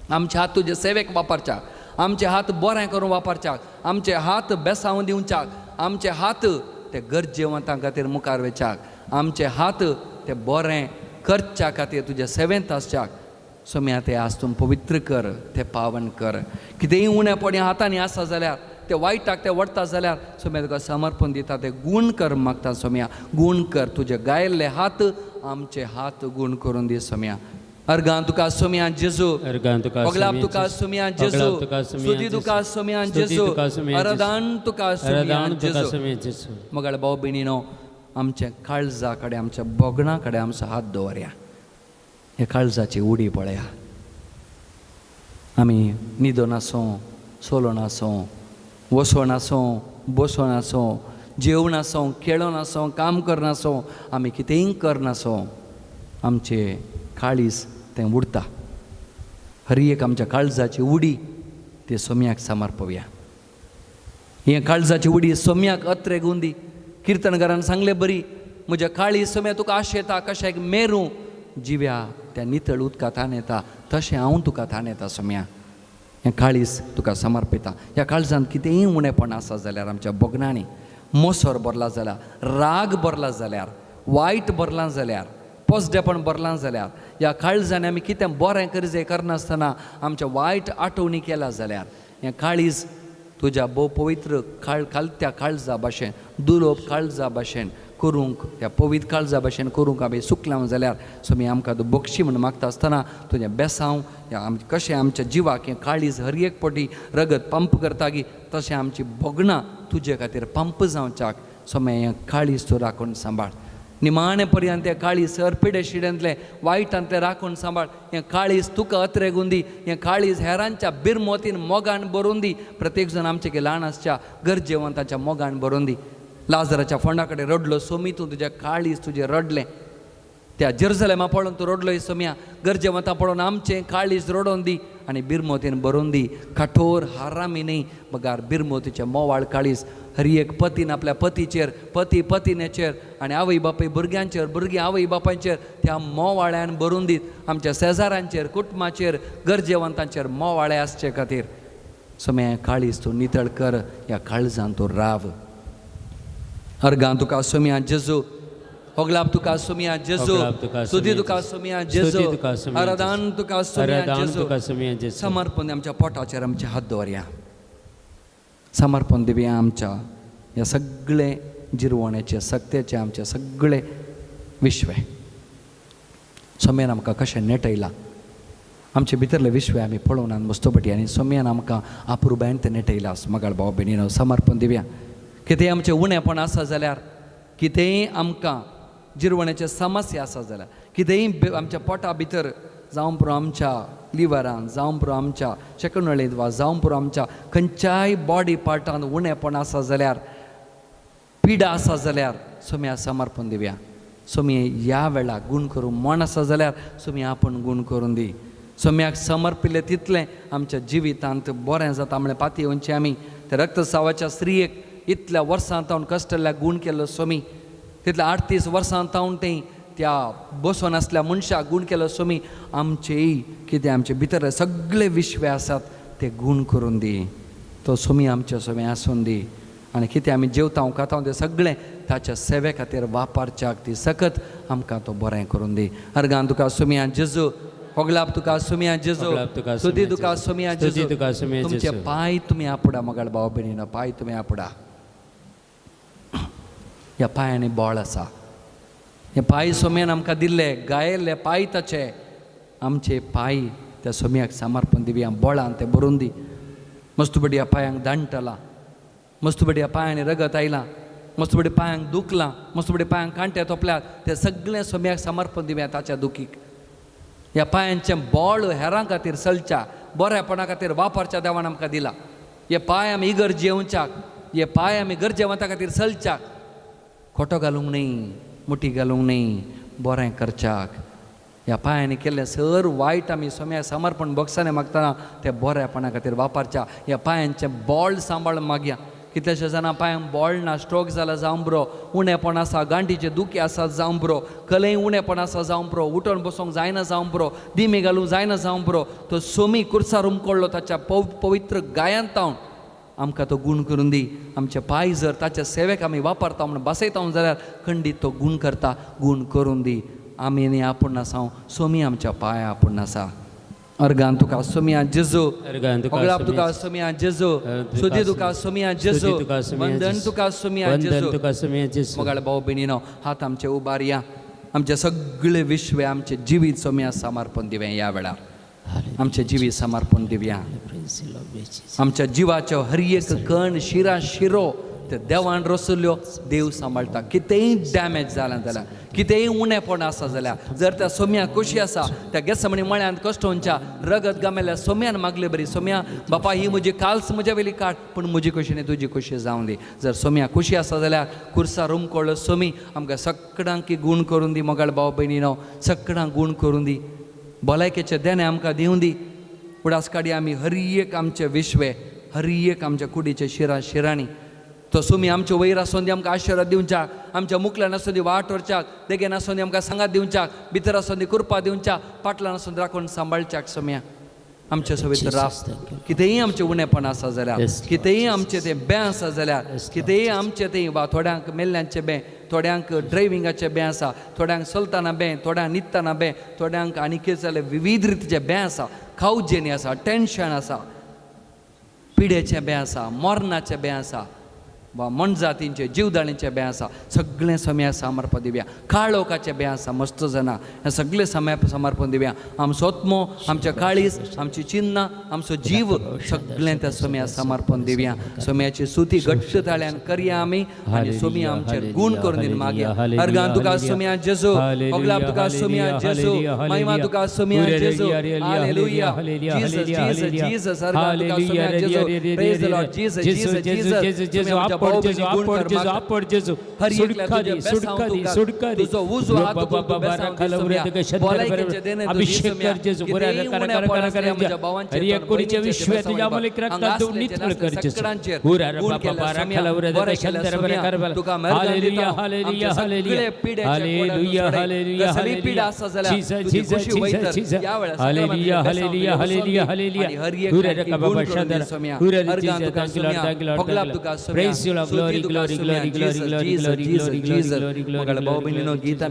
Speaker 6: आमचे हात तुजे सेवेक वापरच्या, आमचे हात बरें करून वापरच्याक, आमचे हात बेसावन दिवच्याक, आमचे हात ते गरजेवंतां खातीर मुखार वयच्याक, आमचे हात ते बरें करच्या खातीर तुज्या सेवेंत आसच्याक. सोम्या ते आज तूं पवित्र कर, ते पावन कर. कितेंय उणेपणी हातांनी आसा जाल्यार, ते वायटाक ते वडटा जाल्यार सोम्या तुका समर्पण दिता, ते गूण कर मागता. सोम्या गूण कर, तुजे गायल्ले हात आमचे हात गूण करून दी सोम्या. अर्गां तुका सोम्या जेजू, ओगलाप तुका सोम्या जेजू, स्तुती तुका सोम्या जेजू, आराधन तुका सोम्या जेजू. मगाळ भाव भयणीनो, आमच्या काळजा कडेन, आमच्या बोगणा कडेन आमचो हात दवरया, ह्या काळजाची उडी पळया. आमी न्हिदोन आसूं, सोलोन आसूं, वसोन आसूं, बसोन आसूं, जेवण आसूं, खेळोन आसूं, काम करनासूं, आमी कितेंय करनासूं, आमचे काळीज तें उडता. हर एक आमच्या काळजाची उडी ते सोम्याक समर्पवया. हे काळजाची उडी सोम्याक अत्रे गुंदी. किर्तनकारान सांगले बरी, म्हज्या काळी सोम्या तुका आशेता कशें मेरूं जिव्या त्या नितळ उदका थान येता, तशें हांव तुका थान येता सोम्या. हें काळीज तुका समर्पिता. ह्या काळजांत कितेंय उणेपण आसा जाल्यार, आमच्या भोगणांनी मोसर भरला जाल्यार, राग भरला जाल्यार, वायट भरला जाल्यार, पोसडेपण भरलां जाल्यार ह्या काळजान आमी कितें बरें करजें करनासतना आमच्या वायट आठवणी केल्या जाल्यार हें काळीज तुज्या भोव पवित्र कालत्या काळजा भाशेन दुलोब काळजा भाशेन करूंक त्या पवित्र काळजा भाशेन करूंक आमी चुकलां जाल्यार स्वामी आमकां तूं बक्षी म्हूण मागता आसतना तुजें बेसांव कशें आमच्या जिवाक हें काळीज हर एक पटी रगत पंप करता की तशें आमची भोगणां तुजे खातीर पंप जावच्याक स्वामी हें काळीज तूं राखून सांबाळ. निमाणे पर्यंत हें काळीज सर पिडे शिड्यांतलें वायटांतलें राखून सांबाळ. हें काळीज तुका अत्रेगून दी, हें काळीज हेरांच्या बिरमोतीन मोगान भरून दी. प्रत्येक जण आमचे ल्हान आसच्या गरजेवंताच्या मोगान भरून दी. लाजराच्या फोंडा कडेन रडलो सोमी तूं, तुज्या काळीज तुजें रडलें. त्या जेरुजलेमा पळोवन तूं रडलोय सोम्या, गरजेवंता पळोवन आमचें काळीज रडोवन दी आनी बिरमोतीन भरून दी. कठोर हारामी न्ही बगार बिरमोतीचें मोवाळ काळीज हर एक पतीन आपल्या पतीचेर, पती पतिनेचेर आनी आवय बापूय भुरग्यांचेर, भुरगीं आवय बापायचेर त्या मोवाळ्यान भरून दीत. आमच्या शेजारांचेर, कुटुंबाचेर, गरजेवंतांचेर मोवाळे आसचे खातीर सोम्या काळीज तूं नितळ कर, ह्या काळजान तूं राव. अर्गां तुका सोम्या जेजू, होगलाप तुका सोम्या जेजू, स्तुती तुका सोम्या जेजू, आराधन तुका सोम्या जेजू. समर्पण आमच्या पोटाचेर आमचे हात दवरया, समर्पण दिवया आमच्या ह्या सगळे जिरवण्याचे सक्तेचे आमचे सगळे विश्वे. सोम्यान आमकां कशें नेटयलां आमचे भितरले विश्वे आमी पळोवन मस्तोपटी आनी सोम्यान आमकां आपुरबायन तें नेटयलां. मगाळ भाव भयणीनो समर्पण दिवया. कितेंय आमचें उणेपण आसा जाल्यार, कितेंय आमकां जिरवण्याचे समस्या आसा जाल्यार, कितेंय आमच्या पोटा भितर जावं पुरो आमच्या लिवरान, जावं पुरो आमच्या शेकणळेंत वा जावं पुरो आमच्या खंयच्याय बॉडी पार्टान उणेपण आसा जाल्यार, पिडा आसा जाल्यार सोम्या समर्पण दिवया. सोमी ह्या वेळा गूण करूं मन आसा जाल्यार सोमी आपूण गूण करून दी. सोम्याक समर्पिल्लें तितलें आमच्या जिवितांत बरें जाता म्हळ्यार पाती येवचें आमी. त्या रक्तसावाच्या स्त्रियेक इतल्या वर्सां तावन कश्टल्ल्या गूण केल्लो सोमी, तितल्या 38 वर्सां तावन तें त्या बसोन आसल्या मनशाक गूण केलो सोमी. आमचेय कितें आमचे भितर सगळे विश्वे आसात ते गूण करून दी. तो सोमी आमच्या सोमी आसून दी आनी कितें आमी जेवता खाता तें सगळें ताच्या सेवे खातीर वापरच्याक ती सकत आमकां तो बरें करून दी. अर्गान तुका सोम्या जेजू, होगलाप तुका सोम्या जेजू, स्तुती तुका सोम्या जेजू. तुमचे पांय तुमी आपुडा मगाळ भाव भयणीनो, पांय तुमी आपुडा. ह्या पांयांनी बळ आसा. हे पांय सोम्यान आमकां दिल्ले, गायल्ले पांय ताचे आमचे पांय त्या सोम्याक समर्पण दिवया. बळान ते भरून दी. मस्तुबडी ह्या पांयांक दांडटला, मस्तुबडी ह्या पांयांनी रगत आयलां, मस्तुबडी पांयांक दुखलां, मस्तुबडी पांयांक कांटे तोपल्यात, ते सगळें सोम्याक समर्पण दिवया ताच्या दुखीक. ह्या पांयांचें बळ हेरां खातीर चलच्या बऱ्यापणा खातीर वापरच्या देवान आमकां दिला. हे पांय आमी इगर्ज येवच्याक, हे पांय आमी गरजेवंता खातीर चलच्याक, खोटो घालूंक न्ही, मुठी घालूंक न्ही, बरें करच्याक. ह्या पांयांनी केल्लें सर वायट आमी सोम्या समर्पण बक्षाने मागतना ते बऱ्यापणा खातीर वापरच्या. ह्या पांयांचें बळ सांबाळ मागया. कितल्याश्या जाणां पांयांक बळ ना, स्ट्रोक जाला जावं बरो, उणेपण आसा, गांठीचे दुखी आसा जावं बरो, कलय उणेपण आसा जावं बरो, उठोवन बसोंक जायना जावं बरो, दिमी घालूंक जायना जावं बरो, तो सोमी कुर्सार उमकडलो ताच्या पवित्र गायांत तावन आमकां तो गूण करून दी. आमचे पांय जर ताच्या सेवेक आमी वापरता म्हूण बसयता जाल्यार खंडीत तो गूण करता, गूण करून दी. आमी न्ही आपूण नासा, सोमी आमच्या पांय आपूण नासा. अर्गान तुका सोम्या जेजू, होगलाप तुका सोम्या जेजू, स्तुती तुका सोम्या जेजू, वंदन तुका सोम्या जेजू. मगाळ भाव भयणीनो हात आमचे उबारया. आमचे सगळे विश्वे आमचे जिवीत सोम्या समर्पण दिवया. ह्या वेळार आमचे जिवीत समर्पण दिवया. आमच्या जिवाचो हर एक कण शिरा शिरो ते देवान रसल्यो देव सांबाळटा. कितेंय डॅमेज जालें जाल्यार, कितेंय उणेपण आसा जाल्यार, जर त्या सोम्या खोशी आसा त्या गेसमणी मळ्यांत कश्टोंच्या रगत गमेल्या सोम्यान मागले बरी, सोम्या बापा ही म्हजी काल्स म्हज्या वेली काड, पूण म्हजी खोशी न्ही तुजी खोशी जावं दी. जर सोम्या खोशी आसा जाल्यार कुर्सार उमकळ्ळो सोमी आमकां सगळ्यांक गूण करून दी. मगाळ भाव भयणीनो सगळ्यांक गूण करून दी. भलायकेचें देणें आमकां दिवं दी. उडास काडया आमी हर एक आमचे विश्वे, हर एक आमच्या कुडीचे शिरा शिरांनी तो सोमी आमचे वयर आसून दी, आमकां आशिर्वाद दिवच्याक, आमच्या मुकल्यान आसून दी वाट व्हरच्याक, देगेन आसून दी आमकां सांगात दिवच्याक, भितर आसून दी कृपा दिवच्याक, पाटल्यान आसून राखून सांबाळच्याक. सोम्या आमचे सोबीत राव. कितेंय आमचें उणेपण आसा जाल्यार, कितेंय आमचें तें बें आसा जाल्यार, कितेंय आमचें तें वा थोड्यांक मेल्ल्यांचें बें थोड्यांक ड्रायव्हिंगाचें बें आसा, थोड्यांक चलतना बें, थोड्यांक न्हिदतना बें, थोड्यांक आनी कितें जाल्यार विविध रितीचें बें आसा, खावजेनी आसा, टेंशन आसा, पिडेचें बें आसा, मरणाचें बें आसा, वा मनजातींचें जिवदाळींचें बें आसा. सगळें सम्या समर्पण दिवया. काळोखाचें बें आसा मस्त जाणां, हें सगळें सम्या समर्पण दिवया. आमचो आत्मो, आमच्या काळीज, आमची चिन्नां, आमचो जीव सगळें त्या सम्या समर्पण दिवया. सम्याची सुती घट्ट ताळ्यान करया आमी आनी सोम्या आमचेर गूण करून दिवन मागया. अर्गान तुका सोम्या जेजू, ओगलाब तुका सोम्या जेजू, महिमा तुका सोम्या जेजू. Hallelujah. Jesus Jesus Jesus. Organ तुका सोम्या जेजू. Praise the Lord. Jesus Jesus Jesus.
Speaker 2: Glory, glory, glory, glory, glory, glory, glory, glory, glory.
Speaker 6: भाव भयणीनो गीत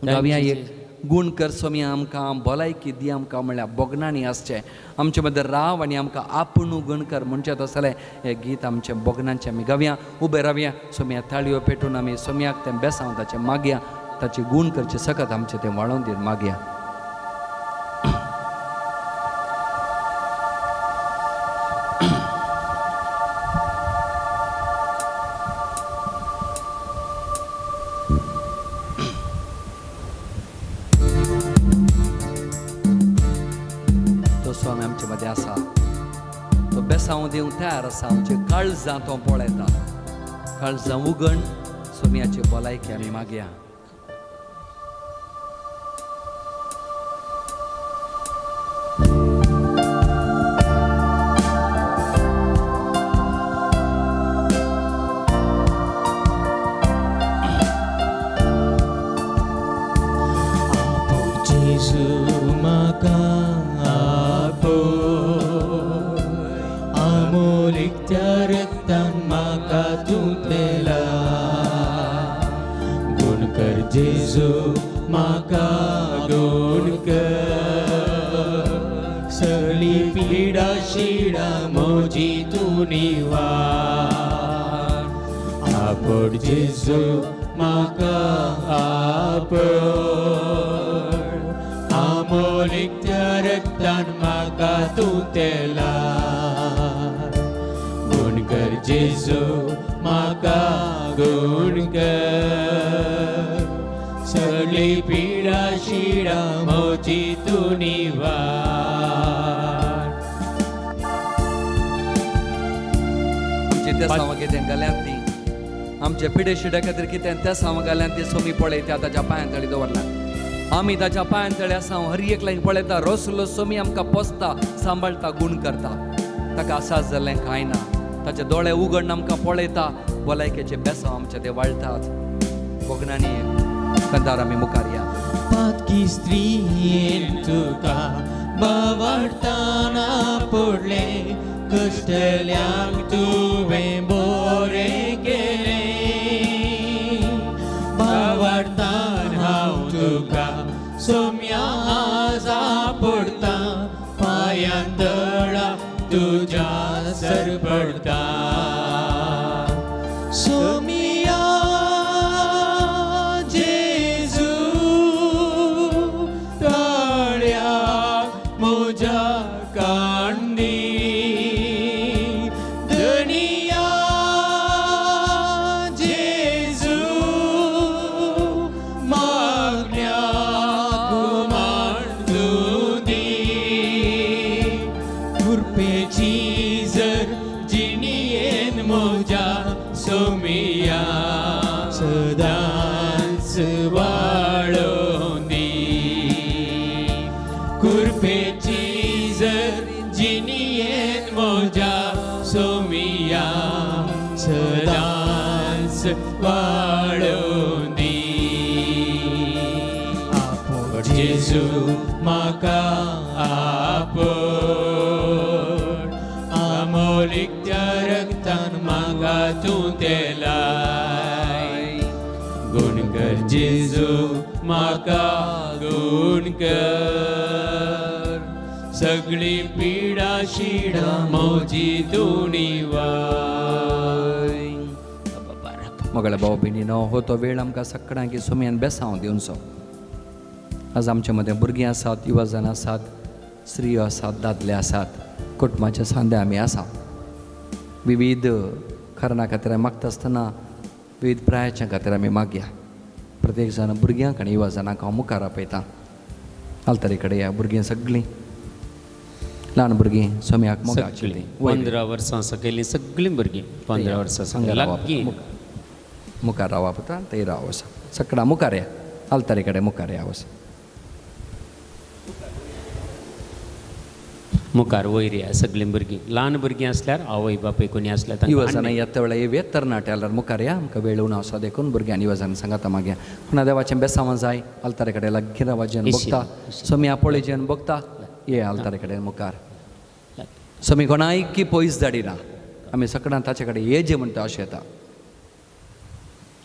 Speaker 6: गावया एक गूण कर सोम्या आमकां भलायकी दी आमकां म्हणल्यार बोगणांनी आसचें आमचे मदें राव आनी आमकां आपूण गूण कर म्हणचें तसलें हें गीत आमचें बोगणांचें आमी गावया. उबे रावया, सोम्या ताळयो पेटून आमी सोम्याक तें बेसांव ताचें मागया, ताचें गूण करचें सकत आमचें तें वाळोवन दिवन मागया. तयार आसा आमचे काळजां तो पळयता, काळजां उगण सोम्याची भलायकी आमी मागया. पिडे खातीर कितें त्या साव घाल्यान ती सोमी पळयता ताच्या पांयां तळी दवरला. आमी ताच्या पांयां तळी आसा, हर एक लागीं पळयता, रोसलो सोमी आमकां पोसता, सांबाळटा, गूण करता. ताका आसास जाल्लें कांय ना. ताचे दोळे उगड आमकां पळयता, भलायकेचे बेसांव आमचे ते वाळटात. कोंकणांनी कंतार आमी मुखार या.
Speaker 4: पातकी स्त्रीयेन तुका बावडताना पडलें, कश्टल्यांक तुवें बरें केलें. बावडतान हांव तुका सोम्या पडता, पांयां तळा तुज्या सरपडता. सोमिया जेजू तळ्याक म्हज्या कांडी, धनिया जेजू मागण्याक मांडू दी. कृपेची जर जिणयेन म्हज्या सोमिया सदांच वाळोवन दी. कृपेची जर जिणयेन म्हज्या सोमिया सदांच वाळोवन दी. आपोड जेजू म्हाका आपोड, आमोलीक त्या रक्तान म्हाका तूं तेलाय.
Speaker 2: जेजू म्हाका गुण कर सगळी पिडा शिडा मोजी दुणीवाय.
Speaker 6: मोगळे भाव भयणीनो, हो तो वेळ आमकां सगळ्यांक सोम्यान बेसांव दिवचो. आज आमच्या मदें भुरगीं आसात, युवा जाण आसात, स्त्रियो आसात, दादले आसात, कुटुंबाचे सांदे आमी आसा. विविध कारणा खातीर आमी मागता आसतना विविध प्रायाच्या खातीर आमी मागया. प्रत्येक जाण भुरग्यांक आनी युवा जाणांक हांव मुखार आपयतां. आल्तारी कडेन या भुरगीं सगळीं, ल्हान भुरगीं सोम्याक मोगाची
Speaker 1: 15 वर्सां सकयलीं सगळीं भुरगीं 15 वर्सां लागीं
Speaker 6: मुखार रावा पुता, थंय राव आसा. सगळ्या मुखार या, आल्तारी कडेन मुखार या वस.
Speaker 1: मुखार वयर या सगळीं भुरगीं. ल्हान भुरगीं आसल्यार आवय बापूय कोणी आसल्यार
Speaker 6: युवा जाणां येता वेळार येवया, तरणाटे आल्यार मुखार या. आमकां वेळ उणो आसा देखून भुरग्यांनी युवा जाणां सांगाता मागया. कोणा देवाचें बेसांव जाय आल्तारे कडेन लागीं रावा जेन बघता, सोम्या पळय जेन बघता, ये आल्तारे कडेन मुखार. सोमी कोणाक की पयस धाडिना, आमी सगळ्यां ताचे कडेन ये जे म्हणटा अशें येता.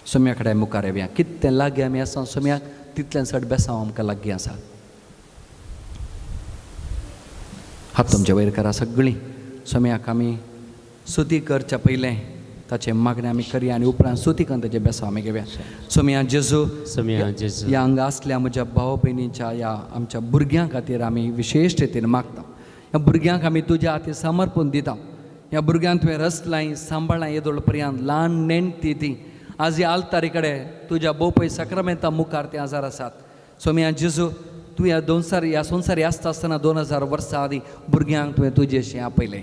Speaker 6: सोम्या कडेन मुखार येवया. कितलें लागीं आमी आसा सोम्याक तितलें चड बेसांव आमकां लागीं आसा. हात तुमचे वयर करा सगळीं. सोम्याक आमी सुती करच्या पयलें ताचें मागणें आमी करया आनी उपरांत सुती करून ताचें बेसांव आमी घेवया. सोम्या जेजू, ह्या हांगा आसल्या म्हज्या भाव भयणीच्या ह्या आमच्या भुरग्यां खातीर आमी विशेश रितीन मागता. ह्या भुरग्यांक आमी तुज्या हातीर समर्पण दिता. ह्या भुरग्यांक तुवें रसलाय सांबाळ्ळां येदोळ पर्यंत, ल्हान नेणटी ती आज ह्या आल्तारी कडेन तुज्या बोपय साक्रामेंता मुखार ते आजार आसात. सोम्या जेजू, तूं ह्या दोनसार ह्या संवसारी आसता आसतना 2000 वर्सां आदीं भुरग्यांक तुवें तुजेशी आपयलें.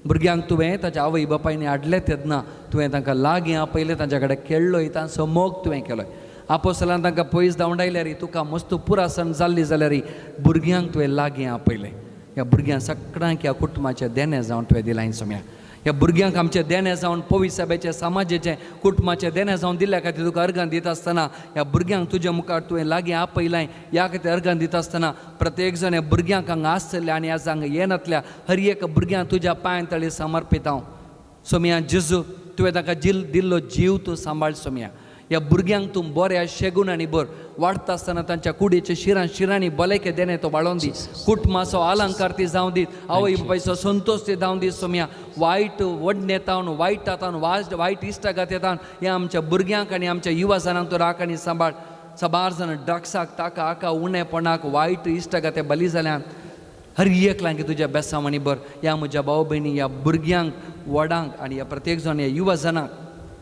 Speaker 6: भुरग्यांक तुवें ताच्या आवय बापायनी हाडलें तेन्ना तुवें तांकां लागीं आपयलें, तांच्या कडेन खेळ्ळोय, तांचो मोग तुवें केलोय. आपोसलान तांकां पयस धांवडायल्यार तुका मस्त पुरासण जाल्ली जाल्यार भुरग्यांक तुवें लागीं आपयलें. ह्या भुरग्यांक सगळ्यांक ह्या कुटुंबाचें देणें जावन तुवें दिलां सोम्या. ह्या भुरग्यांक आमचें देणें जावन पवित्र सभेचें समाजेचें कुटुंबाचें देणें जावन दिल्ल्या खातीर तुका अर्गां दिता आसतना ह्या भुरग्यांक तुज्या मुखार तुवें लागीं आपयलां ह्या खातीर अर्गां दिता आसतना प्रत्येक जाण ह्या भुरग्यांक हांगा आसतल्या आनी आज हांगा येनातल्या हर एक भुरग्यांक तुज्या पांयां तळी समर्पिता हांव. सोम्या जेजू, तुवें ताका दिल्लो जीव तूं सांबाळ सोम्या. ह्या भुरग्यांक तूं बऱ्या शेगून आनी बर वाडटा आसतना तांच्या कुडीच्या शिरां शिरांनी भलायके देणें तो वाडोवन दी. कुटुंबाचो अलंकार ती जावं दीत, आवय बापायचो संतोश ती जावं दीत सोम्या. वायट वडणेतावन वायटातावन वायट इश्टागत येतावन ह्या आमच्या भुरग्यांक आनी आमच्या युवा जाणांक तूं राख आनी सांबाळ. साबार जाण ड्रग्साक ताका आका उणेपणाक वायट इश्टागते बली जाल्यान हर एक लागी तुज्या बेसांव आनी बर. ह्या म्हज्या भाव भयणी ह्या भुरग्यांक व्हडांक आनी ह्या प्रत्येक जाण ह्या युवा जाणांक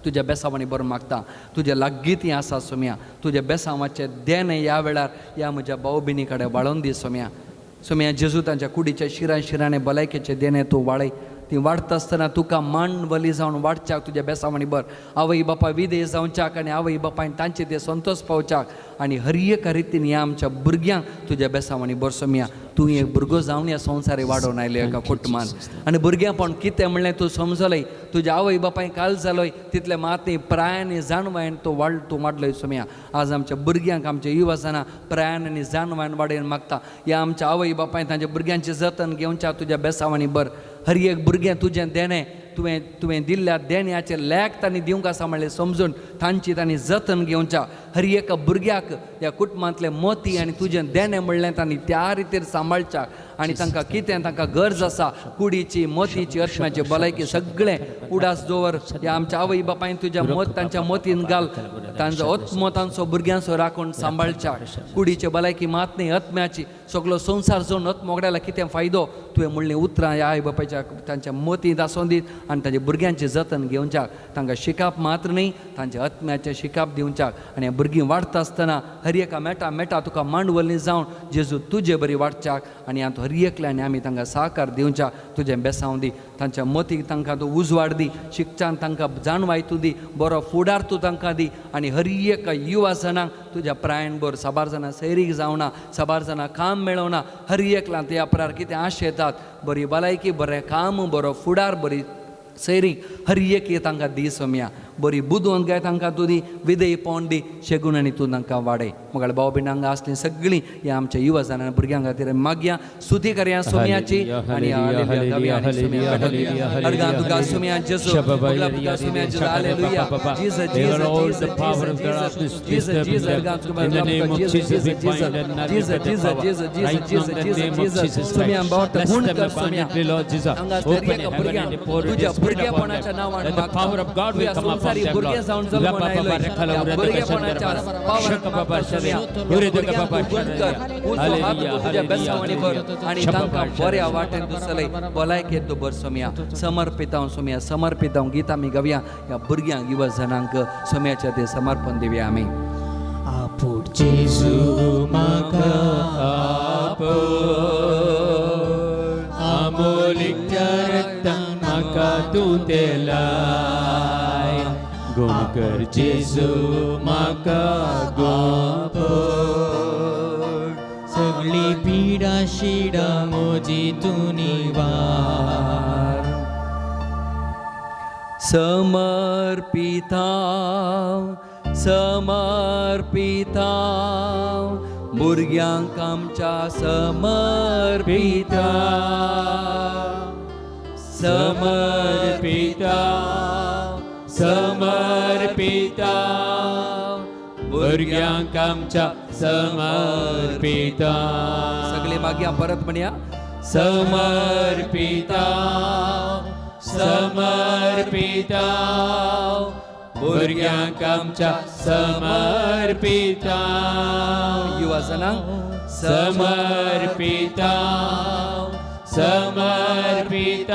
Speaker 6: तुज्या बेसांवांनी बरो मागता. तुज्या लागीं ती आसा सोम्या. तुज्या बेसांवाचें देणें ह्या वेळार ह्या म्हज्या भाव भयणी कडेन वाळोवन दी सोम्या. सोम्या जेजू, तांच्या कुडीच्या शिरां शिरांनी भलायकेचें देणें तूं वाळय. ती वाडटा आसतना तुका मांडवली जावन वाडच्याक तुज्या बेसांवांनी बर. आवय बापाय विदेश जावच्याक आनी आवय बापायन तांचे ते संतोश पावच्याक आनी हर एका रितीन ह्या आमच्या भुरग्यांक तुज्या बेसांवांनी बर सोम्या. तूं एक भुरगो जावन ह्या संवसारी वाडोवन आयले एका कुटुंबान आनी भुरग्यांपण कितें म्हणलें तूं समजलय. तुज्या आवय बापाय काल जालोय तितले मात प्रायान जाणवायन तूं तूं वाडलोय सोम्या. आज आमच्या भुरग्यांक आमच्या युवा जाणां प्रायान आनी जाणवायन वाडयन मागता. ह्या आमच्या आवय बापायन तांच्या भुरग्यांचें जतन घेवच्या तुज्या बेसांवांनी बर. हर एक भुरगें तुजें देणें तुवें तुवें दिल्ल्या देण्याचें लेख तांणी दिवंक आसा म्हणलें समजून तांची तांणी जतन घेवच्या. हर एका भुरग्याक ह्या कुटुंबांतलें मोती आनी तुजें देणें म्हणलें तांणी त्या रितीर सांबाळच्याक आनी तांकां कितें तांकां गरज आसा कुडीची मोतीची आत्म्याची भलायकी सगळें उडास दवर. ह्या आमच्या आवय बापायन तुज्या मोत तांच्या मोतीन घाल. तांचो आत्मो तांचो भुरग्यांचो राखून सांबाळच्याक. कुडीची भलायकी मात न्ही आत्म्याची सगलो संवसार जावन आत्मो वगडायला कितें फायदो. तुवें म्हणलें उतरां ह्या आवय बापायच्या तांच्या मोतींत आसून दीत आनी तांच्या भुरग्यांचें जतन घेवच्याक. तांकां शिकाप मात्र न्ही तांच्या आत्म्याचें शिकाप दिवच्याक. आनी भुरगीं वाडटा आसतना हर एका मेटा मेटा तुका मांडवली जावन जेजू तुजे बरी वाडच्याक आनी हातूंत हर एकल्यान आमी तांकां सहकार दिवच्याक. तुजें बेसांव दी, तांच्या मोतीक तांकां तूं उजवाड दी, शिकच्यान तांकां जाणवाय तूं दी, बरो फुडार तूं तांकां दी आनी हर एका युवा जाणांक तुज्या प्रायण बर. साबार जाणां सैरीक जावना, साबार जाणां काम मेळोवना, हर एकल्यान त्या प्रार कितें आश येतात बरी भलायकी, बरें काम, बरो फुडार, बरी सैरीक हर एक तांकां दी सोम्या. बरी बुदवंत गाय तांकां तूं दी, विधेयपण दी, शेगूण आनी तूं तांकां वाडय. मगळ भाव भयण हांगा आसलीं सगळीं ह्या आमच्या युवा जाणां भुरग्यां खातीर मागया, स्तुती करया सोम्याची आनी अर्गां तुका सोम्या जेजू, तुका सोम्या जेजू. Hallelujah. Jesus Jesus Jesus Jesus Jesus अर्गां तुका Jesus Jesus Jesus Jesus Jesus Jesus Jesus Saumya बावटा गुण कर सोम्या. हांगा दर्या भुरग्यांक तुज्या भुरगेपणाच्या नांवान मागता, भुरगें जावन जल्मून आयलो भुरगेपणाच्या पावरान सोम्या भुरग्यांक गुण कर, उजो हात तुज्या बेसावांनी भर आनी तांकां बऱ्या वाटेन तूं चलय, भलायकेन तूं भर सोम्या. समर्पितांव सोम्या, समर्पितांव गीत आमी गावया ह्या भुरग्यांक युवा जणांक सोम्याच्या ते समर्पण दिवया आमी.
Speaker 4: आपूण जेजू म्हाका आपूण आमोलिकच्या रक्तान म्हाका तूं तेलाय, गुण कर जेजू म्हाका गुण, सगळी पिडा शिडा म्हजी तूं निवार.
Speaker 6: समर्पितांव समर्पितांव भुरग्यांक आमच्या समर्पितांव,
Speaker 2: समर्पितांव समर्पितांव भुरग्यांक आमच्या समर्पितांव.
Speaker 6: सगळे मागया परत म्हणया.
Speaker 2: समर्पितांव समर्पितांव भुरग्यांक आमच्या समर्पितांव.
Speaker 6: युवा जणांक
Speaker 2: समर्पितांव समर्पितांव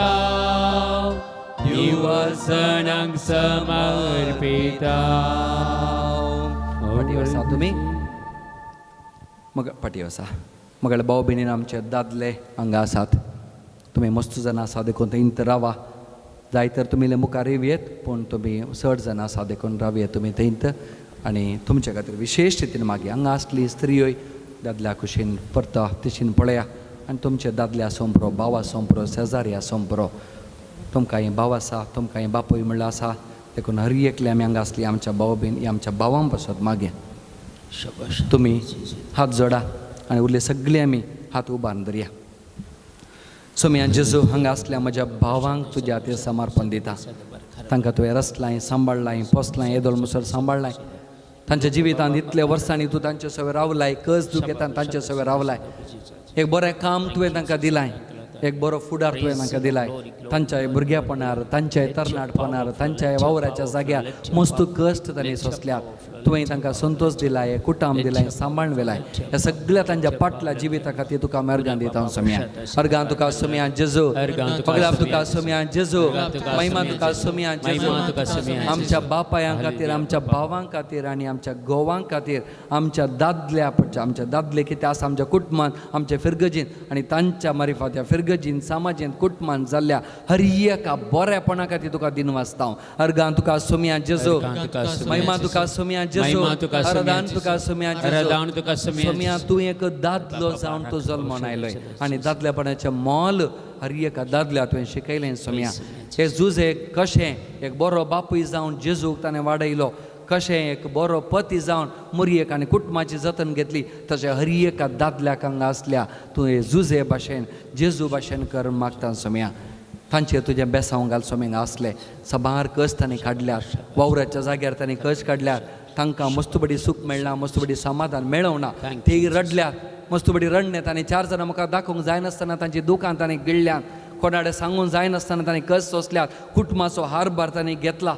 Speaker 2: युवा जणांक समर्पितांव.
Speaker 6: फाटी वसा तुमी, मग फाटी वसा. मगळ भाव भयणीन आमचे दादले हांगा आसात, तुमी मस्त जाणां आसा देखून थंय रावा. जाय तर तुमी मुखार येवयेत, पूण तुमी चड जाणां आसा देखून रावयेत तुमी थंयत. आनी तुमचे खातीर विशेश रितीन मागीर हांगा आसली स्त्रियोय दादल्या कुशीन परता तिशीन पळया आनी तुमचे दादल्या सोंपरो, भावा सोंपरो, शेजाऱ्या सोंपरो, तुमकां ही भाव आसा, तुमकां ही बापूय म्हणल्यार आसा देखून हर एकले आमी हांगा आसली आमच्या भाव भयण आमच्या भावां पासत मागीर तुमी हात जोडा आनी उरले सगळे आमी हात उबारून धरया. सोम्या जेजू हांगा आसल्या म्हज्या भावांक तुज्या हातीर समर्पण दिता. तांकां तुवें रसलाय, सांबाळ्ळाय, पोसलाय, येदोळ मुसर सांबाळ्ळाय. तांच्या जिवितांत इतल्या वर्सांनी तूं तांचे सवे रावलाय, कस दुखेतान तांचे सवे रावलाय. एक बरें काम तुवें तांकां दिलाय, एक बरो फुडार तुवें तांकां दिलाय. तांच्या भुरगेपणार, तांच्या तरणाटपणार, तांच्या वावराच्या जाग्यार मस्त कश्ट तांणी सोंसल्यात. तुवें तांकां संतोश दिलाय, कुटाम दिलाय, सांबाळून व्हेलाय. ह्या सगळ्या तांच्या पाटल्या जिविता खातीर तुका आमी अर्गां दिता हांव सोम्या. अर्गां तुका सोम्या जेजू, पगलाब तुका सोम्या जेजू, महिमा तुका सोम्या जेजू. आमच्या बापायां खातीर, आमच्या भावां खातीर आनी आमच्या गोवां खातीर, आमच्या दादल्या आमच्या दादले कितें आसा आमच्या कुटुंबान, आमच्या फिरगजीन आनी तांच्या मारिफात ह्या फिरगजीन समाजेन कुटुंबान जाल्ल्या हर एका बऱ्यापणा खातीर तुका दिनवासता. अर्गां तुका सोम्या जेजू, महिमा तुका सोम्या जेजू, अरदान तुका सोम्या जेजू. सोम्या तूं एक दादलो जावन तूं जल्मोन आयलोय आनी दादल्यापणाचें मोल हर एका दादल्या तुवें शिकयलें सोम्या. हे जुजे कशें एक बरो बापूय जावन जेजूक ताणें वाडयलो, कशें एक बरो पती जावन मुरयेक आनी कुटुंबाची जतन घेतली, तशें हर एका दादल्याक हांगा आसल्या तूं हे जुजे भाशेन जेजू भाशेन कर मागता सोम्या. तांचेर तुजें बेसांव घाल सोम्या. आसले सबार कस तांणी काडल्यात, वावराच्या जाग्यार तांणी कस काडल्यात, तांकां मस्तबडी सूख मेळना, मस्तबडी समाधान मेळोवना, ती रडल्यात मस्तबडी रडणे तांणी चार जाणां मुखार दाखोवंक जायनासतना तांची दुकान तांणी गिळ्ळ्यात, कोणाडे सांगूंक जायनासतना तांणी कस सोंसल्यात, कुटुंबाचो हारभार तांणी घेतला,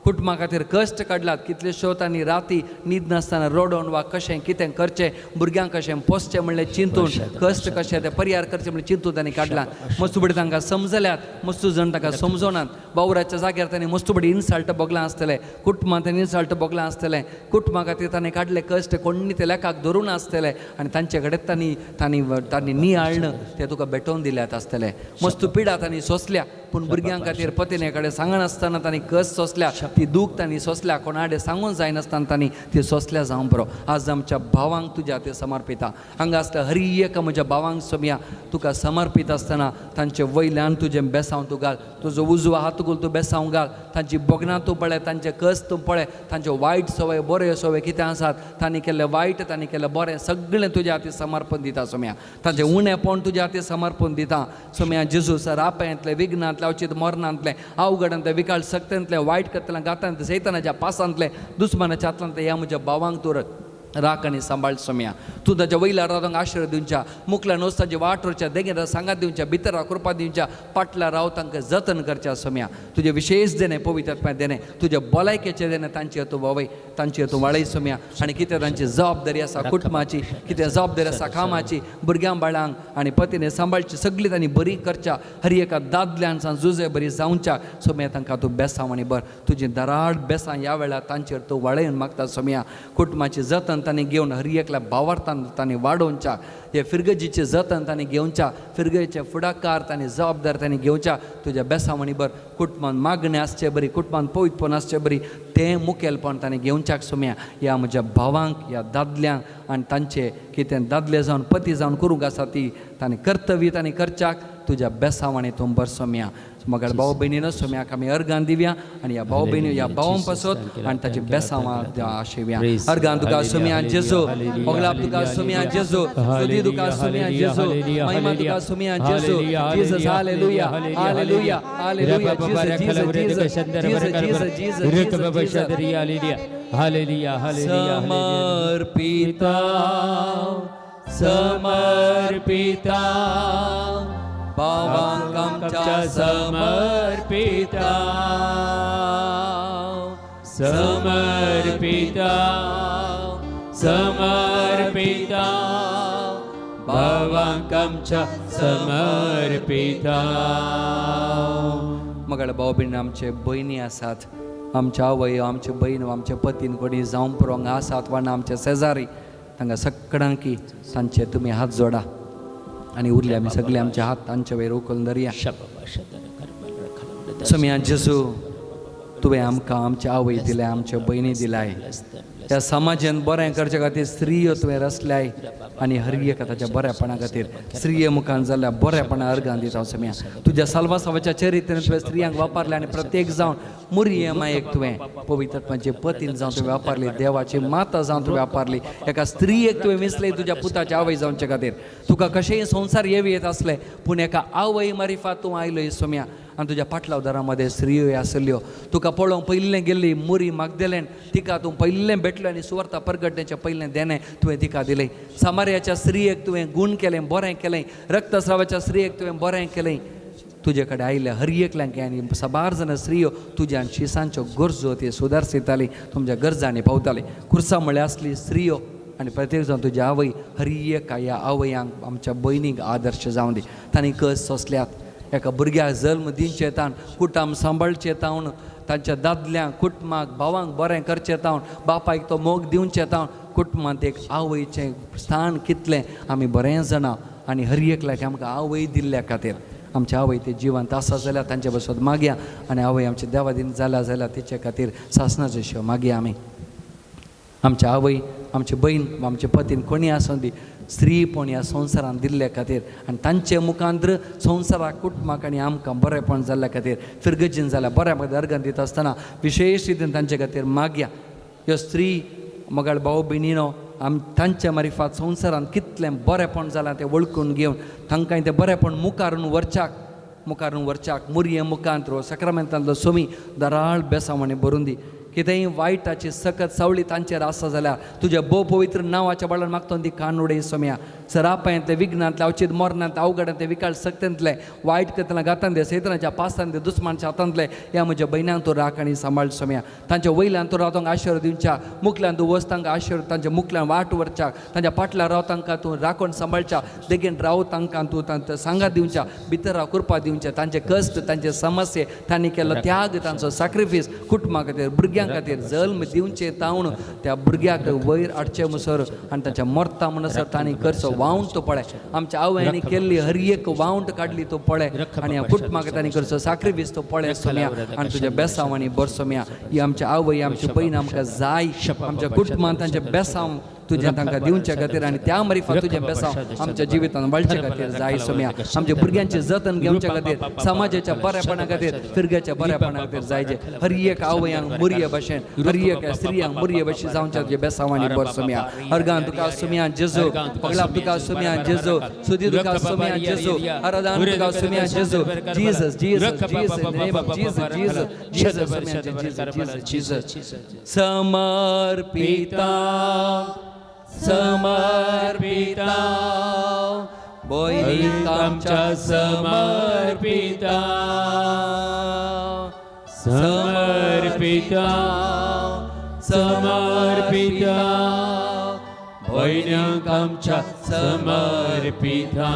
Speaker 6: कुटुंबा खातीर कश्ट काडल्यात. कितलेश्यो तांणी राती न्हीद नासतना रडोवन वा कशें कितें करचें, भुरग्यांक कशें पोसचें म्हणलें चिंतून, कश्ट कशें तें परिहार करचें म्हणलें चिंतून तांणी काडलां. मस्तबडी तांकां समजल्यात, मस्तू जण तांकां समजोनात. वावराच्या जाग्यार तांणी मस्तबडी इन्सल्ट भोगलां आसतलें, कुटुंबांत तांणी इन्सल्ट भोगलां आसतलें, कुटुंबा खातीर तांणी काडले कश्ट कोण्णी ते लेखाक धरून आसतले आनी तांचे कडेन तांणी तांणी तांणी नियाळ्ळें ते तुका भेटोवन दिल्यात आसतले. मस्तू पिडा तांणी सोंसल्या, पूण भुरग्यां खातीर पतिने कडेन सांगनासतना तांणी कस सोंसल्या, ती दूख तांणी सोंसल्या, कोणाडे सांगून जायनासतना तांणी ती सोंसल्या जावं बरो. आज आमच्या भावांक तुज्या ते समर्पिता. हांगा आसल्या हर एका म्हज्या भावांक सोम्या तुका समर्पीत आसतना तांचे वयल्यान तुजें बेसांव तूं घाल, तुजो उजवो हात घाल तूं बेसांव घाल, तांची भोगणां तूं पळय, तांचे कस तूं पळय, तांच्यो वायट सवय बऱ्यो सवय कितें आसात, तांणी केल्लें वायट तांणी केल्लें बरें सगळें तुज्या हाती समर्पण दिता सोम्या. तांचें उणेपण तुज्या हाती समर्पण दिता सोम्या. जेजू सर आपायंतलें विघ्नांतलें अवचीत मरणांतलें अवघडांतलें विकाळ सक्तेंतलें वायट करतलें गातांतलें सैतानाच्या पासांतलें दुस्मानाच्या हातांतलें ह्या म्हज्या भावांक तूं राख आनी सांबाळ सोम्या. तूं ताच्या वयल्या रावतांक आश्रय दिवच्या, मुखल्या नोस तांची वाट रोवच्या, देगेर सांगात दिवच्या, भितर कृपा दिवच्या, पाटल्या राव तांकां जतन करच्या सोम्या. तुजें विशेष देणें पवित्र देणें तुज्या भलायकेचें देणें तांचेर तूं वावय, तांचेर तूं वाळय सोम्या. आनी कितें तांची जबाबदारी आसा कुटुंबाची, कितें जबाबदारी आसा कामाची, भुरग्यां बाळांक आनी पतीने सांबाळची सगळी तांणी बरी करच्या. हर एका दादल्यान सान जुजे बरी जावच्या सोम्या. तांकां तूं बेसांव आनी बर तुजी दराड बेसां ह्या वेळार तांचेर तूं वाळयन मागता सोम्या. कुटुंबाची जतन तांणी घेवन हर एकल्या भावार्थान तांणी वाडोवच्या, हे फिरगजीचे जतन तांणी घेवच्या, फिरगजीचे फुडाकार तांणी जबाबदार तांणी घेवच्या. तुज्या बेसावणी बर कुटुंबान मागणें आसचे बरी, कुटुंबान पवित्रपण आसचे बरी, तें मुखेलपण तांणी घेवच्याक सोम्या. ह्या म्हज्या भावांक ह्या दादल्यांक आनी तांचे कितें दादले जावन पती जावन करूंक आसा ती तांणी कर्तव्य तांणी करच्याक तुज्या बेसावणी तूं बर सोम्या. मगर भाव भयणीनो सोम्याक आमी अर्गान दिवया आनी ह्या भाव भयणी ह्या भावां पासत आनी ताच्या बेसांवां आशेवया. अर्गान तुका सोम्या जेजू, मोगलाप तुका सोम्या जेजू, स्तुती तुका सोम्या जेजू, महिमा तुका सोम्या जेजू. Jesus hallelujah hallelujah hallelujah. Jesus Jesus Jesus Jesus Jesus
Speaker 2: hallelujah hallelujah.
Speaker 6: समर्पिता समर्पिता भावांक आमच्या समर्पिता,
Speaker 2: समर्पिता समर्पिता भावांक आमच्या समर्पिता.
Speaker 6: मगळ भाव भयणी आमचे भयणी आसात, आमच्या आवय आमचे भयण आमचे पतीन कोणी जावं पुरो आसात वा ना आमचे शेजारी, तांकां सगळ्यांकी तांचे तुमी हात जोडा आनी उरले आमी सगळे आमचे हात तांचे वयर उखलून धरया. सोम्या जेजू तुवें आमकां आमच्या आवय दिल्या, आमच्यो भयणी दिल्याय, त्या समाजान बरें करचे खातीर स्त्रियो तुवें रचल्याय आनी हर एका ताच्या बऱ्यापणा खातीर स्त्रिये मुखान जाल्ल्या बऱ्यापणा अर्गान दिता सोम्या. तुज्या साल्वासावाच्या चरित्रेन तुवें स्त्रियांक वापरलें आनी प्रत्येक जावन मुरये मायेक तुवें पवित्रत्वाचे पतीन जावन तुवें वापरली, देवाची माता जावन तुवें वापरली, एका स्त्रियेक तुवें विसले तुज्या पुताच्या आवय जावचे खातीर. तुका कशेंय संवसार येवी येत आसले पूण एका आवय मारिफात तूं आयलो सोम्या आनी तुज्या पाटलावदारां मदें स्त्रियो आसल्यो. तुका पळोवंक पयलें गेल्ली मुरी मागदेलेन तिका तूं पयलें भेटलो आनी सुवार्ता परगटण्याचें पयलें देणें तुवें तिका दिलें. सामार्याच्या स्त्रियेक तुवें गूण केलें, बरें केलें, रक्तस्रावाच्या स्त्रियेक तुवें बरें केलें. तुजे कडेन आयिल्ल्या हर एकल्यांक आनी साबार जाण स्त्रियो तुज्यान शिसांच्यो गरजो त्यो सुदारसिताली, तुमच्या गरजांनी पावताली. खुर्सा म्हळ्यार आसली स्त्रियो आनी प्रत्येक जावन तुज्या आवय हर एका ह्या आवयांक आमच्या भयणींक आदर्श जावन दी. तांणी कस सोंसल्यात, एका भुरग्याक जल्म दिवचें तावन, कुटुंब सांबाळचें तावन, तांच्या दादल्यांक कुटुंबाक भावांक बरें करचें तावन, बापायक तो मोग दिवचें तावन, कुटुंबांत एक आवयचें स्थान कितलें आमी बरें जाणा. आनी हर एकल्याक आमकां आवय दिल्ल्या खातीर आमच्या आवय ते जिवंत आसा जाल्यार तांचे बसत मागया आनी आवय आमच्या देवादीन जाल्या जाल्यार तिचे खातीर सासणाचो शेव मागया. आमी आमच्या आवय आमचे भयण आमचे पतीन कोणी आसूं दी स्त्रीपण ह्या संवसारान दिल्ल्या खातीर आनी तांचे मुखांतर संवसाराक कुटुंबाक आनी आमकां बरेंपण जाल्ल्या खातीर फिरगजीन जाल्या बऱ्या अर्गान दिता आसतना विशेश रितीन तांचे खातीर मागया. ह्यो स्त्री मगाळ भाव भयणीनो आम तांच्या मारिफात संवसारान कितलें बरेंपण जालां तें वळखून घेवन तांकां तें बरेंपण मुखारून वरच्याक मुरये मुखांत सक्रमेंतांतलो सोमी दराळ बेसांवांनी भरून दी. कितेंय वायटाची सकत सावळी तांचेर आसा जाल्यार तुज्या भोव पवित्र नांवाच्या बळान मागतो ती कान उडय सोम्या. सरापायंतले विघ्नांतले अवचीत मरणांतले अवघडांतले विकाळ सक्तेंतले वायट करतना गातांतले सैतनाच्या पासांतले दुस्मानच्या हातांतले ह्या म्हज्या भयणांक तूं राख आनी सांबाळ सोम्या. तांच्या वयल्यान तूं राव तांकां आशिर्वाद दिवच्या, मुखल्यान तूं वच तांकां आशिर्वाद, तांच्या मुखल्यान वाट व्हरच्या, तांच्या पाटल्या राव तांकां तूं राखून सांबाळच्या, देगेन राव तांकां तूं तांकां सांगात दिवच्या, भितर राव कृपा दिवच्या. तांचे कश्ट तांचे समस्ये तांणी केल्लो त्याग तांचो सॅक्रिफायस कुटुंबा खातीर भुरग्यां भुरग्यां खातीर जल्म दिवचे तावन त्या भुरग्याक वयर हाडचे म्हणसर आनी ताच्या मरता म्हणसर तांणी करचो वावंट तो पळय. आमच्या आवयांनी केल्ली हर एक वावंट काडली तो पळय आनी ह्या कुटुंबाक तांणी करचो साक्रिफीस तो पळय सोम्या आनी तुज्या बेसांव आनी बर सोम्या. ही आमच्या आवय आमची बहीण आमकां जाय आमच्या कुटुंबान तांच्या बेसांव तुजें तांकां दिवचे खातीर आनी त्या मारिफात तुजें बेसांव आमच्या जिवितान वाडचे खातीर जाय सोम्या. आमच्या भुरग्यांचें जतन घेवचे खातीर समाजाच्या बरेपणा खातीर फिरग्याच्या बरेपणा खातीर जायचे. हर एक आवयांक मुरये भशेन हर एक स्त्रियांक मुरये भशेन जावच्या तुजे बेसांव आनी बर सोम्या. अर्गान तुका सोम्या जेजू, पगलाप तुका सोम्या जेजू, सुदी तुका सोम्या जेजू, आराधन तुका सोम्या जेजू. Jesus Jesus Jesus in the name of Jesus Jesus Jesus Saumya Jesus Jesus Jesus. समर्पिता समर्पिता भयणीक आमच्या समर्पिता
Speaker 2: समर्पिता समर्पिता भयण्यांक आमच्या समर्पिता.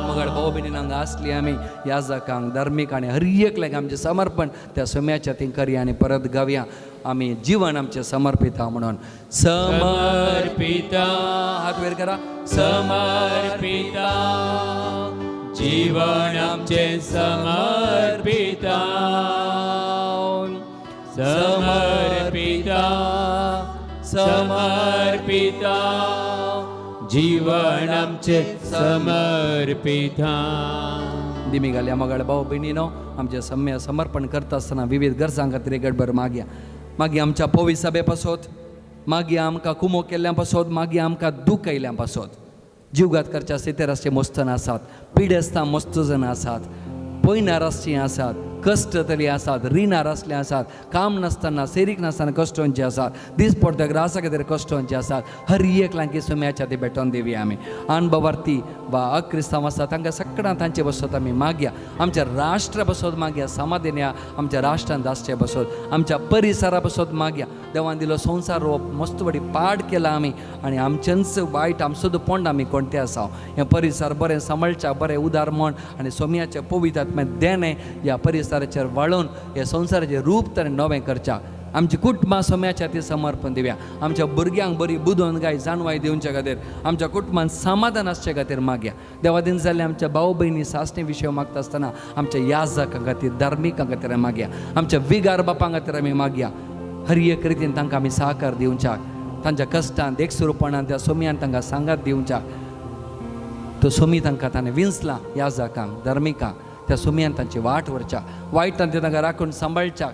Speaker 6: मगड भाव भयणीन हांगा आसली आमी याजकांक धार्मीक आनी हर एकल्याक आमचें समर्पण त्या सोम्याच्या ती करया आनी परत गावया आमी जीवन आमचें समर्पिता म्हणून.
Speaker 2: समर्पिता
Speaker 6: हात वयर करा.
Speaker 2: समर्पिता जीवन आमचें समर्पिता समर्पिता समर्पिता जीवन आमचें समर्पिता.
Speaker 6: दिमी घालया मगड भाव भयणीनो आमचें सम्य समर्पण करता आसतना विविध गरजां खातीर गडबर मागया. मागीर आमच्या पोवी सभे पासत, मागीर आमकां कुमो केल्ल्या पासत, मागीर आमकां दूख आयिल्ल्या पासत, जीवघात करच्या सितेर आसचे मस्तन आसात, पिडेस्तां मस्त जण आसात, पयनार आसचीं आसात, कश्ट तरी आसात, रिणार आसले आसात, काम नासतना सेरीक नासतना कश्टोंचे आसात, दीस पडटा ग्रासा खातीर कश्टोंचे आसात. हर एक लांकी सोम्याच्या ती भेटोवन दिवया आमी. अनभवार्थी वा अक्रिस्तांव आसा तांकां सगळ्यां तांचे बसत आमी मागया. आमच्या राष्ट्रा बसत मागया, समाधीन ह्या आमच्या राष्ट्रान आसचे बसत, आमच्या परिसरा बसत मागया. देवान दिलो संवसार हो मस्त बडी पाड केला आमी आनी आमचेंच वायट आमचो पोंड आमी कोणते आसा. हें परिसर बरें सांबाळच्या बरें उदार म्हण आनी सोम्याच्या पवित्र आत्म्या देणें ह्या परिसराचेर वाळोवन ह्या संवसाराचें रूप ताणें नवें करच्या. आमची कुटुंबां सोम्याच्या ती समर्पण दिवया. आमच्या भुरग्यांक बरी बुदोवन गाय जाणवाय दिवच्या खातीर आमच्या कुटुंबान समाधान आसचे खातीर मागया. देवादीन जाल्ले आमच्या भाव भयणी सासणे विशय मागता आसतना आमच्या याजकां खातीर धार्मिकां खातीर मागया, आमच्या विगार बापां खातीर आमी मागया. हर एक रितीन तांकां आमी सहकार दिवच्याक, तांच्या कश्टान एकसुरपणान त्या सोम्यान तांकां सांगात दिवच्याक. तो सोमी तांकां ताणें विंचला याजकांक धार्मिकांक, त्या सोम्यान तांची वाट व्हरच्या, वायटान ते तांकां राखून सांबाळच्याक.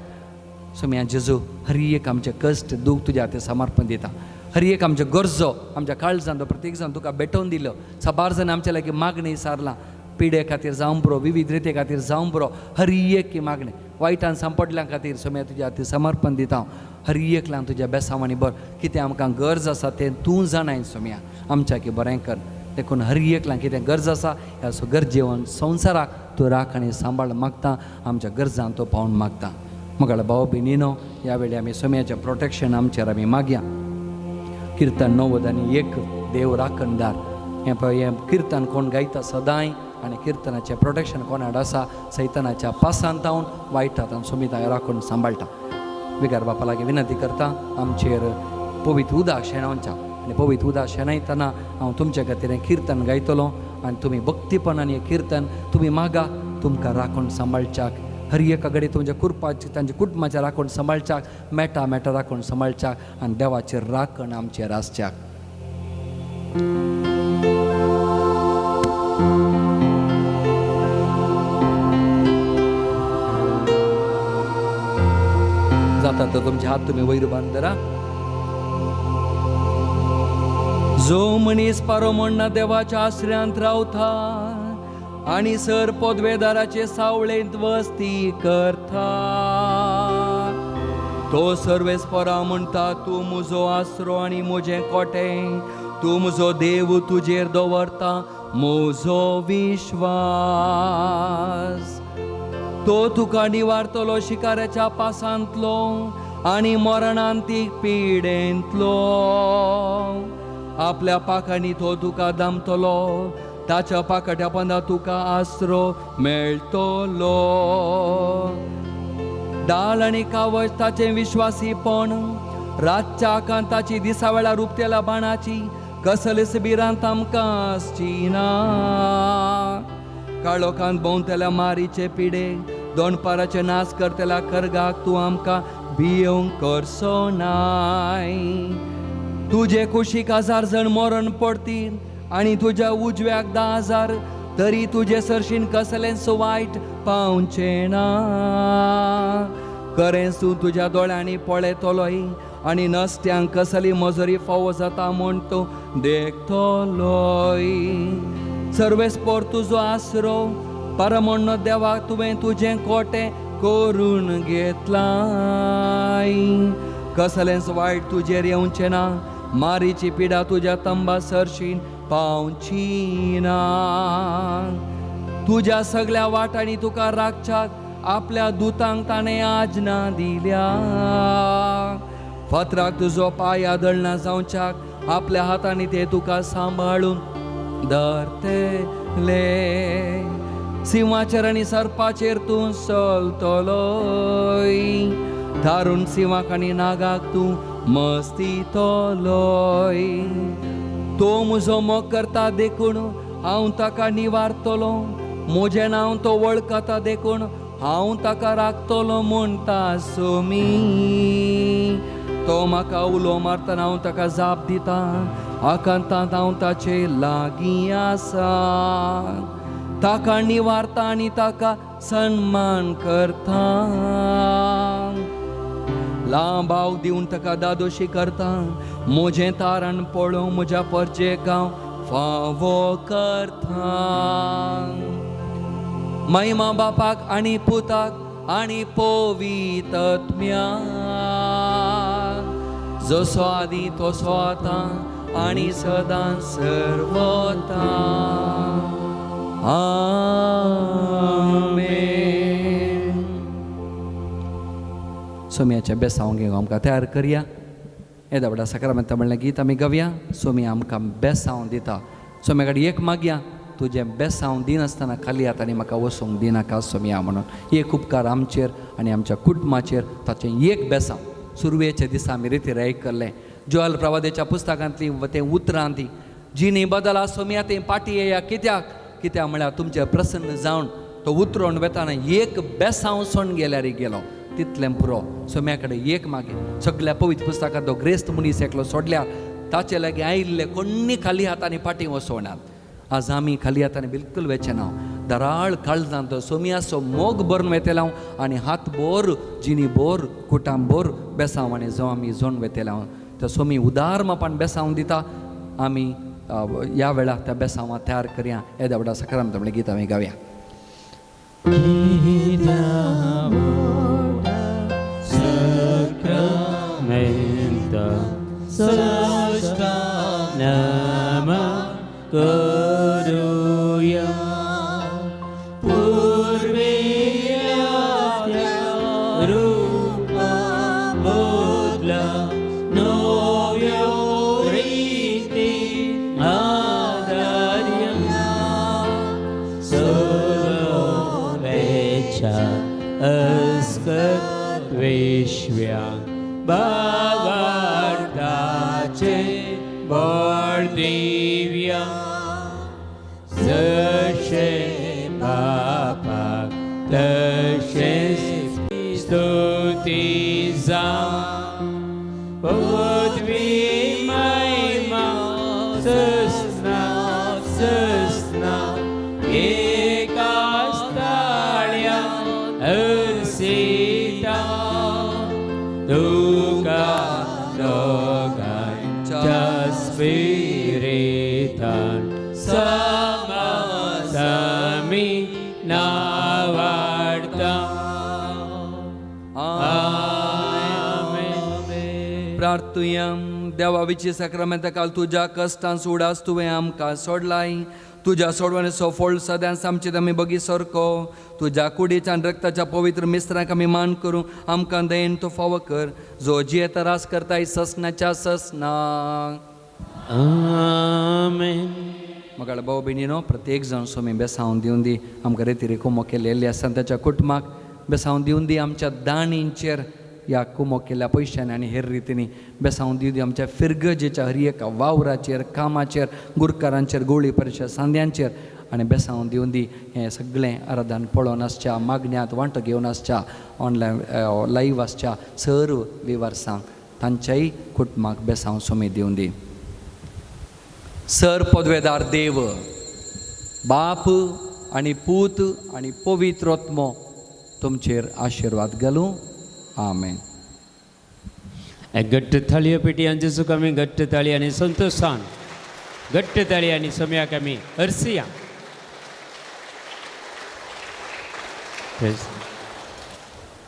Speaker 6: सोम्या जेजू हर एक आमचें कश्ट दूख तुज्या हातीर समर्पण दिता. हर एक आमच्यो गरजो आमच्या काळजान तो प्रत्येक जाण तुका भेटोवन दिलो. साबार जाण आमच्या लागीं मागणी सारलां, पिडे खातीर जावं पुरो, विविध रिते खातीर जावं पुरो, हर एक ही मागणी वायटान सांपडल्या खातीर सोम्या तुज्या हातीर समर्पण दिता. हर एकल्यान तुज्या बेसांव आनी बर कितें आमकां गरज आसा तें तूं जाणाय सोम्या, आमच्या की बरें कर. देखून हर एकल्यान कितें गरज आसा ह्या गरजेवन संवसाराक तूं राख आनी सांबाळ मागता, आमच्या गरजान तो पावून मागता. मगळ भाव भयणीनो ह्या वेळी आमी सोम्याचें प्रोटेक्शन आमचेर आमी मागया. किर्तन 91 देव राखणदार हें पळय, हें किर्तन कोण गायता सदांय आनी किर्तनाचें प्रोटेक्शन कोणाड आसा सैतानाच्या पासान तावन वायटात आनी सोमी राखून सांबाळटा. विगार बापा लागीं विनंती करता आमचेर पवित्र उदक शेणोवच्या आनी पवित्र उदक शेणयतना हांव तुमच्या खातीर हें किर्तन गायतलो आनी तुमी भक्तीपणान हें किर्तन तुमी मागा तुमकां राखून सांबाळच्याक. हर एका घडी तुमच्या कुरपाचे तांच्या कुटुंबाच्या राखून सांबाळच्याक, मेटा मेटा राखून सांबाळच्याक आनी देवाचेर राखण आमचेर आसच्याक. जाता तर तुमचे हात तुमी वयर बांदरा. जो मनीस पारो म्हणना देवाच्या आश्रयांत रावता आनी सर पदवेदाराचे सावळेंत वस्ती करता, तो सर्वेस्परा म्हणटा तूं म्हजो आसरो आनी म्हजें कोटें, तूं म्हजो देव तुजेर दवरता म्हजो विश्वास. तो तुका निवारतलो शिकाऱ्याच्या पासांतलो आनी मरणांतीक पिडेंतलो. आपल्या पाखांनी तो तुका दामतलो, ताच्या पाकट्या पंदा तुका आसरो मेळटलो. डाल आनी कावच ताचें विश्वासीपण रातच्या आकांताची दिसा वेळार उपतेल्या बाणाची कसलीच भिरांत आमकां आसची ना. काळोखांत भोंवतल्या मारीचे पिडे दोनपाराचे नाश करतल्या खरगाक तूं आमकां भियोंक करचो नाय. तुजे कुशीक 1000 जण मरण पडतील आनी तुज्या उजव्याक 10,000 तरी तुजे सरशीन कसलेंच वायट पावचें ना. खरेंच तूं तुज्या दोळ्यांनी पळयतलोय आनी नसत्यांक कसली मजरी फावो जाता म्हूण तूं देखतलोय. सर्वेस्पोर तुजो आसरो परमण्ण देवाक तुवें तुजें कोटें करून घेतलाय. कसलेंच वायट तुजेर येवचें ना मारीची पिडा तुज्या तंबा सरशीन पावची ना. तुज्या सगळ्या वाटांनी तुका राखच्याक आपल्या दुतांक ताणें आज्ञा दिल्या. फातराक तुजो पांय आदळना जावच्याक आपल्या हातांनी ते तुका सांबाळून धरतले. सिंवाचेर आनी सर्पाचेर तूं चलतलोय दारुण सिंवाक आनी नागाक तूं मस्तितलोय. तो म्हजो मोग करता देखून हांव ताका निवारतलो म्हजें नांव तो वळखता देखून हांव ताका राखतलो म्हणटा सोमी. तो म्हाका उलो मारतना हांव ताका जाप दिता आकांतांत हांव ताचे लागीं आसा. ताका निवारता आनी ताका सन्मान करता लांब भाव दिवन ताका दादोशी करता. म्हजें तारण पळोवंक म्हज्या परजेक हांव फावो करता. महिमा बापाक आनी पुताक आनी पवित्र आत्म्याक जसो आदी तसो आतां आनी सदां सर्वता. आमेन. सोम्याच्या बेसांव घेवंक आमकां तयार करया. येदा व्हडा साक्रामेंता म्हणलें गीत आमी गावया. सोमी आमकां बेसांव दिता. सोम्या कडेन एक मागया तुजें बेसांव दिनासतना खाली हातांनी म्हाका वचूंक दिनाका सोमया म्हणून. एक उपकार आमचेर आनी आमच्या कुटुंबाचेर ताचें एक बेसांव. सुरवेच्या दिसा आमी रितीर आयकल्लें जोएल प्रवादेच्या पुस्तकांतलीं तें उतरां ती जिणी बदला सोमया तें पाटी येया. कित्याक कित्याक म्हळ्यार तुमचें प्रसन्न जावन तो उतरोवन वेताना एक बेसांव सोण गेल्यार गेलो तितलें पुरो. सोम्या कडेन एक मागीर सगळ्या पवित्र पुस्तकांत तो ग्रेस्त मनीस एकलो सोडल्यार ताचे लागीं आयिल्ले कोण्णी खाली हातांनी फाटीं वसोवनात. आज आमी खाली हातांनी बिलकूल वेचें ना. दराळ काळजांत सोम्याचो मोग भरून वेतेले हांव आनी हात बोर जिणी बोर कुटां बोर बेसांव आनी जावं आमी जोण वेतेले हांव. त्या सोमी उदार मापान बेसांव दिता. आमी ह्या वेळार त्या बेसांवां तयार करया. येद्या व्हडा साक्रामेंत म्हणलें गीत आमी गावया.
Speaker 4: करूया पुर्विल्ल्या रूपा बदला नव्यो रिती आदार्या सर्वेच्या अस्कत विश्व्या भावार्थाचे बळ दिव्या जशें बापाक तशेंच स्तुती जावं पदवी महिमा सस्ना सस्ना एकाच ताळ्या अर्सिता तुका दोगांच्या स्पिरितान समासामी नावाडता. आमेन.
Speaker 6: प्रार्थुया. देवा विची साक्रामेंता काल तुज्या कश्टान उडास तुवें आमकां सोडलाय. तुज्या सोडवणेचो फळ सदांच आमचे आमी बगी सारको. तुज्या कुडीच्या आनी रक्ताच्या पवित्र मिस्त्रांक आमी मान करूं आमकां दयेन तूं फावो कर जो जियेता रास करताय ससनाच्या ससना.
Speaker 4: आमेन.
Speaker 6: म्हाका भाव भयणीनो प्रत्येक जाण सोमी बेसांव दिवन दी आमकां रेती रेखो मोकेल्ले आसा ताच्या कुटुंबाक बेसांव दिवन दी आमच्या दाणींचेर ह्या कुमो केल्ल्या पयशांनी आनी हेर रितींनी. बेसांव दिवं दी आमच्या फिरगजेच्या हर एका वावराचेर, कामाचेर, गुरकारांचेर, गोळी परिशा सांद्यांचेर आनी बेसांव दिवन दी हें सगळें आराधन पळोवन आसच्या, मागण्यांत वांटो घेवन आसच्या, ऑनलायन लायव्ह आसच्या सर्व विवर्सांक तांच्याय कुटुंबाक बेसांव सोमी दिवन दी. सर पदवेदार देव बाप आनी पूत आनी पवित्र आत्मो तुमचेर आशिर्वाद घालूं. आमेन.
Speaker 1: घट्ट थाळयो पेटी जेजूक आमी घट्ट थाळी आनी संतोशान घट्ट थाळी आनी सोम्याक आमी हरसिया.